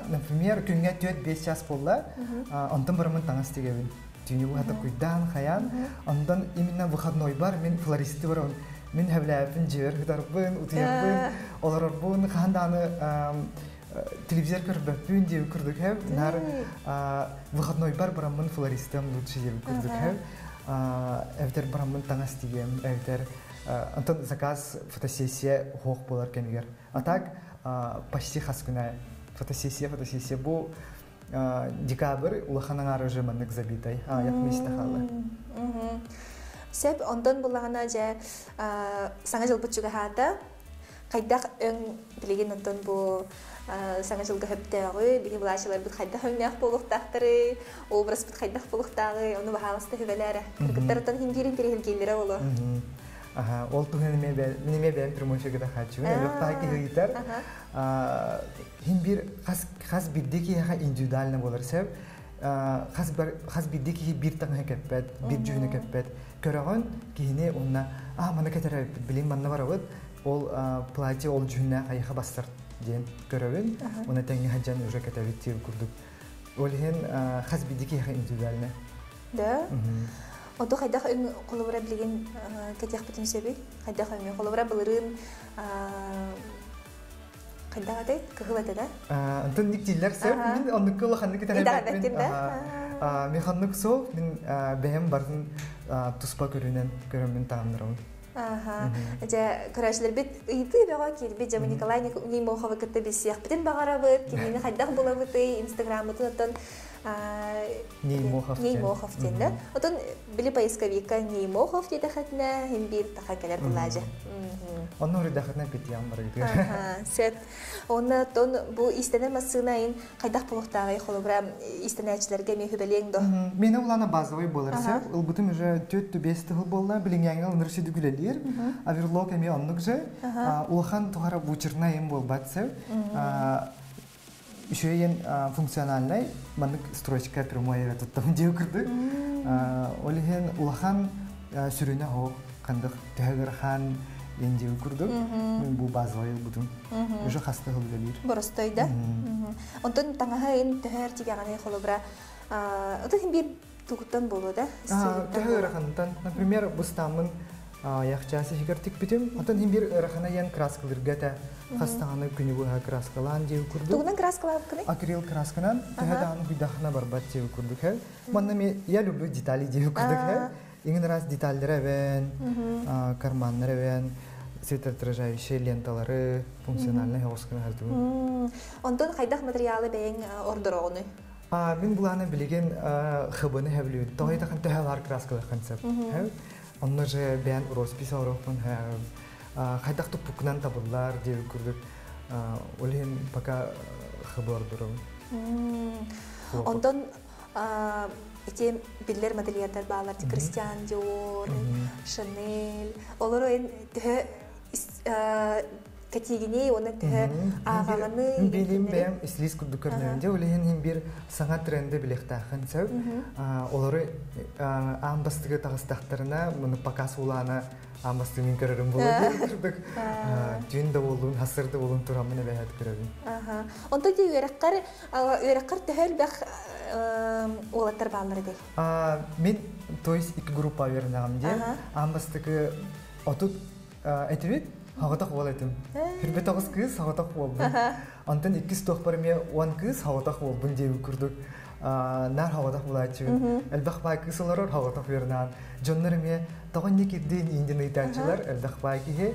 Например, күҥҥэ 4-5 час буолла, онтон бараммын таҥас тигэбин. Түүнү быһата куйдаан, хайаан. Онтон именно выходнойбар мин флористы барабын. Мин хэвлээппин, дьиэбэр хытарбын, утуйарбын, олорорбун, хаһан даҕаны телевизор көрбөппүн диэбит курдук хэв. Наар выходнойбар бараммын флористым лучше диэбит курдук хэв. Эбэтэр бараммын таҥас тигиэм, эбэтэр онтон заказ фотосессия хуох буолар кэмигэр. А так почти хас күнэ фотосессия, фотосессия бу декабрь улахан аҥаара уже маннык забитай. Аҕыйах месяц хаалла. Сөп, онтон буллаҕына дьэ саҥа дьылбыт чугаһаата. Хайдах өҥ билигин онтон бу саҥа дьылга хөптөөҕү, биһи былаачыларбыт хайдах өҥнөөх буолуохтаахтарый, образбыт хайдах буолуохтааҕый, ону баһаалыста хүбэлээрэ. Кыргыттар оттон хингиирин тириһилгииллэрэ боло. Аха, ол туһунан мин эмиэ бэйэм прямой эфиргэ хааччыбын. Элбэх таһа киһи ыйытар. Хин бир хас хас бирдии киһиэхэ индивидуально буолар сөп. Хас хас бирдии киһи биир таҥаһы кэппэт, биир дьүһүнү кэппэт. Көрөҕүн киһини уонна аа маны кэтэрээбиппит, билин манна барабыт, ол платье ол дьүһүннээх айыха бастар диэн көрөбүн. Уонна тэҥҥэ сылдьан уже кэтэбит диир курдук. Ол иһин хас бирдии киһиэхэ индивидуально. Да? Оту хайдах өҥ холобура билигин кэтиэхпитин сөбүй? Хайдах өҥү? Холобура былырыын хайдах этэй? Кыһыл этэ да? Онтон ник дииллэр сөп. Мин оннукка улаханнык итэҕэйбэппин. Мен ханнык суох, мин бэйэм барын туспа көрүнэн көрөммүн тааннарабын. Аха. Дьэ, көрөөччүлэрбит ыйытыы бөҕө киирбит. Дьэ, Николай Неймоховы кытта билсиэхпитин баҕарабыт. Кинини хайдах булабытый? Инстаграммытын оттон Неймохов Неймохов диэн да. Отон били поисковикка Неймохов диэтэхэтинэ хин биир таха кэлэр булаажа. Онно уруйдахытына питиям барыгытыгар. Сөп. Онна тон бу истэнэр массыына ин хайдах булуктааҕый холобура истэнээччилэргэ эмиэ хүбэлиэҥ до. Мені улана базовый болар сөп. Ылбытым уже төрт бес тыһыл болла. Билиңээҥҥэ ыныр сүдүгүлэлиир. Оверлок эмиэ оннук же. Улахан тухара бучерна им болбат сөп. Үчүгэйин функциональнай маннык строчка прямой эрэ туттам диэ курдук. Ол иһин улахан сүрүнэ хоох хандык төһө ыарахан Индия курдук. Мен бу базовый ылбытым. Уже хаста хылгалир. Боростой да. Онтон таҥаһа ин төһөр тигәгәне холобра. Отон бир тугуттан болу да. Төһө ырахантан. Например, бустамын яхчасы хигер тикпитим. Онтон хим бир ырахана ян краскалырга та хастаны күнү буха краскалан дип курдук. Тугунан краскалап кыны? Акрил красканан төһө дааны хуйдахна барбат дип курдук. Манна ми я люблю детали дип курдук. Иңин раз детальдер эбен, карманнар эбен, светоотражающие ленталары, функциональный хоскана харту. Онтон хайдах материалы бэйэң ордороҕуну? Мин буланы билеген хыбыны хэвлүү. Тоҕой тахан төһө краскалар концепт. Онно же бэйэн роспись орохпун хайдах туппукунан табыллар дип курдук. Олен пока хыбы ордором. Онтон ити биллер модельердер баалар, Кристиан Диор, Шанель. Олору эн төһө катигини, оны төһө ааҕаҕаны? Билим бэйэм ислис курдук көрнөбүн. Олен хим бир саҥа тренди билехтаахын сөп. Олору аан бастыгы тагыстахтарына, муну показ улаана аан бастыгы мин көрөрүм болот курдук. Түүн да болуун, хасыр да болуун турамын эбэһэт көрөбүн. Онто ди үөрэххэр төһө элбэх уолаттар бааллар дей? Мен, то есть, икки группа үөрэнэҕим дии. Аан бастыкы отут этибит, хагатах бол этим. Хүрбе тоғыз кыз хагатах болбун. Онтон иккис туохпар ме 10 кыз хагатах болбун диэби курдук. Нар хагатах булаачыбын. Элбэх бай кыз олорор хагатах үөрэнээн. Дьоннор эме тоҕон не кирдиин индин ыйтаачылар элбэх бай киһи.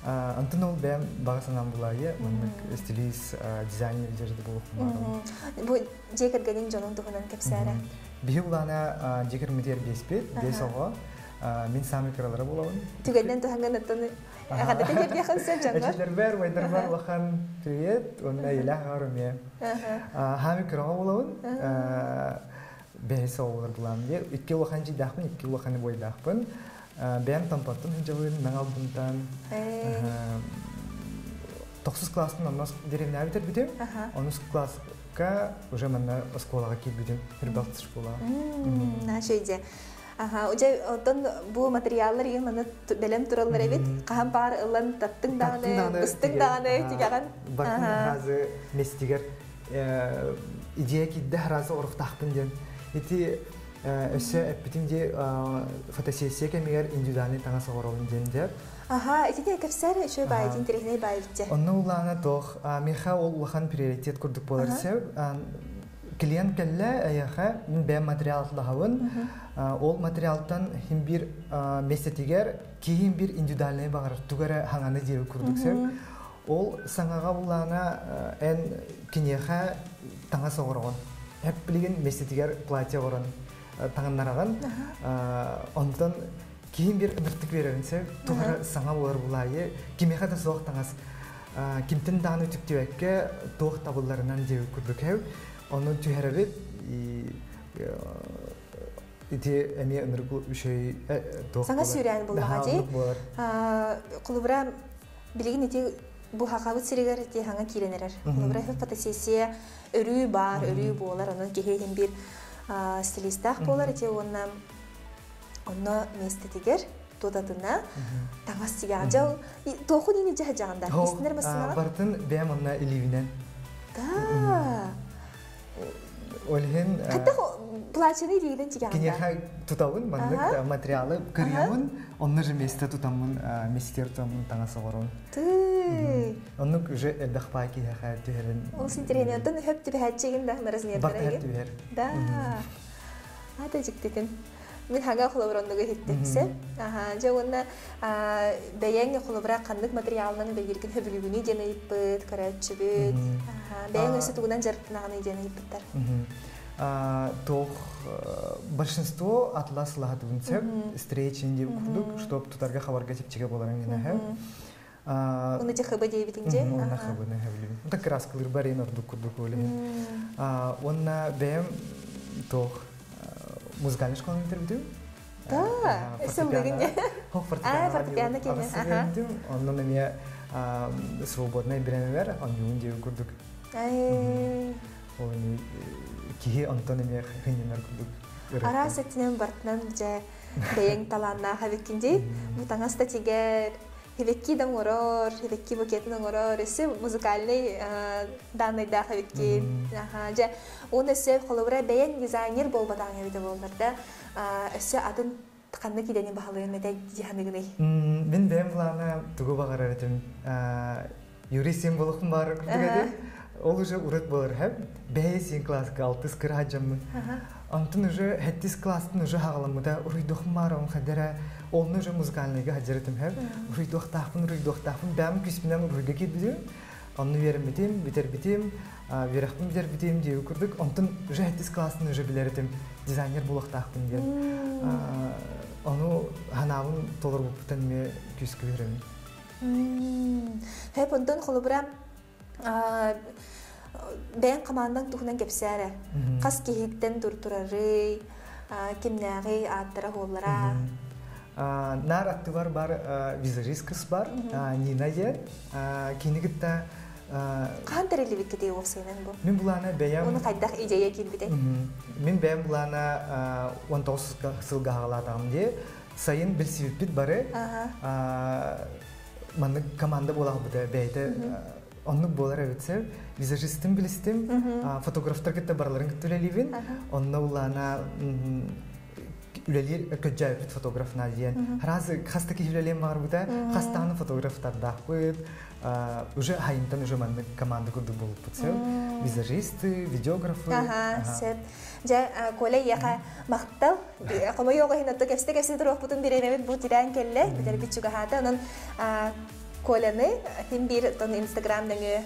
Онтон ол бэйэм баҕа санаам булаайы, маннык стилист, дизайнер дьэрди буолуохпун. Бу дьиэ кэргэнин дьонун туһунан кэпсээрэ. Биһи улаана дьиэ кэрмитигэр биэспит, биэс оҕо. Мин самый кыралара буолабын. Түгэннэн туһанган оттон эҕэрдэтэ диэбиэхин сөп дьоҥҥор. Эчилэрбэр, вайдарбар улахан привет, уонна илэх аҕар эмиэ. Хаами кыраҕа буолабын. Бэһис оҕолор булаам диye. Икки улахан дьидаахпын, икки улахан бойдаахпын. Бэйэм Томпоттон сылдьабын, Мэҥэ Тохсус класстан оннос деревня бүтэрбитим. Онус класска уже манна осколаға киирбитим, Хирбалт школа. Наша Аха, уже оттон бу материаллар иң маны бэлэм тураллар эбит. Хаһан баар ылан таттыҥ даҕаны, быстыҥ даҕаны тигэҕин. Бартын разы местигер идея кидде разы орухтаахпын диэн. Ити өссө эппитим ди фотосессия кэмигэр индивидуальный таҥас оҕоробун диэн диэр. Аха, итини кэпсээр үчүгэй баайдын, интэриэһинэй баайбытча. Онно улаана туох, миэхэ ол улахан приоритет курдук буолар сөп. Клиент кэллэ, эйэхэ мин бэйэм материал лаһабын. Ол материалтан хим бир местетигер киһим бир индивидуальный баҕарар тугара хаҥаны диэби курдук сөп. Ол саҥаҕа улаана эн киниэхэ таҥас оҕороҕун. Хеп билигин местетигер платье оҕорон таҥыннараҕын. Онтон киһим бир ыныртык берерин сөп. Тугара саҥа болар булайы. Кимиэхэ да суох таҥас. Кимтин дааны түктүбэккэ туох табылларынан диэби курдук хэв. Онун түһэрэбит ити эмиэ ынырык үчүй туох Саҥа сүүрээн буллаҕа дии. Кулубура билигин ити бу хахабыт сиригэр ити хаҥа киирэн эрэр. Кулубура фотосессия өрүү баар, өрүү буолар. Онон киһи иһин бир стилистаах буолар ити уонна онно миэстэтигэр тутатына таҥас тигэҕэ. Дьол туохун ини дьаһа Истинер массынаҕа? Бартын бэйэм онно илиибинэн. Да. Олхин Хатта плачаны илиигинэн тигэҕин. Киниэхэ тутабын, маннык материалы кырыйабын, онно же месте тутаммын, местер тутаммын таҥас оҕорон. Ты. Оннук уже элбэх баай киһиэхэ түһэрин. Ол синтериэни оттон хөп түбэһээччигин да размердара. Барта түһэр. Да. Ата жиктитин. Мин хага холобуроннугу иһиттимсе. Аха, дьэ уонна бэйэҥ холобура ханнык материалынан үлэлииргин хөбүлүүгүнүй диэн ыйыппыт, көрөөччүбүт. Бэйэҥ өссө тугунан дьарыктанаҕыный диэн ыйыппыттар. Туох большинство атлас лаһатыбын сөп, стрейчин дип курдук, чтоб тутарга хабарга чепчиге боларын гына. Уну же хыбы диэбитиң же? Уна хыбыны хэвлибин. Ута краскалыр барин ордук курдук олehen. Онна бэйэм туох музыкальный школаны интервью. Да, сылдыгын же. Хох фортепиано. Фортепиано кене. Аха. Оннон эме свободный биремер, оннун дип курдук. Оны киһи онтон эме хыннар курдук. Араас эттинен бартынан же бэйэҥ талааннаах эбиккин дии. Бу таҥас да тигэр, Хивекки да оҥорор, хивекки букетин оҥорор, өссө музыкальный данныйдаах эбиккин. Дьэ, уонна өссө холобура бэйэҥ дизайнер буолбатаҕыҥ эбитэ буоллар да, өссө атын ханнык идэни баһылыам этэ дии саныгыный? Мин бэйэм былаана тугу баҕарар этим. Юрист символухпун баар курдук этим. Ол уже урут болар хэп. Бэйэ класска алтыс кыра дьаммын. Онтон уже хэттис класстын уже хаҕаламмыта уруйдуохпун баар он хадара олну уже музыкальныйга хаджарытым хэп. Уруйдуохтаахпын уруйдуохтаахпын бэм күспүнэн уруйга киирбитим. Онну үөрэммитим, бүтэрбитим, үөрэхпин бүтэрбитим диэби курдук. Онтон уже хэттис класстын уже билэритим дизайнер буолуохтаахпын диэн. Ону ханаабын толорбуппутан ме күскө үөрэммин. Хэп онтон холобура бэйэҥ хамаандаҥ туһунан кэпсээ эрэ. Хас киһиттэн турарый, кимнээҕий, ааттара хуоллара. Нар аттыбар бар визажист кыз бар, Нина диэн. Кини кытта Хаһан тэриллибиккитий уопсайынан бу? Мин булаана бэйэм Уну хайдах идея киирбитэй? Мин бэйэм булаана 19 сылга хаҕалаатаҕым дии. Сайын билсибиппит бары. Маннык команда буолаҕбыта бэйэтэ оннук буолар эбит. Визажистым билистим, фотографтар кытта барыларын кытта үлэлиибин. Онно улаана үлэлиир көдьөөпүт фотограф диэн. Раз хаста киһи үлэлиэн баҕарбыта, хастааны фотографтардаахпыт. Уже хайынтан уже маннык команда курдук болуппут. Визажисты, видеографы. Ага, сөп. Дьэ, Коля эйиэхэ махтал. Хомойуох иһин отто кэпсэтэ-кэпсэтэ туруохпутун бириэмэбит бу тирээн кэллэ. Бүтэрбит чугаһаата. Онон Коляны ким биир тон Инстаграм нөҥүө